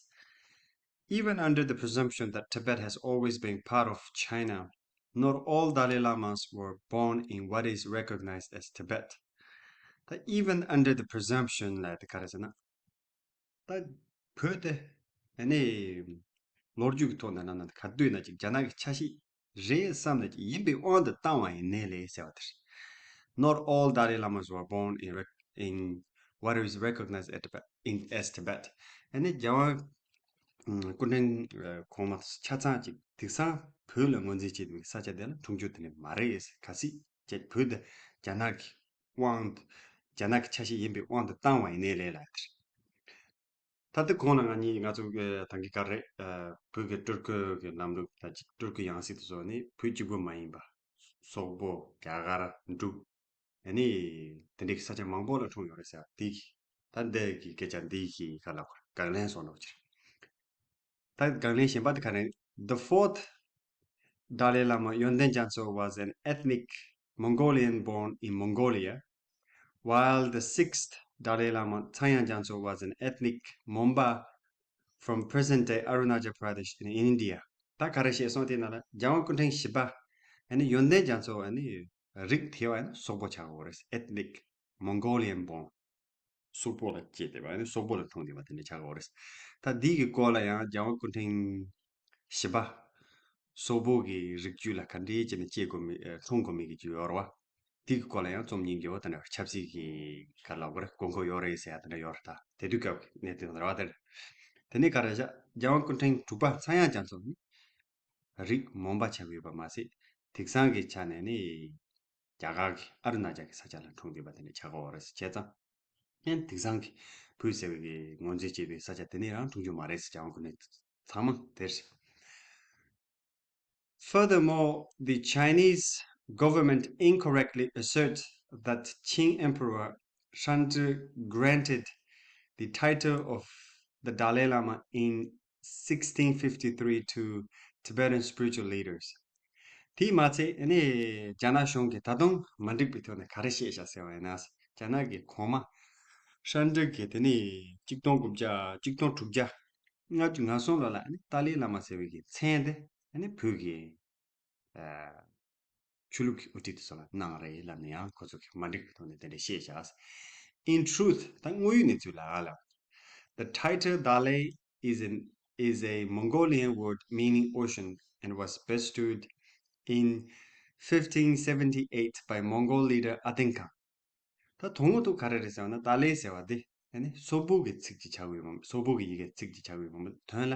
Even under the presumption that Tibet has always been part of China, not all Dalai Lamas were born in what is recognized as Tibet. ད་even under the presumption ལབ་དེ་ག་རེ་ཟེར་ན། ད་བོད་དེ་ཨ་ནི་ལོ་རྒྱུས་ཀྱི་ཐོག་ནས་ན་ན་ག་དུས་ན་ཅིག་རྒྱ་ནག་གི་ཆ་ཤས་རེད་བསམ་ནས་ཅིག་ཡིན་པའི་དབང་དུ་བཏང་བ་ཡིན་ནའི་ལས་ཟེར་བ་དེ་རེད། Not all Dalai Lamas were born in, rec- in what is recognized as Tibet, in, as Tibet. ཨ་ནི་རྒྱལ་བ་ཨ་སྐུ་ཕྲེང་ཨ་གོང་མ་ཆ་ཚང་ཅིག་དེང་སང་བོད་ལ་ངོས་འཛིན་བྱེད་པའི་ས་ཆ་དེ་ལ་འཁྲུངས་རྒྱུ་དེ་ནི་མ་རེད། གལ་སྲིད་ཅིག་བོད་དེ་རྒྱ་ནག་གི་དབང་དུ་རྒྱ་ནག་གི་ཆ་ཤས་ཡིན་པའི་དབང་དུ་བཏང་བ་ཡིན་ནའི་ལས་ལབ་དེ་རེད། ད་ལྟ་གོང་ལ་ང་གཉིས་ང་ཚོ་གི་ད་གིན་ག་རེ་ཨ་བོད་ཀྱི་སྤྲུལ་སྐུ་གི་ལམ་ལུགས་ད་ཅིག་སྤྲུལ་སྐུ་ཡང་སྲིད་དུ་བཟོ་ནས་བོད་གཅིག་པུ་མ་ཡིན་པ། སོག་པོ། རྒྱ་གར། འབྲུག་ཨ་ནི་དེ་འདྲའི་ས་ཆ་མང་པོ་ལ་འཁྲུངས་ཡོད་རེད་ཟེར་བ་དེ་གི་ད་འདི་གི་སྐད་ཆ་འདི་གི་ག་ལ་གོ་དགག་ལན་སོགས་འགྲོ་ཕྱིར། ད་དགག་ལན་གཞན་པ་དེ་ག་རེ། The fourth Dalai Lama, Yongden Gyatso, was an ethnic Mongolian born in Mongolia, while the sixth Dalai Lama, Tsangyan Gyatso, was an ethnic Monpa from present-day Arunachal Pradesh in India. ད་ག་རེ་བཤད་སོང་དེ་ན་ལ་རྒྱལ་དབང་སྐུ་ཕྲེང་བཞི་པ་ཨ་ནི་ཡོན་ཏན་རྒྱ་མཚོ་ཨ་ནི་རིགས་དེ་བ་ཨ་ནི་སོག་པོ་ཆགས་ཡོད་རེད། Ethnic Mongolian born. སོག་པོ་ལ་སྐྱེས་ཏེ་བ་ཨ་ནི་སོག་པོ་ལ་འཁྲུངས་ཏེ་བ་དེ་འདྲ་ཆགས་ཡོད་རེད། ད་འདི་གི་སྐོར་ལ་ཡང་རྒྱལ་དབང་སྐུ་ཕྲེང་བཞི་པ་སོག་པོ་གི་རིགས་རྒྱུད་ལ་ག་འདྲའི་བྱས་ནས་སྐྱེ་དགོས་མིན་ཨ་འཁྲུངས་དགོས་མིན་གྱི་རྒྱུ་ཡོད་རེད་བ། དེ་གི་སྐོར་ལ་ཡང་རྩོམ་སྙིང་རྗེ་བོ་དེ་འདྲ་ཆབ་སྲིད་ཀྱི་ག་ལབ་དགོས་རེད། དགོས་མཁོ་ཡོད་རེད་ཟེར་ཡ་དེ་འདྲ་ཡོད་རེད། ད་དེ་དུས་སྐབས་ཀྱི་གནད་དོན་རེད་བ་དེ་རེད། དེ་ནས་ག་རེ་བྱ། རྒྱལ་དབང་སྐུ་ཕྲེང་དྲུག་པ་ཚངས་དབྱངས་རྒྱ་མཚོ་ནི་རིགས་མོན་པ་ཆགས་ཡོད་པ་མ་ཟད་དེང་སང་གི་ཆ་ནས་ནི་རྒྱ་གར་གྱི་ཨ་རུ་ན་ཅལ་གྱི་ས་ཆ་ལ་འཁྲུངས་བསྡད་པ་དེ་འདྲ་ཆགས་ཀྱི་ཡོད་རེད་ཟེར་བྱས་ཙང་། ཨེ་དེང་སང་གི་བོད་ཟེར་བའི་གི་ངོས་འཛིན་བྱེད་པའི་ས་ཆ་དེ་ནས་རང་འཁྲུངས་རྒྱུ་མ་རེད་ཟེར། རྒྱལ་དབང་སྐུ་ཕྲེང་ཚང་མ་དེར། Furthermore, the Chinese government incorrectly asserts that Qing Emperor Shangdi granted the title of the Dalai Lama in sixteen fifty-three to Tibetan spiritual leaders. དེས་མ་ཚད་ཨ་ནི་རྒྱ་ནག་གཞུང་གིས་ད་དུང་མ་འགྲིག་པའི་ཐོག་ནས་ག་རེ་བཤད་བཞག་ཟེར་བ་ཡིན་ན། རྒྱ་ནག་གི་གོང་མ་ཧྲན་ཀྲི་གིས་དེ་ནི་གཅིག་སྟོང་དགུ་བརྒྱ་གཅིག་སྟོང་དྲུག་བརྒྱ་ལྔ་བཅུ་ང་གསུམ་ལོ་ལ་ཨ་ནི་ཏཱ་ལའི་བླ་མ་ཟེར་བའི་གི་མཚན་དེ་ཨ་ནི་བོད་ཀྱི་ཨ་ཆོས་ལུགས་ཀྱི་དབུ་ཁྲིད་དེ་ཚོ་ལ་གནང་རེད་ལབ་ནས་ཡང་ཁོ་ཚོ་གིས་མ་འགྲིག་པའི་ཐོག་ནས་དེ་འདྲ་བཤད་བཞག In truth, ད་དངོས་ཡོད་གནས་ཚུལ་ལ་ལབ། The title Dalai is an is a Mongolian word meaning ocean and was bestowed in fifteen seventy-eight by Mongol leader Aten Khan. ད་དོན་དངོས་ཐོག་ག་རེ་རེད་ཟེར་བ་ན་ཏཱ་ལའི་ཟེར་བ་དེ་ཨ་ནི་སོག་པོ་གི་ཚིག་ཅིག་ཆགས་ཡོད་མ། སོག་པོ་གི་ཡི་གེ་ཚིག་ཅིག་ཆགས་ཡོད་མ། དོན་ལ་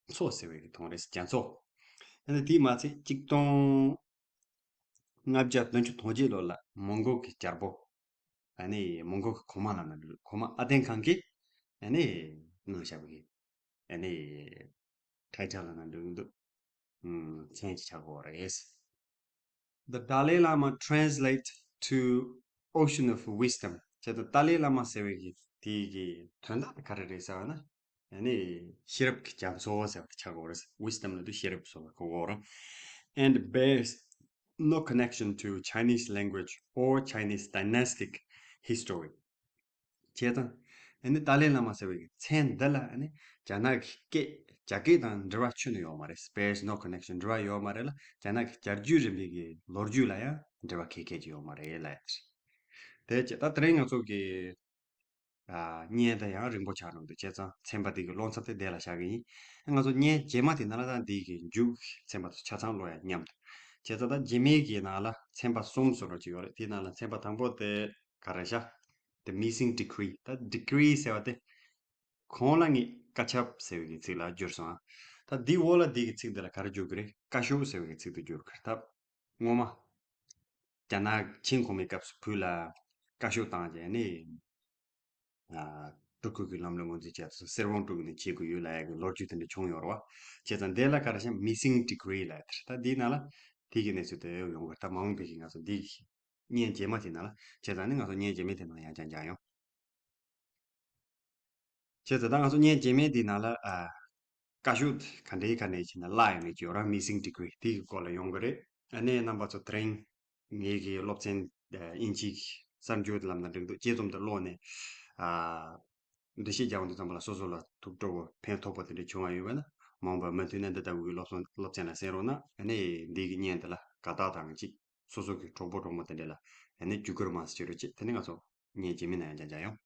མཚོ་ཟེར་བའི་གི་དོན་རེད། རྒྱ་མཚོ། ཨ་ནི་དེས་མ་ཚད་གཅིག་སྟོང་ལྔ་བརྒྱ་བདུན་ཅུ་དོན་བརྒྱད་ལོ་ལ་མོན་གྷོ་གི་རྒྱལ་པོ་ཨ་ནི་མོན་གྷོ་གི་གོང་མ་ལབ་ན་འགྲིག་གོང་མ་ཨ་ཏེན་ཁང་གིས་ཨ་ནི་གནང་བཞག་པའི་ཨ་ནི་ཊའི་ཊལ་ལབ་ན་འགྲིག་འདུག་ཨུམ་མཚན་ཅིག་ཆགས་ཀྱི་ཡོད་རེད། The Dalai Lama translate to Ocean of Wisdom. བྱས་ཙང་ཏཱ་ལའི་བླ་མ་ཟེར་བའི་གི་དེའི་གི་དོན་དག་དེ་ག་རེ་རེད་ཟེར་བ་ན། ཨ་ནི་ཤེས་རབ་ཀྱི་རྒྱ་མཚོ་ཟེར་བ་དེ་ཆགས་ཀྱི་ཡོད་རེད། Wisdom ལབ་དུས་ཤེས་རབ་ཟེར་བ་གོ་གི་ཡོད་རེད། And bears No connection to Chinese language or Chinese dynastic history. བྱས་ཙང་། ཨ་ནི་ཏཱ་ལའི་བླ་མ་ཟེར་བའི་མཚན་འདི་ལ་ཨ་ནི་རྒྱ་ནག་གི་སྐད། རྒྱ་སྐད་དང་འབྲེལ་བ་ཁྱོན་ནས་ཡོད་མ་རེད། Space, no connection, འབྲེལ་བ་ཡོད་མ་རེད་ལ། རྒྱ་ནག་གི་བསྐྱར་བཅོས་རིམ་པའི་གི་ལོ་རྒྱུས་ལ་ཡང་འབྲེལ་བ་ག་གེ་ཡོད་མ་རེད་ལབ་ཡ་དེ་རེད། དེ་བྱས་ད་དེ་རིང་ང་ཚོ་གི་ཨ་བརྙན་དེ་ཡང་རིང་པོ་ཆགས་འགྲོ་འདུག་བྱས་ཙང་ཚན་པ་དེ་གི་ཀློག་མཚམས་དེ་འདི་ལ་བཞག་གི་ཡིན། ང་ཚོ་བརྙན་རྗེས་མ་དེ་ནང་ལ་ད་འདི་གི་མཇུག་ཚན་པ་དེ་ཆ་ཚང་ཀློག་ཡ་མཉམ་དུ། བྱས་ཙང་ད་རྗེས་མའི་གི་ནང་ལ་ཚན་པ་གསུམ་བཟོ་འདྲ་ཅིག་ཡོད་རེད། དེའི་ནང་ལ་ཚན་པ་དང་པོ་དེ་ག་རེ་བཞག The missing degree. ད་degree ཟེར་བ་དེ་གོང་ལ་ངས་བཀའ་ཁྱབ་ཟེར་བའི་གི་ཚིག་ལ་བསྒྱུར་སོང་ཨ། ད་འདི་འོག་ལ་འདི་གི་ཚིག་འདི་ལ་ག་རེ་བསྒྱུར་གི་རེད། བཀའ་ཤོག་ཟེར་བའི་གི་ཚིག་དེ་བསྒྱུར་གི་རེད། ད་སྔོན་མ་རྒྱ་ནག་ཆིང་གོང་མའི་སྐབས་སུ་བོད་ལ་བཀའ་ཤོག་བཏང་རྗེས་ནས། ཨ། སྤྲུལ་སྐུ་གི་ལམ་ལུགས་ངོས་འཛིན་བྱས་ཚུལ་གསེར་དབང་སྤྲུལ་སྐུ་ནས་བྱེད་དགོས་ཡོད་ལབ་ཡ་གི་ལོ་རྒྱུས་དེ་འདྲ་བྱུང་ཡོད་རེད་བ། བྱས་ཙང་འདི་ལ་ག་རེ་བྱས། Missing degree ལབ་ཡ་དེ་རེད། ད་འདིའི་ནང་ལ་དེ་གི་གནས་ཚུལ་དེ་ཡོང་གི་རེད། ད་མ་འོངས་པའི་གི་ང་ཚོ་འདི་གི་བརྙན་རྗེས་མ་དེ་ནང་ལ། བྱས་ཙང་ནི་ང་ཚོ་བརྙན་རྗེས་མའི་དེ་ནང་ཡང་བསྐྱར་མཇལ་ཡོང་། བྱས་ཙང་ད་ང་ཚོ་བརྙན་རྗེས་མའི་དེ་ནང་ལ་ཨ། བཀའ་ཤོག་ག་འདྲའི་ག་ནས་བྱས་ན་བརླག་ཡོང་གི་ཡོད་ར། Missing degree དེ་གི་སྐོར་ལ་ཡོང་གི་རེད། ཨ་ནི་རྣམ་པ་ཚོ་དེ་རིང་ངེད་ཀྱི་སློབ་ཚན་དབྱིན་ཇིའི་གསར་འགྱུར་ལམ་དང་འགྲིག་འདུག་དཔྱད་རྩོམ་དེ་ཀློག་ནས། ཨ། འགྲེལ་བཤད་རྒྱག་འོང་དུས་ཙམ་པ་ལ་སོ་སོ་ལ་ཐུགས་སྤྲོ་བོ་ཕན་ཐོགས་པ་དེ་འདྲ་བྱུང་བ་ཡོད་པ་ན། མ་འོངས་པར་མུ་མཐུད་ནས་འདི་ལྟ་བུའི་སློབ་སློབ་ཚན་ལ་གསན་རོགས་གནང་། ཨ་ནི་འདི་གི་བརྙན་དེ་ལ་དགའ་རྟགས་དང་གཅིག་སོ་སོ་གི་གྲོགས་པོ་གྲོགས་མོ་དེ་འདྲ་ལ་ཨ་ནི་བརྒྱུད་སྐུར་མང་ཙམ་བྱེད་རོགས་བྱེད། དེ་ནི་ང་ཚོ་བརྙན་རྗེས་མའི་ནང་ཡང་བསྐྱར་མཇལ་ཡོང་།